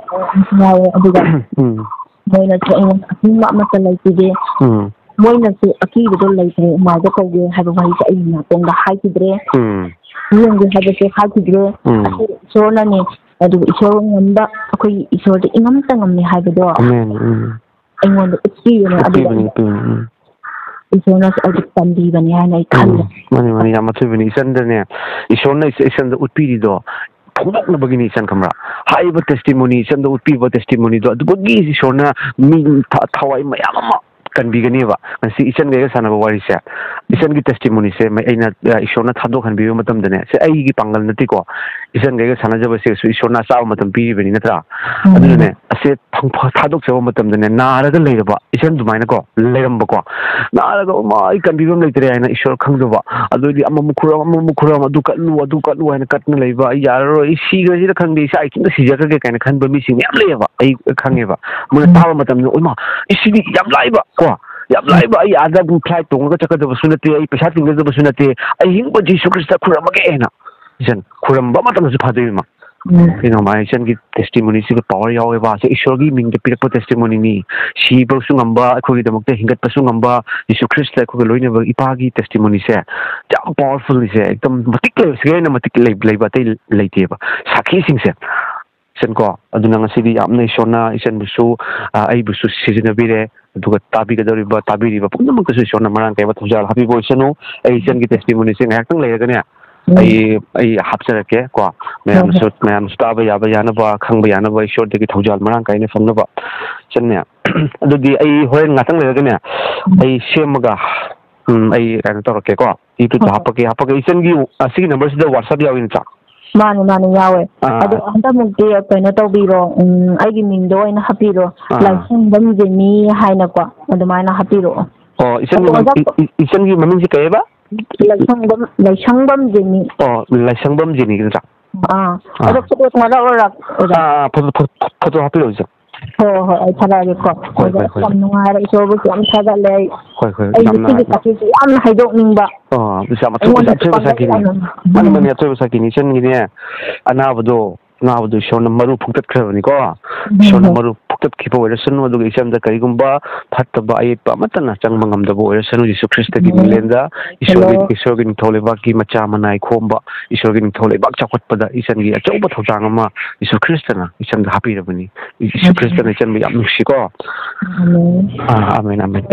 ꯌꯥꯎꯋꯦ꯫ ꯑꯗꯨꯒ ꯎꯝ꯫ ꯃꯣꯏꯅꯁꯨ ꯑꯩꯉꯣꯟꯗ ꯑꯊꯤꯡꯕ ꯑꯃꯠꯇ ꯂꯩꯈꯤꯗꯦ꯫ ꯎꯝ꯫ ꯃꯣꯏꯅꯁꯨ ꯑꯀꯤꯕꯗꯣ ꯂꯩꯇ꯭ꯔꯦ, ꯃꯥꯏꯗ ꯀꯧꯒꯦ ꯍꯥꯏꯕ ꯋꯥꯍꯩꯁꯦ ꯑꯩꯒꯤ ꯅꯥꯀꯣꯡꯗ ꯍꯥꯏꯈꯤꯗ꯭ꯔꯦ꯫ ꯎꯝ꯫ ꯌꯦꯡꯒꯦ ꯍꯥꯏꯕꯁꯦ ꯍꯥꯏꯈꯤꯗ꯭ꯔꯦ꯫ ꯎꯝ꯫ ꯑꯁꯤ ꯏꯁꯣꯔꯅꯅꯦ, ꯑꯗꯨꯒ ꯏꯁꯣꯔ ꯉꯝꯕ, ꯑꯩꯈꯣꯏꯒꯤ ꯏꯁꯣꯔꯗꯤ ꯏꯉꯝꯇ ꯉꯝꯃꯤ ꯍꯥꯏꯕꯗꯣ ꯑꯃꯦꯟ꯫ ꯎꯝ꯫ ꯑꯩꯉꯣꯟꯗ ꯎꯠꯄꯤꯕꯅꯦ꯫ ꯑꯗꯨꯒ ꯎꯠꯄꯤꯕꯅꯤ, ꯑꯩꯅ ꯎꯠꯄꯤꯕꯅꯤ꯫ ꯎꯝ꯫ ꯏꯁꯣꯔꯅꯁꯨ ꯑꯩꯕꯨ ꯇꯝꯕꯤꯕꯅꯤ ꯍꯥꯏꯅ ꯑꯩ ꯈꯜꯂꯦ꯫ ꯎꯝ꯫ ꯃꯥꯅꯤ, ꯃꯥꯅꯤ, ꯌꯥꯝ ꯑꯆꯨꯝꯕꯅꯤ꯫ ꯏꯆꯟꯗꯅꯦ, ꯏꯁꯣꯔꯅ ꯏꯆ-, ꯏꯆꯟꯗ ꯎꯠꯄꯤꯔꯤꯗꯣ ꯐꯣꯡꯗꯣꯛꯅꯕꯒꯤꯅꯤ, ꯏꯆꯟ, ꯈꯪꯕ꯭ꯔꯥ? ꯍꯥꯏꯔꯤꯕ testimony, ꯏꯆꯟꯗ ꯎꯠꯄꯤꯕ testimonyꯗꯣ, ꯑꯗꯨꯗꯒꯤ ꯏꯁꯣꯔꯅ ꯃꯤ ꯊ-, ꯊꯋꯥꯏ ꯃꯌꯥꯝ ꯑꯃ ꯀꯟꯕꯤꯒꯅꯦꯕ꯫ ꯉꯁꯤ ꯏꯆꯟꯒ ꯑꯩꯒ ꯁꯥꯟꯅꯕ ꯋꯥꯔꯤꯁꯦ, ꯏꯆꯟꯒꯤ testimonyꯁꯦ ꯃ-, ꯑꯩꯅ, ꯑ, ꯏꯁꯣꯔꯅ ꯊꯥꯗꯣꯛꯍꯟꯕꯤꯕ ꯃꯇꯝꯗꯅꯦ, ꯁꯦ ꯑꯩꯒꯤ ꯄꯥꯡꯒꯜ ꯅꯠꯇꯦꯀꯣ, ꯏꯆꯟꯒ ꯑꯩꯒ ꯁꯥꯟꯅꯖꯕꯁꯦꯁꯨ ꯏꯁꯣꯔꯅ ꯑꯆꯥꯎꯕ ꯃꯇꯝ ꯄꯤꯔꯤꯕꯅꯤ, ꯅꯠꯇ꯭ꯔꯥ? ꯎꯝ꯫ ꯑꯗꯨꯅꯅꯦ, ꯑꯁꯦ ꯊꯪ-, ꯊꯥꯗꯣꯛꯆꯕ ꯃꯇꯝꯗꯅꯦ, ꯅꯥꯔꯒ ꯂꯩꯔꯕ ꯏꯆꯟ ꯑꯗꯨꯃꯥꯏꯅꯀꯣ, ꯂꯩꯔꯝꯕꯀꯣ, ꯅꯥꯔꯒ, "ꯑꯃ, ꯑꯩ ꯀꯟꯕꯤꯐꯝ ꯂꯩꯇ꯭ꯔꯦ" ꯍꯥꯏꯅ ꯏꯁꯣꯔ ꯈꯪꯗꯕ, ꯑꯗꯨꯗꯤ ꯑꯃꯃꯨꯛ ꯈꯨꯔꯝ, ꯑꯃꯃꯨꯛ ꯈꯨꯔꯝ, "ꯑꯗꯨ ꯀꯠꯂꯨ, ꯑꯗꯨ ꯀꯠꯂꯨ" ꯍꯥꯏꯅ ꯀꯠꯇꯅ ꯂꯩꯕ, "ꯑꯩ ꯌꯥꯔꯔꯣꯏ, ꯑꯩ ꯁꯤꯈ꯭ꯔꯁꯤꯔ ꯈꯪꯗꯦ, ꯏꯁꯥ ꯏꯊꯟꯇ ꯁꯤꯖꯈ꯭ꯔꯒꯦ" ꯀꯥꯏꯅ ꯈꯟꯕ ꯃꯤꯁꯤꯡ ꯃꯌꯥꯝ ꯂꯩꯌꯦꯕ꯫ ꯑꯩ ꯈꯪꯉꯦꯕ꯫ ꯃꯣꯏꯅ ꯎꯝ꯫ ꯇꯥꯕ ꯃꯇꯝꯗ, "ꯏꯃꯥ, ꯏꯁꯤꯗꯤ ꯌꯥꯝ ꯂꯥꯏꯕ ꯀꯣ, ꯌꯥꯝ ꯎꯝ꯫ ꯂꯥꯏꯕ, ꯑꯩ ꯑꯥꯗ flight ꯇꯣꯡꯉꯒ ꯆꯠꯀꯗꯕꯁꯨ ꯅꯠꯇꯦ, ꯑꯩ ꯄꯩꯁꯥ ꯇꯤꯡꯒꯗꯕꯁꯨ ꯅꯠꯇꯦ, ꯑꯩ ꯍꯤꯡꯕ ꯖꯤꯁꯨ ꯈ꯭ꯔꯤꯁꯇ ꯈꯨꯔꯝꯃꯒꯦ" ꯍꯥꯏꯅ ꯏꯆꯟ ꯈꯨꯔꯝꯕ ꯃꯇꯝꯗꯁꯨ ꯐꯥꯗꯣꯏꯕ꯫ ꯎꯝ꯫ ꯀꯩꯅꯣ ꯃꯥ ꯏꯆꯟꯒꯤ testimonyꯁꯤꯒ power ꯌꯥꯎꯋꯦꯕ꯫ ꯁꯤ ꯏꯁꯣꯔꯒꯤ ꯃꯤꯡꯗ ꯄꯤꯔꯛꯄ testimonyꯅꯤ꯫ ꯁꯤꯕꯁꯨ ꯉꯝꯕ, ꯑꯩꯈꯣꯏꯒꯤꯗꯃꯛꯇ ꯍꯤꯡꯒꯠꯄꯁꯨ ꯉꯝꯕ, ꯖꯤꯁꯨ ꯈ꯭ꯔꯤꯁꯇ ꯑꯩꯈꯣꯏꯒ ꯂꯣꯏꯅꯕ ꯏꯄꯥꯒꯤ testimonyꯁꯦ ꯌꯥꯝ powerfulꯅꯤꯁꯦ꯫ ꯑꯦꯛꯗꯝ ꯃꯇꯤꯛ ꯂꯩꯕ, ꯁꯤꯗ ꯍꯦꯟꯅ ꯃꯇꯤꯛ ꯂꯩ-, ꯂꯩꯕ ꯑꯇꯩ ꯂꯩꯇꯦꯕ꯫ ꯁꯥꯈꯤꯁꯤꯡꯁꯦ꯫ ꯏꯆꯟ ꯀꯣ, ꯑꯗꯨꯅ ꯉꯁꯤꯗꯤ ꯌꯥꯝꯅ ꯏꯁꯣꯔꯅ ꯏꯆꯟꯕꯨꯁꯨ, ꯑ, ꯑꯩꯕꯨꯁꯨ ꯁꯤꯖꯤꯟꯅꯕꯤꯔꯦ꯫ ꯑꯗꯨꯒ ꯇꯥꯕꯤꯒꯗꯧꯔꯤꯕ, ꯇꯥꯕꯤꯔꯤꯕ ꯄꯨꯝꯅꯃꯛꯇꯁꯨ ꯏꯁꯣꯔꯅ ꯃꯔꯥꯡ ꯀꯥꯏꯕ ꯊꯧꯖꯥꯜ ꯍꯥꯞꯄꯤꯕ ꯑꯣꯏꯁꯅꯨ꯫ ꯑꯩ ꯏꯆꯟꯒꯤ testimonyꯁꯦ ꯉꯥꯏꯍꯥꯛꯇꯪ ꯂꯩꯔꯒꯅꯦ, ꯎꯝ꯫ ꯑꯩ, ꯑꯩ ꯍꯥꯞꯆꯔꯛꯀꯦ ꯀꯣ꯫ ꯍꯣꯏ, ꯍꯣꯏ꯫ ꯃꯌꯥꯝꯅꯁꯨ, ꯃꯌꯥꯝꯁꯨ ꯇꯥꯕ ꯌꯥꯕ ꯌꯥꯅꯕ, ꯈꯪꯕ ꯌꯥꯅꯕ, ꯏꯁꯣꯔꯗꯒꯤ ꯊꯧꯖꯥꯜ ꯃꯔꯥꯡ ꯀꯥꯏꯅ ꯐꯪꯅꯕ꯫ ꯏꯆꯟꯅꯦ, ꯑꯗꯨꯗꯤ ꯑꯩ ꯍꯣꯔꯦꯟ ꯉꯥꯛꯇꯪ ꯂꯩꯔꯒꯅꯦ, ꯎꯝ꯫ ꯑꯩ ꯁꯦꯝꯃꯒ, ꯎꯝ, ꯑꯩ ꯀꯩꯅꯣ ꯇꯧꯔꯛꯀꯦꯀꯣ꯫ YouTubeꯇ ꯍꯣꯏ, ꯍꯣꯏ꯫ ꯍꯥꯞꯄꯛꯀꯦ, ꯍꯥꯞꯄꯛꯀꯦ꯫ ꯏꯆꯟꯒꯤ ꯑꯁꯤꯒꯤ numberꯁꯤꯗ WhatsApp ꯌꯥꯎꯏ ꯅꯠꯇ꯭ꯔꯥ? ꯃꯥꯅꯦ, ꯃꯥꯅꯦ, ꯌꯥꯎꯋꯦ꯫ ꯑꯥ꯫ ꯑꯗꯣ ꯍꯟꯗꯛꯃꯨꯛꯇꯤ ꯀꯩꯅꯣ ꯇꯧꯕꯤꯔꯣ, ꯎꯝ, ꯑꯩꯒꯤ ꯃꯤꯡꯗꯣ ꯑꯣꯏꯅ ꯍꯥꯞꯄꯤꯔꯣ, ꯑꯥ꯫ ꯂꯥꯏꯁ꯭ꯔꯝꯕꯝ ꯖꯦꯅꯤ ꯍꯥꯏꯅꯀꯣ, ꯑꯗꯨꯃꯥꯏꯅ ꯍꯥꯞꯄꯤꯔꯛꯑꯣ꯫ ꯑꯣ, ꯏꯆꯟꯒꯤ ꯑꯗꯣ ꯃꯃꯤꯡ, ꯑꯣꯖꯥ, ꯏ-, ꯏ-, ꯏꯆꯟꯒꯤ ꯃꯃꯤꯡꯁꯦ ꯀꯩ ꯍꯥꯏꯕ? ꯂꯥꯏꯁ꯭ꯔꯝꯕꯝ, ꯂꯥꯏꯁ꯭ꯔꯝꯕꯝ ꯖꯦꯅꯤ꯫ ꯑꯣ, ꯂꯥꯏꯁ꯭ꯔꯝꯕꯝ ꯖꯦꯅꯤ ꯅꯠꯇ꯭ꯔꯥ? ꯑꯥ꯫ ꯑꯥ꯫ ꯑꯗꯣ ꯐꯣꯇꯣ ꯊꯥꯔꯛꯑꯣꯔꯥ, ꯑꯣꯖꯥ? ꯑꯥ, ꯑꯥ, ꯐꯣꯇꯣ, ꯐꯣꯇꯣ, ꯐꯣꯇꯣ ꯍꯥꯞꯄꯤꯔꯛꯑꯣ, ꯏꯆꯟ꯫ ꯍꯣꯏ, ꯍꯣꯏ, ꯑꯩ ꯊꯥꯔꯛꯑꯒꯦꯀꯣ꯫ ꯍꯣꯏ, ꯑꯣꯖꯥ, ꯍꯣꯏ, ꯍꯣꯏ꯫ ꯌꯥꯝ ꯅꯨꯡꯉꯥꯏꯔꯦ, ꯏꯁꯣꯔꯕꯨꯁꯨ ꯌꯥꯝ ꯊꯥꯒꯠꯂꯦ ꯑꯩ꯫ ꯍꯣꯏ, ꯍꯣꯏ, ꯑꯩꯒꯤ ꯌꯥꯝ ꯁꯤꯒꯤ ꯅꯨꯡꯉꯥꯏ-, ꯋꯥꯈꯜꯁꯦ ꯌꯥꯝꯅ ꯍꯥꯏꯗꯣꯛꯅꯤꯡꯕ꯫ ꯑꯣ, ꯑꯗꯨꯁꯨ ꯌꯥꯝ ꯑꯊꯣꯏꯕ, ꯑꯩꯉꯣꯟꯗꯁꯨ ꯑꯊꯣꯏꯕ ꯄꯥꯡꯒꯜ ꯁꯥꯈꯤꯅꯤ꯫ ꯌꯥꯝꯅ ꯃꯥꯅꯤ, ꯃꯥꯅꯤ, ꯑꯊꯣꯏꯕ ꯁꯥꯈꯤꯅꯤ꯫ ꯏꯆꯟꯒꯤꯅꯦ, ꯑꯅꯥꯕꯗꯣ, ꯑꯅꯥꯕꯗꯣ ꯏꯁꯣꯔꯅ ꯃꯔꯨ ꯐꯨꯛꯇꯠꯈ꯭ꯔꯕꯅꯤꯀꯣ꯫ ꯎꯝ, ꯏꯁꯣꯔꯅ ꯍꯣꯏ꯫ ꯃꯔꯨ ꯐꯨꯛꯇꯠꯈꯤꯕ ꯑꯣꯏꯔꯁꯅꯨ, ꯑꯗꯨꯒ ꯏꯆꯟꯗ ꯀꯔꯤꯒꯨꯝꯕ ꯐꯠꯇꯕ ꯑꯌꯦꯠꯄ ꯑꯃꯠꯇꯅ ꯆꯪꯕ ꯉꯝꯗꯕ ꯑꯣꯏꯔꯁꯅꯨ, ꯖꯤꯁꯨ ꯈ꯭ꯔꯤꯁꯇꯒꯤ ꯎꯝ꯫ ꯃꯤꯡꯂꯦꯟꯗ ꯏꯁꯣꯔꯒꯤ, ꯍꯜꯂꯣ꯫ ꯏꯁꯣꯔꯒꯤ ꯅꯤꯡꯊꯧ ꯂꯩꯕꯥꯛꯀꯤ ꯃꯆꯥ ꯃꯅꯥꯏ ꯈꯣꯝꯕ, ꯏꯁꯣꯔꯒꯤ ꯅꯤꯡꯊꯧ ꯂꯩꯕꯥꯛ ꯆꯥꯎꯈꯠꯄꯗ ꯏꯆꯟꯒꯤ ꯑꯆꯧꯕ ꯊꯧꯗꯥꯡ ꯑꯃ ꯖꯤꯁꯨ ꯈ꯭ꯔꯤꯁꯇꯅ ꯏꯆꯟꯗ ꯍꯥꯞꯄꯤꯔꯕꯅꯤ꯫ ꯖꯤꯁꯨ ꯈ꯭ꯔꯤꯁꯇꯅ ꯏꯆꯟꯕꯨ ꯌꯥꯝ ꯅꯨꯡꯁꯤꯀꯣ꯫ ꯑꯥꯃꯦꯟ꯫ ꯑꯥ, ꯑꯥꯃꯦꯟ, ꯑꯥꯃꯦꯟ꯫